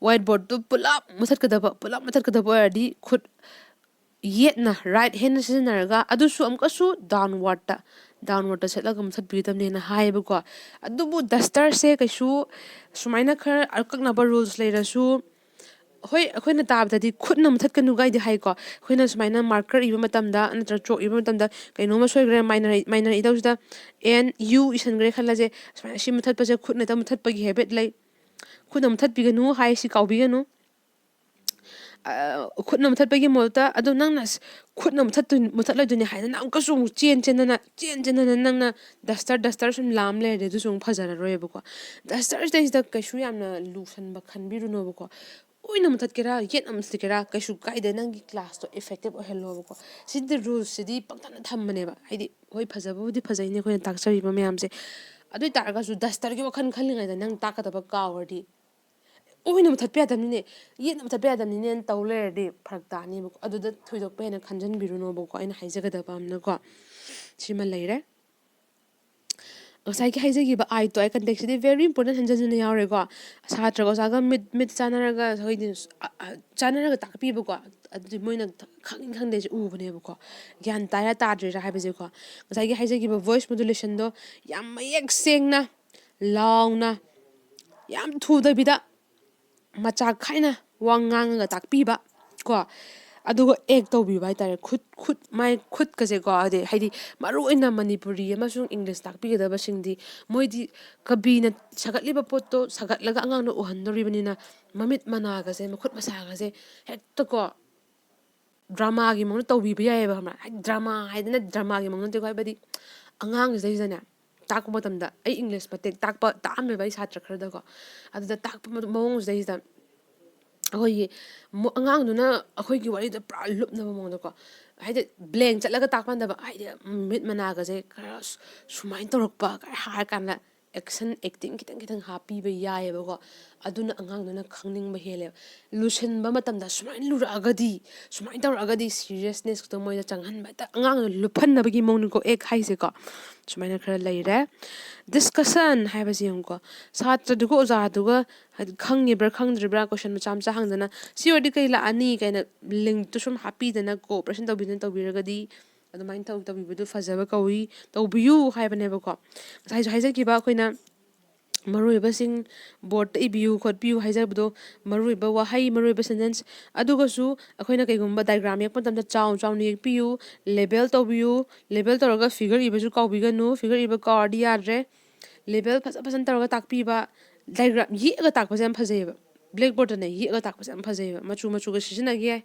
ꯋꯥꯏꯠ ꯕꯣꯔꯗꯇꯨ ꯄꯨꯂꯞ ꯃꯨꯊꯠꯀꯗꯕ, ꯄꯨꯂꯞ ꯃꯨꯊꯠꯀꯗꯕ ꯑꯣꯏꯔꯗꯤ ꯈꯨꯠ ꯌꯦꯠꯅ, ꯔꯥꯏꯠ ꯍꯦꯟꯅ ꯁꯤꯖꯤꯟꯅꯔꯒ, ꯑꯗꯨꯁꯨ ꯑꯃꯨꯛꯀꯁꯨ ꯗꯥꯎꯟꯋꯥꯔꯗꯇ, ꯗꯥꯎꯟꯋꯥꯔꯗꯇ ꯁꯦꯠꯂꯒ ꯃꯨꯊꯠꯄꯤꯒꯗꯕꯅꯦꯅ ꯍꯥꯏꯌꯦꯕꯀꯣ꯫ ꯑꯗꯨꯕꯨ ꯗꯁꯇꯔꯁꯦ ꯀꯩꯁꯨ ꯁꯨꯃꯥꯏꯅ ꯈꯔ ꯑꯀꯛꯅꯕ ꯔꯨꯜꯁ ꯂꯩꯔꯁꯨ, ꯍꯣꯏ, ꯑꯩꯈꯣꯏꯅ ꯇꯥꯕꯗꯗꯤ ꯈꯨꯠꯅ ꯃꯨꯊꯠꯀꯅꯨ ꯒꯥꯏꯗꯤ ꯍꯥꯏꯀꯣ꯫ ꯑꯩꯈꯣꯏꯅ ꯁꯨꯃꯥꯏꯅ ꯃꯥꯔꯀꯔ ꯏꯕ ꯃꯇꯝꯗ ꯅꯠꯇ꯭ꯔꯒ ꯆꯣꯛ ꯏꯕ ꯃꯇꯝꯗ ꯀꯩꯅꯣꯝꯃ ꯁꯣꯏꯈ꯭ꯔꯦ, ꯃꯥꯏꯅꯔ ꯃꯥꯏꯅꯔ ꯏꯗꯧꯁꯤꯗ ꯑꯦꯟ ꯌꯨ ꯏꯁꯟꯈ꯭ꯔꯦ ꯈꯜꯂꯁꯦ꯫ ꯁꯨꯃꯥꯏꯅ ꯁꯤ ꯃꯨꯊꯠꯄꯁꯦ ꯈꯨꯠꯅ ꯍꯦꯛꯇ ꯃꯨꯊꯠꯄꯒꯤ ꯍꯦꯕꯤꯠ ꯂꯩ꯫ ꯈꯨꯠꯅ ꯃꯨꯊꯠꯄꯤꯒꯅꯨ ꯍꯥꯏꯁꯤ ꯀꯥꯎꯕꯤꯒꯅꯨ꯫ ꯈꯨꯠꯅ ꯃꯨꯊꯠꯄꯒꯤ ꯃꯍꯨꯠꯇ ꯑꯗꯨ ꯅꯪꯅ ꯈꯨꯠꯅ ꯃꯨꯊꯠꯇꯣꯏ ꯃꯨꯊꯠꯂꯣꯏꯗꯣꯏꯅꯤ ꯍꯥꯏꯗꯅ ꯑꯃꯨꯛꯀꯁꯨ ꯑꯃꯨꯛ ꯆꯦꯟ ꯆꯦꯟꯗꯅ ꯆꯦꯟ ꯆꯦꯟꯗꯅ ꯅꯪꯅ ꯗꯁꯇꯔ ꯗꯁꯇꯔ ꯁꯨꯝ ꯂꯥꯝ ꯂꯩꯔꯗꯤ ꯑꯗꯨꯁꯨ ꯑꯃꯨꯛ ꯐꯖꯔꯔꯣꯏꯕꯀꯣ꯫ ꯗꯁꯇꯔꯁꯤꯗꯩꯁꯤꯗ ꯀꯩꯁꯨ ꯌꯥꯝꯅ ꯂꯨꯁꯟꯕ ꯈꯟꯕꯤꯔꯨꯅꯣꯕꯀꯣ꯫ ꯑꯣꯏꯅ ꯃꯨꯊꯠꯀꯦꯔꯥ ꯌꯦꯠꯅ ꯃꯨꯊꯠꯀꯦꯔꯥ ꯀꯩꯁꯨ ꯀꯥꯏꯗꯦ, ꯅꯪꯒꯤ ꯀ꯭ꯂꯥꯁꯇꯣ ꯏꯐꯦꯛꯇꯤꯞ ꯑꯣꯏꯍꯜꯂꯣꯕꯀꯣ꯫ ꯁꯤꯗꯤ ꯔꯨꯜꯁꯤꯗꯤ ꯄꯪꯊꯝꯅ ꯊꯝꯕꯅꯦꯕ꯫ ꯍꯥꯏꯗꯤ ꯍꯣꯏ, ꯐꯖꯕꯕꯨꯗꯤ ꯐꯖꯩꯅꯦ ꯑꯩꯈꯣꯏꯅ ꯇꯥꯛꯆꯔꯤꯕ ꯃꯌꯥꯝꯁꯦ, ꯑꯗꯨ ꯑꯣꯏ ꯇꯥꯔꯒꯁꯨ ꯗꯁꯇꯔꯒꯤ ꯋꯥꯈꯜ ꯈꯜꯂꯤꯉꯩꯗ ꯅꯪ ꯇꯥꯛꯀꯗꯕ ꯀꯥꯎꯔꯗꯤ ꯑꯣꯏꯅ ꯃꯨꯊꯠꯄ ꯌꯥꯗꯕꯅꯤꯅꯦ, ꯌꯦꯠꯅ ꯃꯨꯊꯠꯄ ꯌꯥꯗꯕꯅꯤꯅꯦꯅ ꯇꯧ ꯂꯩꯔꯗꯤ ꯐꯔꯛ ꯇꯥꯅꯦꯕꯀꯣ꯫ ꯑꯗꯨꯗ ꯊꯣꯏꯗꯣꯛꯄ ꯍꯦꯟꯅ ꯈꯟꯖꯟꯕꯤꯔꯨꯅꯣꯕꯀꯣ꯫ ꯑꯩꯅ ꯍꯥꯏꯖꯒꯗꯕ ꯑꯃꯅꯀꯣ ꯁꯤꯃ ꯂꯩꯔꯦ꯫ ꯉꯁꯥꯏꯒꯤ ꯍꯥꯏꯖꯈꯤꯕ ꯑꯥꯏ ꯇꯨ ꯑꯥꯏ ꯀꯟꯇꯦꯛꯁꯤꯗꯤ ꯚꯦꯔꯤ ꯏꯝꯄꯣꯔꯇꯦꯟ, ꯍꯟꯖꯟ ꯍꯟꯖꯟꯅ ꯌꯥꯎꯔꯦꯀꯣ꯫ ꯁꯥꯇ꯭ꯔꯒ ꯑꯣꯖꯥꯒ ꯃꯤꯠ ꯃꯤꯠ ꯆꯥꯟꯅꯔꯒ ꯑꯩꯈꯣꯏꯗꯤ ꯆꯥꯟꯅꯔꯒ ꯇꯥꯛꯄꯤꯕꯀꯣ꯫ ꯑꯗꯨꯗꯤ ꯃꯣꯏꯅ ꯈꯪꯉꯤ ꯈꯪꯗꯦꯁꯦ ꯎꯕꯅꯦꯕꯀꯣ, ꯒ꯭ꯌꯥꯟ ꯇꯥꯏꯔꯥ ꯇꯥꯗ꯭ꯔꯤꯔꯥ ꯍꯥꯏꯕꯁꯦꯀꯣ꯫ ꯉꯁꯥꯏꯒꯤ ꯍꯥꯏꯖꯈꯤꯕ ꯚꯣꯏꯁ ꯃꯣꯗꯨꯂꯦꯁꯟꯗꯣ ꯌꯥꯝ ꯃꯌꯦꯛ ꯁꯦꯡꯅ, ꯂꯥꯎꯅ, ꯌꯥꯝ ꯊꯨꯗꯕꯤꯗ ꯃꯆꯥ ꯈꯥꯏꯅ ꯋꯥ ꯉꯥꯡꯉꯒ ꯇꯥꯛꯄꯤꯕ ꯀꯣ꯫ ꯑꯗꯨꯒ ꯑꯦꯛ ꯇꯧꯕꯤꯕ ꯍꯥꯏꯇꯥꯔꯦ꯫ ꯈꯨꯠ ꯈꯨꯠ ꯃꯥꯏ ꯈꯨꯠꯀꯁꯦꯀꯣ꯫ ꯑꯗꯩ ꯍꯥꯏꯗꯤ ꯃꯔꯨ ꯑꯣꯏꯅ ꯃꯅꯤꯄꯨꯔꯤ ꯑꯃꯁꯨꯡ ꯏꯪꯂꯤꯁ ꯇꯥꯛꯄꯤꯒꯗꯕꯁꯤꯡꯗꯤ ꯃꯣꯏꯗꯤ ꯀꯕꯤꯅ ꯁꯥꯒꯠꯂꯤꯕ ꯄꯣꯠꯇꯣ ꯁꯥꯒꯠꯂꯒ ꯑꯉꯥꯡꯅ ꯎꯍꯟꯗꯣꯔꯤꯕꯅꯤꯅ ꯃꯃꯤꯠ ꯃꯅꯥꯒꯁꯦ ꯃꯈꯨꯠ ꯃꯁꯥꯒꯁꯦ ꯍꯦꯛꯇꯀꯣ ꯗ꯭ꯔꯃꯥꯒꯤ ꯃꯑꯣꯡꯗ ꯇꯧꯕꯤꯕ ꯌꯥꯏꯑꯕ, ꯈꯪꯕ꯭ꯔꯥ? ꯍꯥꯏꯗꯤ ꯗ꯭ꯔꯃꯥ ꯍꯥꯏꯗꯅ ꯗ꯭ꯔꯃꯥꯒꯤ ꯃꯑꯣꯡꯗ ꯅꯠꯇꯦꯀꯣ꯫ ꯍꯥꯏꯕꯗꯤ ꯑꯉꯥꯡꯁꯤꯗꯩꯁꯤꯗꯅꯦ ꯇꯥꯛꯄ ꯃꯇꯝꯗ ꯑꯩ ꯏꯪꯂꯤꯁ ꯃꯇꯦꯛ ꯇꯥꯛꯄ ꯇꯥꯛꯑꯝꯃꯦꯕ ꯑꯩ ꯁꯥꯇ꯭ꯔ ꯈꯔꯗꯀꯣ꯫ ꯑꯗꯨꯗ ꯇꯥꯛꯄ ꯃ- ꯃꯑꯣꯡꯁꯤꯗꯩꯁꯤꯗ ꯑꯩꯈꯣꯏꯒꯤ ꯃꯣ- ꯑꯉꯥꯡꯗꯨꯅ ꯑꯩꯈꯣꯏꯒꯤ ꯋꯥꯔꯤꯗ ꯄꯨꯔꯥ ꯂꯨꯞꯅꯕ ꯃꯑꯣꯡꯗꯀꯣ꯫ ꯍꯥꯏꯗꯤ ꯕ꯭ꯂꯦꯡ ꯆꯠꯂꯒ ꯇꯥꯛꯄ ꯅꯠꯇꯕ, ꯍꯥꯏꯗꯤ ꯃꯤꯠ ꯃꯅꯥꯒꯁꯦ ꯈꯔ ꯁꯨ- ꯁꯨꯃꯥꯏꯅ ꯇꯧꯔꯛꯄ ꯀꯥꯏ ꯍꯥꯏꯔ ꯀꯥꯟꯗ ꯑꯦꯛꯁꯟ ꯑꯦꯛꯇꯤꯡ ꯈꯤꯇꯪ ꯈꯤꯇꯪ ꯍꯥꯞꯄꯤꯕ ꯌꯥꯏꯑꯕꯀꯣ꯫ ꯑꯗꯨꯅ ꯑꯉꯥꯡꯗꯨꯅ ꯈꯪꯅꯤꯡꯕ ꯍꯦꯜꯂꯦꯕ꯫ ꯂꯨꯁꯤꯟꯕ ꯃꯇꯝꯗ ꯁꯨꯃꯥꯏꯅ ꯂꯨꯔꯛꯑꯒꯗꯤ, ꯁꯨꯃꯥꯏꯅ ꯇꯧꯔꯛꯑꯒꯗꯤ ꯁꯤꯔꯤꯌꯁꯅꯦꯁꯇꯣ ꯃꯣꯏꯗ ꯆꯪꯍꯟꯕ, ꯍꯦꯛꯇ ꯑꯉꯥꯡꯗꯣ ꯂꯨꯞꯍꯟꯅꯕꯒꯤ ꯃꯑꯣꯡꯅꯤꯀꯣ ꯑꯦꯛ ꯍꯥꯏꯁꯦꯀꯣ꯫ ꯁꯨꯃꯥꯏꯅ ꯈꯔ ꯂꯩꯔꯦ꯫ ꯗꯤꯁꯀꯁꯟ ꯍꯥꯏꯕꯁꯤ ꯌꯦꯡꯉꯨꯀꯣ, ꯁꯥꯇ꯭ꯔꯗꯨꯒ ꯑꯣꯖꯥꯗꯨꯒ ꯍꯥꯏꯗꯤ ꯈꯪꯉꯤꯕ꯭ꯔꯥ ꯈꯪꯗ꯭ꯔꯤꯕ꯭ꯔꯥ ꯀꯣꯏꯁꯟ ꯃꯆꯥ ꯃꯆꯥ ꯍꯪꯗꯅ ꯁꯤ ꯑꯣꯏꯔꯗꯤ ꯀꯩ ꯂꯥꯛꯑꯅꯤ ꯀꯥꯏꯅ ꯂꯤꯡꯛꯇꯨ ꯁꯨꯝ ꯍꯥꯞꯄꯤꯗꯅ ꯀꯣꯑꯣꯄꯔꯦꯁꯟ ꯇꯧꯕꯤꯗꯅ ꯇꯧꯕꯤꯔꯒꯗꯤ ꯑꯗꯨꯃꯥꯏꯅ ꯇꯧ ꯇꯧꯕꯤꯕꯗꯨ ꯐꯖꯕ ꯀꯧꯏ, ꯇꯧꯕꯤꯌꯨ ꯍꯥꯏꯕꯅꯦꯕꯀꯣ꯫ ꯉꯁꯥꯏꯁꯨ ꯍꯥꯏꯖꯈꯤꯕ ꯑꯩꯈꯣꯏꯅ ꯃꯔꯨꯑꯣꯏꯕꯁꯤꯡ ꯕꯣꯔꯠꯇ ꯏꯕꯤꯌꯨ ꯈꯣꯠꯄꯤꯌꯨ ꯍꯥꯏꯖꯕꯗꯣ, ꯃꯔꯨꯑꯣꯏꯕ ꯋꯥꯍꯩ, ꯃꯔꯨꯑꯣꯏꯕ ꯁꯦꯟꯇꯦꯟꯁ꯫ ꯑꯗꯨꯒꯁꯨ ꯑꯩꯈꯣꯏꯅ ꯀꯩꯒꯨꯝꯕ ꯗꯥꯏꯒ꯭ꯔꯥꯝ ꯌꯦꯛꯄ ꯃꯇꯝꯗ ꯆꯥꯎ ꯆꯥꯎꯅ ꯌꯦꯛꯄꯤꯌꯨ, ꯂꯦꯕꯦꯜ ꯇꯧꯕꯤꯌꯨ꯫ ꯂꯦꯕꯦꯜ ꯇꯧꯔꯒ ꯐꯤꯒꯔ ꯏꯕꯁꯨ ꯀꯥꯎꯕꯤꯒꯅꯨ, ꯐꯤꯒꯔ ꯏꯕ ꯀꯥꯎꯔꯗꯤ ꯌꯥꯗ꯭ꯔꯦ꯫ ꯂꯦꯕꯦꯜ ꯐꯖ ꯐꯖꯅ ꯇꯧꯔꯒ ꯇꯥꯛꯄꯤꯕ, ꯗꯥꯏꯒ꯭ꯔꯥꯝ ꯌꯦꯛꯑꯒ ꯇꯥꯛꯄꯁꯦ ꯌꯥꯝ ꯐꯖꯩꯌꯦꯕ꯫ ꯕ꯭ꯂꯦꯛꯕꯣꯔꯗꯇꯅꯦ ꯌꯦꯛꯑꯒ ꯇꯥꯛꯄꯁꯦ ꯌꯥꯝ ꯐꯖꯩꯌꯦꯕ, ꯃꯆꯨ ꯃꯆꯨꯒ ꯁꯤꯖꯤꯟꯅꯒꯦ ꯌꯥꯏ꯫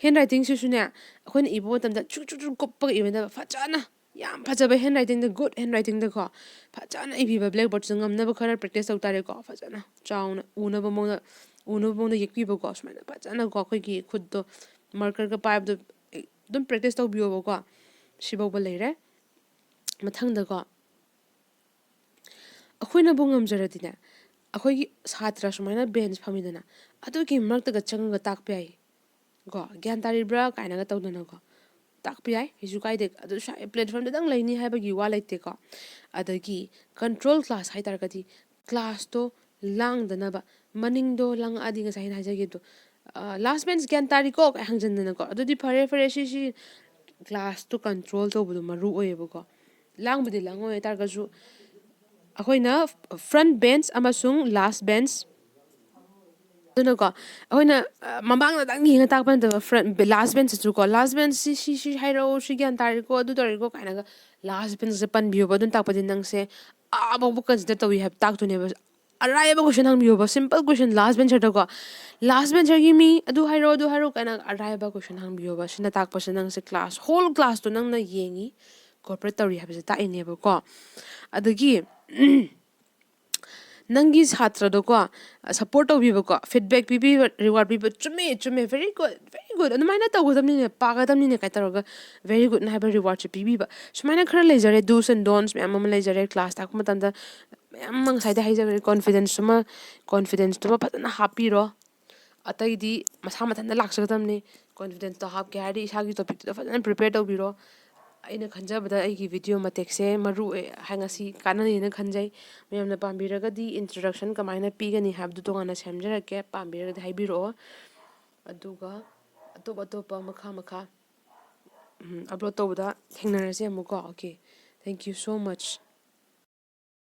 ꯍꯦꯟ ꯔꯥꯏꯇꯤꯡꯁꯤꯁꯨꯅꯦ, ꯑꯩꯈꯣꯏꯅ ꯏꯕ ꯃꯇꯝꯗ ꯆꯨ ꯆꯨ ꯆꯨ ꯀꯨꯞꯄꯒ ꯏꯕ ꯅꯠꯇꯕ, ꯐꯖꯅ ꯌꯥꯝ ꯐꯖꯕ ꯍꯦꯟ ꯔꯥꯏꯇꯤꯡꯗ, ꯒꯨꯗ ꯍꯦꯟ ꯔꯥꯏꯇꯤꯡꯗꯀꯣ ꯐꯖꯅ ꯏꯕꯤꯕ, ꯕ꯭ꯂꯦꯛꯕꯣꯔꯗꯁꯤꯗ ꯉꯝꯅꯕ ꯈꯔ ꯄ꯭ꯔꯦꯛꯇꯤꯁ ꯇꯧ ꯇꯥꯔꯦꯀꯣ꯫ ꯐꯖꯅ ꯆꯥꯎꯅ ꯎꯅꯕ ꯃꯑꯣꯡꯗ, ꯎꯅꯕ ꯃꯑꯣꯡꯗ ꯌꯦꯛꯄꯤꯕꯀꯣ꯫ ꯁꯨꯃꯥꯏꯅ ꯐꯖꯅꯀꯣ ꯑꯩꯈꯣꯏꯒꯤ ꯈꯨꯠꯇꯣ ꯃꯥꯔꯀꯔꯒ ꯄꯥꯏꯕꯗꯣ ꯑꯗꯨꯝ ꯄ꯭ꯔꯦꯛꯇꯤꯁ ꯇꯧꯕꯤꯌꯣꯕꯀꯣ꯫ ꯁꯤꯐꯥꯎꯕ ꯂꯩꯔꯦ꯫ ꯃꯊꯪꯗꯀꯣ, ꯑꯩꯈꯣꯏꯅꯕꯨ ꯉꯝꯖꯔꯗꯤꯅꯦ, ꯑꯩꯈꯣꯏꯒꯤ ꯁꯥꯇ꯭ꯔ ꯁꯨꯃꯥꯏꯅ ꯕꯦꯟꯁ ꯐꯝꯃꯤꯗꯅ, ꯑꯗꯨꯒꯤ ꯃꯔꯛꯇꯒ ꯆꯪꯉꯒ ꯇꯥꯛꯄ ꯌꯥꯏ ꯀꯣ꯫ "ꯒ꯭ꯌꯥꯟ ꯇꯥꯔꯤꯕ꯭ꯔꯥ?" ꯀꯥꯏꯅꯒ ꯇꯧꯗꯅꯀꯣ, ꯇꯥꯛꯄ ꯌꯥꯏ, ꯀꯩꯁꯨ ꯀꯥꯏꯗꯦ꯫ ꯑꯗꯨ ꯁ꯭ꯋꯥꯏ ꯄ꯭ꯂꯦꯠꯐꯣꯝꯗꯨꯗꯪ ꯂꯩꯅꯤ ꯍꯥꯏꯕꯒꯤ ꯋꯥ ꯂꯩꯇꯦꯀꯣ꯫ ꯑꯗꯒꯤ ꯀꯟꯇ꯭ꯔꯣꯜ ꯀ꯭ꯂꯥꯁ ꯍꯥꯏ ꯇꯥꯔꯒꯗꯤ, ꯀ꯭ꯂꯥꯁꯇꯣ ꯂꯥꯡꯗꯅꯕ, ꯃꯅꯤꯡꯗꯣ ꯂꯥꯡꯉꯛꯑꯗꯤ, ꯉꯁꯥꯏ ꯑꯩꯅ ꯍꯥꯏꯖꯒꯤꯕꯗꯣ, "ꯂꯥꯁ ꯕꯦꯟꯁ ꯒ꯭ꯌꯥꯟ ꯇꯥꯔꯤꯀꯣ?" ꯀꯥꯏ ꯍꯪꯖꯟꯗꯅꯀꯣ, ꯑꯗꯨꯗꯤ ꯐꯔꯦ ꯐꯔꯦ, ꯁꯤ ꯁꯤ ꯀ꯭ꯂꯥꯁꯇꯣ ꯀꯟꯇ꯭ꯔꯣꯜ ꯇꯧꯕꯗꯣ ꯃꯔꯨ ꯑꯣꯏꯌꯦꯕꯀꯣ꯫ ꯂꯥꯡꯕꯨꯗꯤ ꯂꯥꯡꯉꯣꯏ ꯍꯥꯏ ꯇꯥꯔꯒꯁꯨ, ꯑꯩꯈꯣꯏꯅ ꯐ꯭ꯔꯟ ꯕꯦꯟꯁ ꯑꯃꯁꯨꯡ ꯂꯥꯁ ꯕꯦꯟꯁ, ꯑꯗꯨꯅꯀꯣ, ꯑꯩꯈꯣꯏꯅ, ꯑ, ꯃꯃꯥꯡꯗꯗꯪ ꯌꯦꯡꯉ ꯇꯥꯛꯄ ꯅꯠꯇꯕ, ꯐ꯭ꯔꯟ, ꯂꯥꯁ ꯕꯦꯟꯁꯇꯁꯨꯀꯣ, "ꯂꯥꯁ ꯕꯦꯟꯁꯁꯤ ꯁꯤ ꯁꯤ ꯍꯥꯏꯔꯛꯑꯣ, ꯁꯤ ꯒ꯭ꯌꯥꯟ ꯇꯥꯔꯦꯀꯣ, ꯑꯗꯨ ꯇꯧꯔꯦꯀꯣ" ꯀꯥꯏꯅꯒ ꯂꯥꯁ ꯕꯦꯟꯁꯁꯦ ꯄꯟꯕꯤꯌꯣꯕ꯫ ꯑꯗꯨꯅ ꯇꯥꯛꯄꯗꯤ ꯅꯪꯁꯦ ꯑꯥꯐꯥꯎꯕ ꯀꯟꯁꯤꯗꯔ ꯇꯧꯏ ꯍꯥꯏꯕ ꯇꯥꯛꯇꯣꯏꯅꯦꯕ꯫ ꯑꯔꯥꯏꯕ ꯀꯣꯏꯁꯟ ꯍꯪꯕꯤꯌꯣꯕ, ꯁꯤꯝꯄꯜ ꯀꯣꯏꯁꯟ, ꯂꯥꯁ ꯕꯦꯟꯁꯔꯗꯀꯣ, "ꯂꯥꯁ ꯕꯦꯟꯁꯔꯒꯤ ꯃꯤ ꯑꯗꯨ ꯍꯥꯏꯔꯣ, ꯑꯗꯨ ꯍꯥꯏꯔꯣ" ꯀꯥꯏꯅ ꯑꯔꯥꯏꯕ ꯀꯣꯏꯁꯟ ꯍꯪꯕꯤꯌꯣꯕ꯫ ꯁꯤꯅ ꯇꯥꯛꯄꯁꯦ ꯅꯪꯁꯦ ꯀ꯭ꯂꯥꯁ, ꯍꯣꯜ ꯀ꯭ꯂꯥꯁꯇꯣ ꯅꯪꯅ ꯌꯦꯡꯉꯤ, ꯀꯣꯑꯣꯄꯔꯦꯠ ꯇꯧꯔꯤ ꯍꯥꯏꯕꯁꯦ ꯇꯥꯛꯏꯅꯦꯕꯀꯣ꯫ ꯑꯗꯒꯤ ꯅꯪꯒꯤ ꯁꯥꯇ꯭ꯔꯗꯣꯀꯣ, ꯁꯞꯄꯣꯔꯠ ꯇꯧꯕꯤꯕꯀꯣ, ꯐꯤꯗꯕꯦꯛ ꯄꯤꯕꯤꯕ, ꯔꯤꯋꯥꯔꯗ ꯄꯤꯕ, "ꯆꯨꯝꯃꯦ, ꯆꯨꯝꯃꯦ, very good, very good, ꯑꯗꯨꯃꯥꯏꯅ ꯇꯧꯒꯗꯕꯅꯤꯅꯦ, ꯄꯥꯒꯗꯕꯅꯤꯅꯦ" ꯀꯥꯏ ꯇꯧꯔꯒ very goodꯅ ꯍꯥꯏꯕ ꯔꯤꯋꯥꯔꯗꯁꯦ ꯄꯤꯕꯤꯕ꯫ ꯁꯨꯃꯥꯏꯅ ꯈꯔ ꯂꯩꯖꯔꯦ, do's and don'ts ꯃꯌꯥꯝ ꯑꯃ ꯂꯩꯖꯔꯦ꯫ ꯀ꯭ꯂꯥꯁ ꯇꯥꯛꯄ ꯃꯇꯝꯗ ꯃꯌꯥꯝ ꯑꯃ ꯉꯁꯥꯏꯗ ꯍꯥꯏꯖꯈ꯭ꯔꯦ, ꯀꯣꯟꯐꯤꯗꯦꯟꯁꯇꯨꯃ, ꯀꯣꯟꯐꯤꯗꯦꯟꯁꯇꯨꯃ ꯐꯖꯅ ꯍꯥꯞꯄꯤꯔꯣ꯫ ꯑꯇꯩꯗꯤ ꯃꯁꯥ ꯃꯊꯟꯇ ꯂꯥꯛꯆꯒꯗꯕꯅꯤ꯫ ꯀꯣꯟꯐꯤꯗꯦꯟꯁꯇꯣ ꯍꯥꯞꯀꯦ ꯍꯥꯏꯔꯗꯤ ꯏꯁꯥꯒꯤ ꯇꯣꯄꯤꯛꯇꯨꯗ ꯐꯖꯅ ꯄ꯭ꯔꯤꯄꯦꯌꯔ ꯇꯧꯕꯤꯔꯣ꯫ ꯑꯩꯅ ꯈꯟꯖꯕꯗ ꯑꯩꯒꯤ ꯚꯤꯗꯤꯑꯣ ꯃꯇꯦꯛꯁꯦ ꯃꯔꯨ ꯑꯣꯏ ꯍꯥꯏ, ꯉꯁꯤ ꯀꯥꯟꯅꯅꯤꯅ ꯈꯟꯖꯩ꯫ ꯃꯌꯥꯝꯅ ꯄꯥꯝꯕꯤꯔꯒꯗꯤ introduction ꯀꯃꯥꯏꯅ ꯄꯤꯒꯅꯤ ꯍꯥꯏꯕꯗꯨ ꯇꯣꯉꯥꯟꯅ ꯁꯦꯝꯖꯔꯛꯀꯦ, ꯄꯥꯝꯕꯤꯔꯒꯗꯤ ꯍꯥꯏꯕꯤꯔꯛꯑꯣ꯫ ꯑꯗꯨꯒ ꯑꯇꯣꯞ ꯑꯇꯣꯞꯄ ꯃꯈꯥ ꯃꯈꯥ, ꯎꯝ, ꯑꯞꯂꯣꯗ ꯇꯧꯕꯗ ꯊꯦꯡꯅꯔꯁꯦ ꯑꯃꯨꯛꯀꯣ꯫ Okay, thank you so much꯫